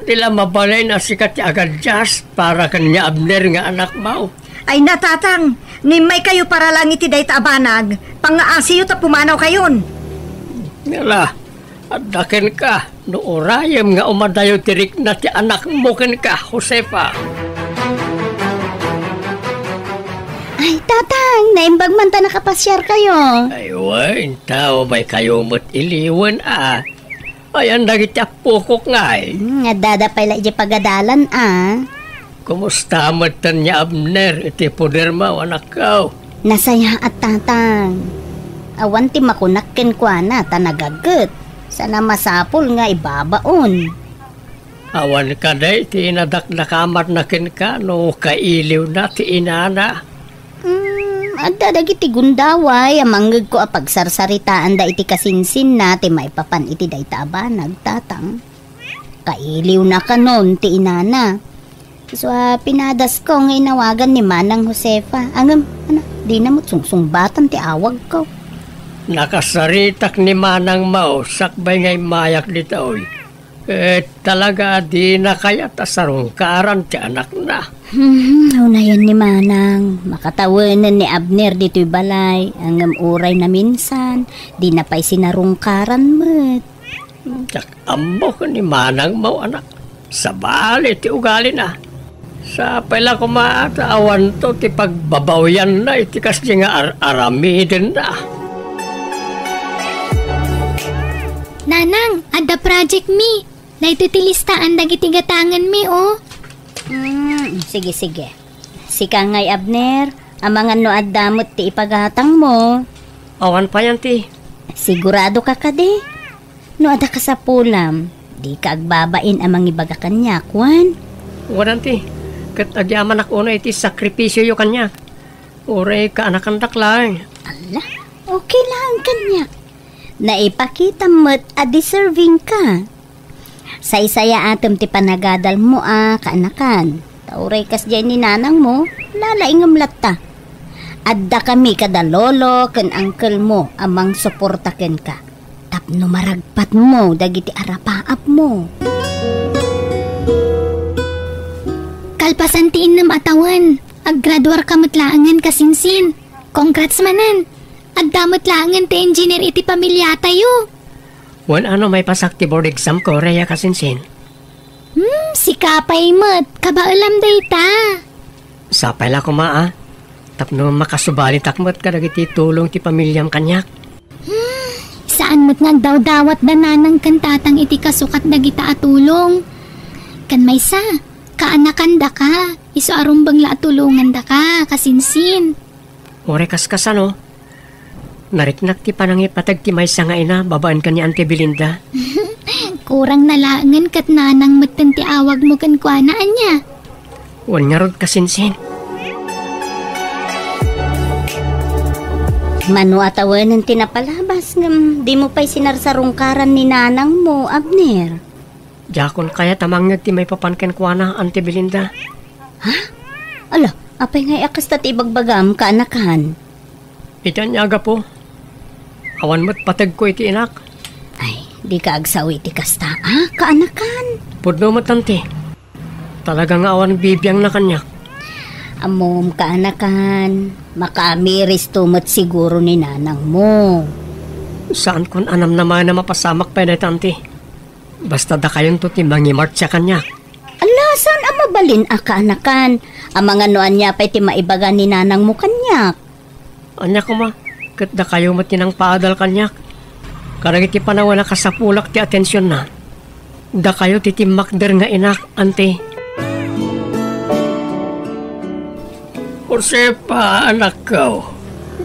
Di la mabalin a sika ti agadias para ken ni Abner nga anakmo. Ay, Tatang, no immaykayo para lang iti dayta a banag, pangngaasiyo ta pumanawkayon. Ngala, adda kenka, no urayem nga umadayo ti rikna ti anakmo kenka, Josefa. Ay, Tatang, naimbag man ta nakapasiarkayo. Ay, wen, ta umaykayo met iliwen a. Ayan dagiti appokok ngay. Hmm, addada pay la idiay pagadalan a. Kumusta metten ni Abner iti podermo, anakko? Nasayaat, Tatang. Awan ti makunak kenkuana ta nagaget. Sana masapul nga ibabaon. Awan kadi ti inadakdakamatna kenka no kailiwna ti inana? Hmm, adda dagiti gundaway a mangngegko a pagsarsaritaanda iti kasinsinna ti maipapan iti dayta a banag, Tatang. Kailiwna kanon ti inana. Isu a pinadasko nga inawagan ni Manang Josefa. Ngem, ana, dina met sungsungbatan ti awagko. Nakasaritak ni Manangmo sakbay nga immayak ditoy. Ket talaga a dina kayat a sarungkaran ti anakna. Hmm, unayen ni Manang, makatawenen ni Abner ditoy balay, ngem uray naminsan, dina pay sinarungkaran met. Diak ammo ken ni Manangmo, anak. Sabali ti ugalina. Sapay la koma ta awanto ti pagbabawianna iti kasdi nga ar-aramidenna. Nanang, adda project mi. Daytoy ti listaan dagiti gatangen mi, o. Mm, sige, sige. Sika ngay, Abner, amangan no adda met ti ipagatangmo. Awan pay, auntie. Sigurado ka kadi? No adda kasapulam, dika agbabain a mangibaga kaniak, wen? Wen, auntie. Ket agyamanak unay iti sakripisioyo kaniak. Uray kaanakandak laeng. Ala, okay laeng kaniak. Naipakitam met a deserving ka. Saysayaatem ti panagadalmo a kaanakan. Ta uray kasdiay ni nanangmo, lalaingem latta. Addakami kada lolo ken angkelmo a mangsuporta kenka tapno maragpatmo dagiti arapaapmo. Kalpasan ti innem a tawen, aggraduarka met laengen, kasinsin. Congrats manen! Adda met laengen ti engineer iti pamiliatayo. Wen, ano, maipasak ti board exam ko, Rhea, kasinsin? Hmm, sika pay met. Kabaelam dayta. Sapay la koma, a. Tapno makasubalitak met kadagiti tulong ti pamiliam kaniak. Hmm, saan met nga agdawdawat da nanang ken tatang iti kasukat dagita a tulong. Ken maysa, kaanakan daka, isu a rumbeng la a tulongan daka, kasinsin. Uray kaskasano, nariknak ti panangipateg ti maysa nga ina babaen ken ni Auntie Belinda. Kurang na laengen ket nanang metten ti awagmo kenkuana, ania? Wen ngarud, kasinsin. Mano a tawenen ti napalabas ngem dimo pay sinarsarungkaran ni nanangmo, Abner? Diakon kayat a mangngeg ti maipapan kenkuana, Auntie Belinda. Ha? Ala, apay ngay a kasta ti ibagbagam, kaanakan? Iti ania a gapu, awan met pategko iti inak. Ay, dika agsao iti kasta, a, kaanakan? Pudno met, Auntie. Talaga nga awan bibiangna kaniak. Ammom, kaanakan, makaamiristo met siguro ni nanangmo. Saankon a namnamaen a mapasamak pay dayta, Auntie. Basta dakayonto ti mangimartsa kaniak. Ala, saan a mabalin a kaanakan? Amangan no ania pay ti maibaga ni nanangmo kaniak? Ania koma, ket dakayo met ti nangpaadal kaniak. Kadagiti panawen a kasapulak ti atensionna, dakayo ti timmakder nga inak, Auntie. Josefa, anakko,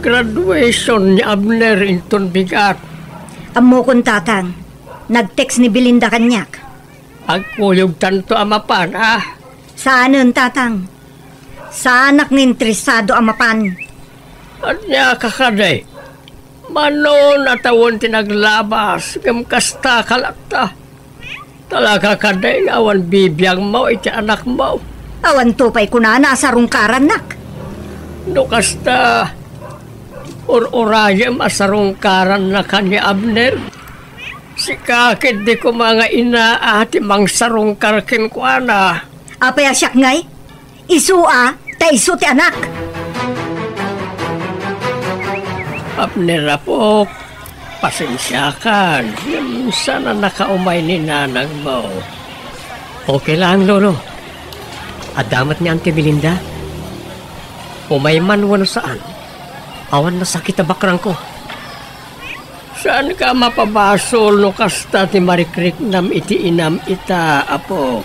graduation ni Abner inton bigat. Ammokon, Tatang. Nag-text ni Belinda kaniak. Agkuyogtanto a mapan, a? Saanen, Tatang. Saanak nga interesado a mapan. Ania ka kadi? Mano a tawen ti naglabas, ngem kasta ka latta. Talaga kadi nga awan bibiangmo iti anakmo? Awanto pay kunana a sarungkarannak. No kasta, ur-urayem a sarungkarannak ni Abner. Sika ketdi koma nga ina a ti mangsarungkar kenkuana. Apay a siak ngay? Isu a, ta isu ti anak. Abner, apok, pasensiakan. Ngem saan a nakaumay ni nanangmo. Okay lang, Lolo. Adda met ni Auntie Belinda. Umay man wenno saan, awan nasakit a bakrangko. Saanka a mapabasol no kasta ti marikriknam iti inam ita, apok.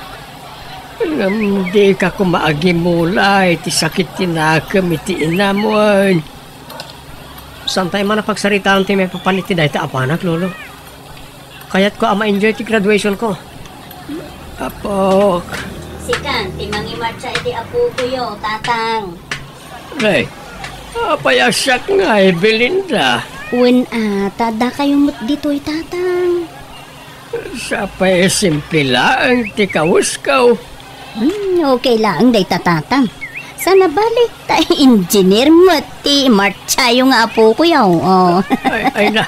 Ngem dika koma agimulay ti sakit ti nakem iti inam wen. Saantay man a pagsaritaan ti maipapan iti dayta a banag, Lolo. Kayatko a ma-enjoy ti graduation ko. Apok. Sika ti mangimartsa iti apokoyo, Tatang. Nay, apay a siak ngay, Belinda? Wen a, ta dakayo met ditoy, Tatang. Sapay simple laeng ti kawesko. Hmm, okay laeng dayta, Tatang. Saan a bali, ta engineer met ti martsayo nga apokoyo, oh. Ay, ay na.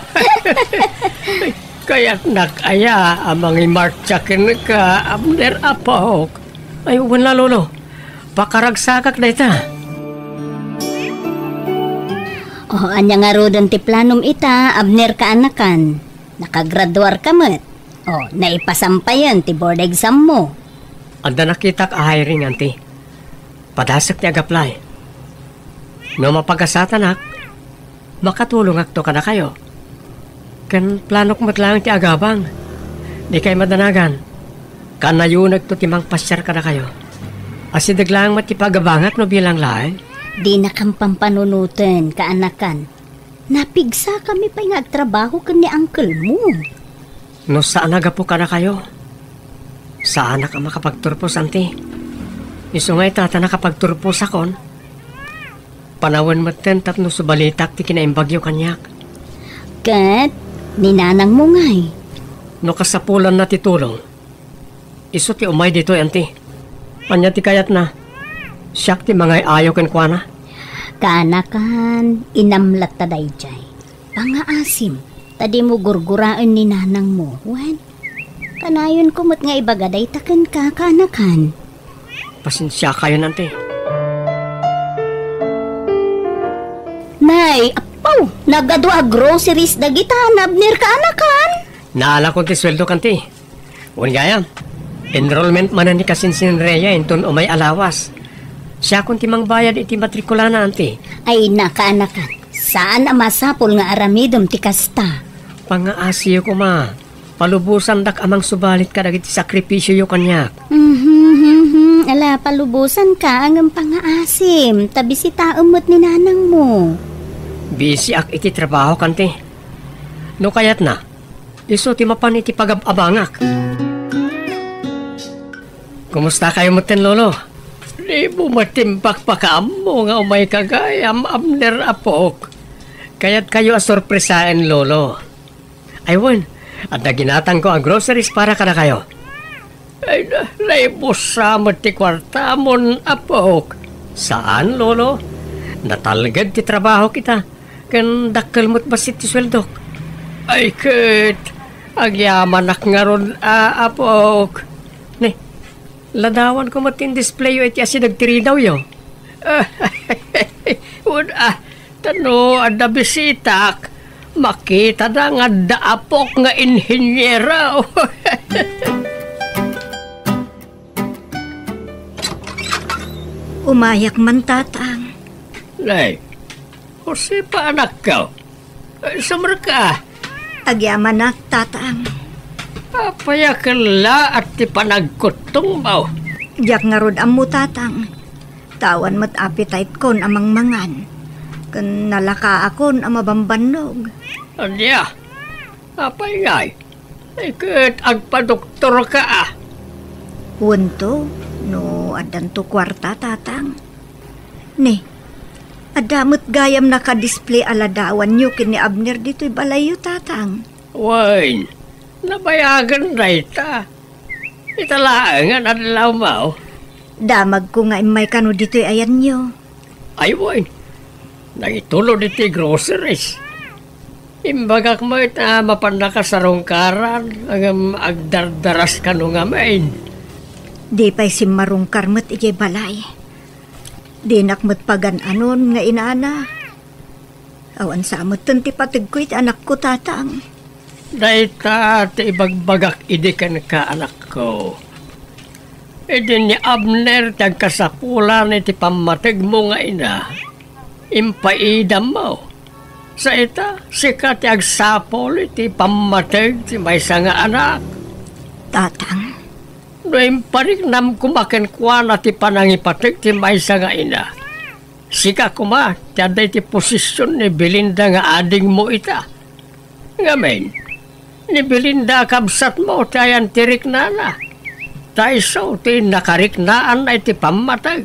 Kayatnak aya a mangimartsa kenka, Abner, apok? Ay, wen la, Lolo. Pakaragsakak dayta. Oh, ania ngaruden ti planom ita, Abner, kaanakan? Nakagraduarka met. Oh, naipasampayen ti board exam mo. Adda nakitak a hiring, Auntie. Padasek ti ag-apply. No mapagasatanak, makatulongakto kadakayo. Ken planok met laeng ti agabang. Dikay madanagan. Kannayonekto ti mangpasiar kadakayo. Asideg laeng met ti pagabangak no bilang laeng. Dinakam pampanunoten, kaanakan. Napigsakami pay nga agtrabaho ken ni uncle mo. No saan a gapu kadakayo, saanak a makapagturpos, Auntie. Isu nga ita ta nakapagturposakon, panawen metten tapno subalitak ti kinaimbagyo kaniak. Ket ni nanangmo ngay? No kasapulanna ti tulong, isu ti umay ditoy, Auntie. Ania ti kayatna? Siak ti mangay-ayo kenkuana? Kaanakan, inam latta daydiay. Pangaasim, ta dimo gurguraen ni nanangmo. Wen, kanayonko met nga ibaga dayta kenka, kaanakan. Pasensiakayon, Auntie. Nay, apo, nagadu a groceries dagita ni Abner, kaanakan. Naalakon ti sueldok, Auntie. Wen gayam, enrollment manen ni kasinsin Rhea inton umay a lawas. Siakon ti mangbayad iti matrikulana, Auntie. Ay, kaanakan, saan a masapul nga aramidem ti kasta. Pangaasiyo koma, palubosandak a mangsubalit kadagiti sakripisioyo kaniak. Mhm, mhm. Ala, palubosanka, ngem pangaasim, ta bisitaem met ni nanangmo. Bisiak iti trabaho, Auntie. No kayatna, isu ti mapan iti pagab-abangak. Kumustakayo metten, Lolo? Dimo met impakpakaammo nga umayka gayam, Abner, apok. Kayatkayo a sorpresaen, Lolo. Ay wen, adda ginatangko a groceries para kadakayo. Ay, na, naibussa met ti kuartamon, apok. Saan, Lolo. Natalged ti trabahok ita, ken dakkel met bassit ti sueldok. Ay ket, agyamanak ngarud a, apok. Ni, ladawanko met ti indisplayo iti asideg ti ridawyo. Wen a, ta no adda bisitak, makitada nga adda apok nga inhiniero. Umayak man, Tatang. Nay, Josefa, anakko. Ay, sumrek ka. Agyamanak, Tatang. Apay a kellaat ti panagkuttongmo? Diak ngarud ammo, Tatang. Ta awan met appetite-kon a mangmangan. Ken nalakaakon a mabambannog. Ania? Apay ngay? Ay, ket agpadoktorka a? Wento, no addanto kuarta, Tatang. Ni, adda met gayam nakadisplay a ladawanyo ken ni Abner ditoy balayyo, Tatang. Wen, nabayagen dayta. Ita laengen adlawmo. Damagko nga immay kano ditoy ayanyo. Ay, wen, nangitulod iti groceries. Imbagak met a mapan nakasarungkaran, ngem agdardaras kano ngamin. Di pay simmarungkar met idiay balay. Dinak met pagan-anon nga inana. Awan sa metten ti pategko iti anakko, Tatang. Dayta ti ibagbagak idi kenka, anakko. Idi ni Abner ti agkasapulan iti pammategmo nga ina, impaidammo. Sa ita, sika ti agsapul iti pammateg ti maysa nga anak. Tatang. No impariknam koma kenkuana ti panangipateg ti maysa nga ina, sika koma ti adda iti posision ni Belinda nga adingmo ita. Ngamin, ni Belinda a kabsatmo ti ayan ti riknana. Ta isu ti nakariknaanna iti pammateg.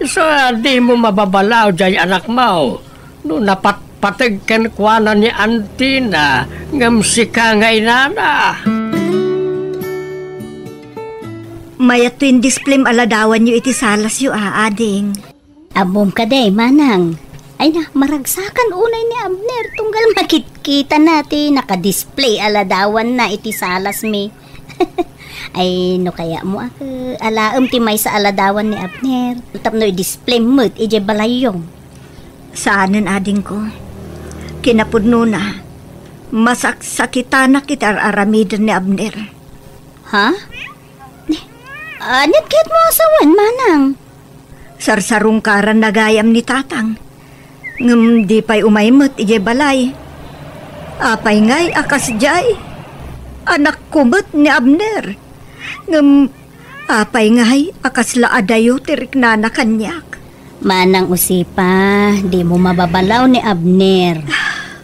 Isu a dimo mababalaw diay anakmo no napatpateg kenkuana ni antina ngem sika nga inana. Mayat to indisplim a ladawanyo iti salasyo, a, ading. Ammom kadi, manang. Ay na, maragsakan unay ni Abner, tunggal makitkitana ti nakadisplay a ladawanna iti salasmi. Ay, no kayatmo a, alaem ti maysa a ladawan ni Abner, tapno idisplay met idiay balayyo. Saanen, adingko. Kinapudnona, masaksakitanak iti ar-aramiden ni Abner. Ha? Ni, aniat kayatmo a sawen, manang? Sarsarungkaranna gayam ni Tatang. Ngem di pay umay met idiay balay. Apay ngay a kasdiay? Anakko met ni Abner. Ngem apay ngay a kasla adayo ti riknana kaniak? Manang Josefa, dimo mababalaw ni Abner.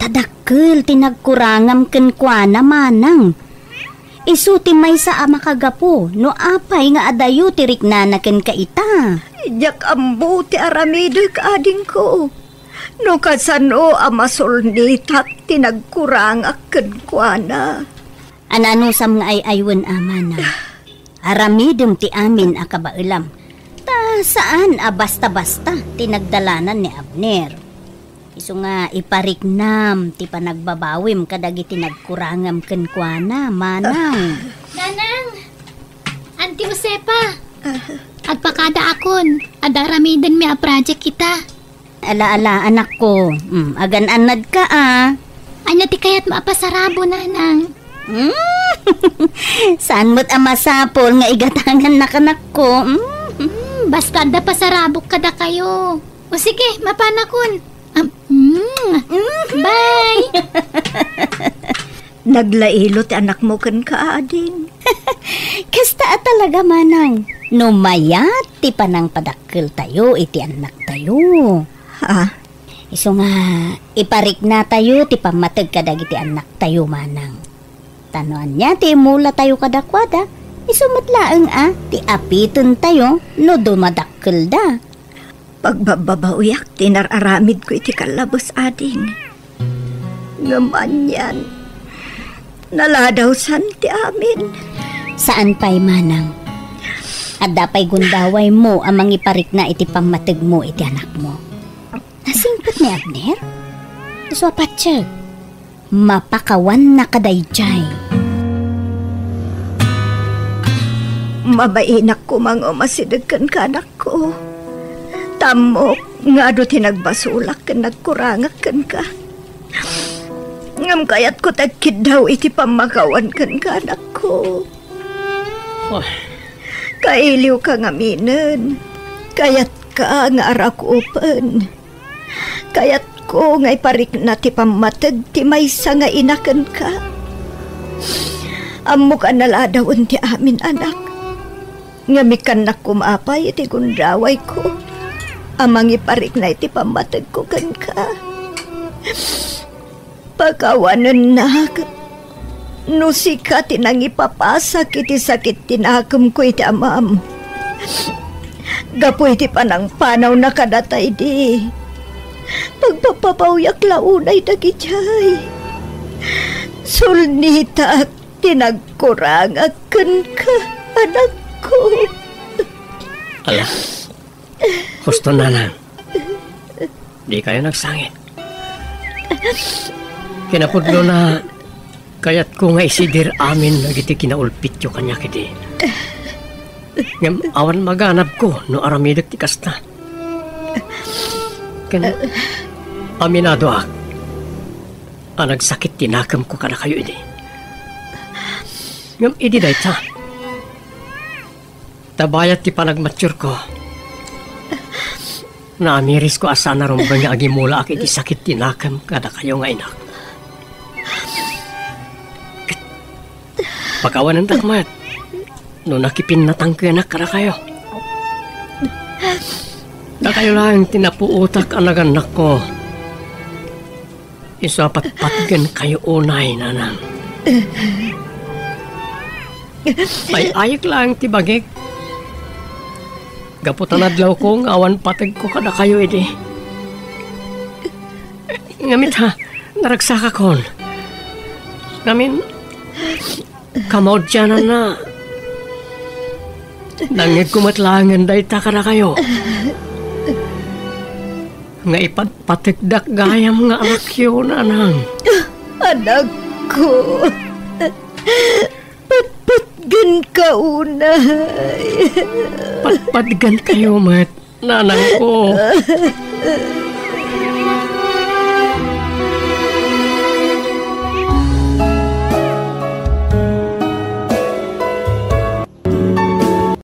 Ta dakkel ti nagkurangam kenkuana, manang. Isu ti maysa a makagapu no apay nga adayo ti riknana kenka ita. Diak ammo ti aramidek, adingko. No kasano a masulnitak ti nagkurangak kenkuana. Ananusam nga ay-aywen a, manang. Aramidem ti amin a kabaelam. Ta saan a basta-basta ti nagdalanan ni Abner. Isu nga ipariknam ti panagbabawim kadagiti nagkurangam kenkuana, manang. Nanang! Auntie Josefa! Agpakadaakon, adda aramidenmi a project ita. Ala, ala, anakko. Mm, agan-annadka, a. Ania ti kayatmo a pasarabo, nanang? Mm. Saan met a masapul nga igatangannaka, anakko? Mm. Mm, basta adda pasarabok kadakayo. O sige, mapanakon. Am, mm. Mm. Bye! Naglailo ti anakmo kenka, ading. Kasta a talaga, manang. No mayat ti panangpadakkeltayo iti annaktayo. Ha? Isu nga, ipariknatayo ti pammateg kadagiti annaktayo, manang. Ta no ania ti imulatayo kadakuada, isu met laeng a ti apitentayo no dumadakkelda. Pagbabbabawiak ti inar-aramidko iti kallabes, ading. Ngem anian, naladawsan ti amin. Saan pay, manang. Adda pay gundawaymo a mangiparikna iti pammategmo iti anakmo. Nasingpet ni Abner? Isu a patse. Mapakawanna kadaydiay. Mabainak koma nga umasideg kenka, anakko. Ta ammok nga adu ti nagbasolak ken nagkurangak kenka. Ngem kayatko ti agkiddaw iti pammakawan kenka, anakko. Ay. Kailiwka ngaminen. Kayatka nga arakupen. Kayatko nga iparikna ti pammateg ti maysa nga ina kenka. Ammok a naladawen ti amin, anak. Ngem ikkannak koma pay iti gundawayko a mangiparikna iti pammategko kenka. Pakawanennak no sika ti nangipapasak iti sakit ti nakemko iti amam. Gapu iti panangpanawna kadata idi, pagpapabawyak la unay dagidiay. Sulnitak ti nagkurangak kenka, anakko. Ala, husto, nanang. Dikayo nagsangit. Kinaputlona, kayatko nga isidir amin dagiti kinaulpityo kaniak idi. Ngem awan maganabko no aramidek ti kasta. Ken aminadoak a nagsakit ti nakemko kadakayo idi. Ngem idi dayta, ta bayat ti panagmatsurko, naamirisko a saan a rumbeng nga agimulaak iti sakit ti nakem kadakayo nga inak. Ket pakawanendak met no nakipinnatangkenak kadakayo. Dakayo laeng ti napuotak a nagannakko. Isu a patpatgenkayo unay, nanang. Ay-ayek laeng ti bagik. Gapu ta nadlawko nga awan pategko kadakayo idi. Ngem ita, naragsakakon. Ngamin, kamaudiananna, nangngegko met laengen dayta kadakayo. Nga ipatpategdak gayam nga anakyo, nanang. Anakko, patpatgenka unay. Patpatgenkayo met, nanangko.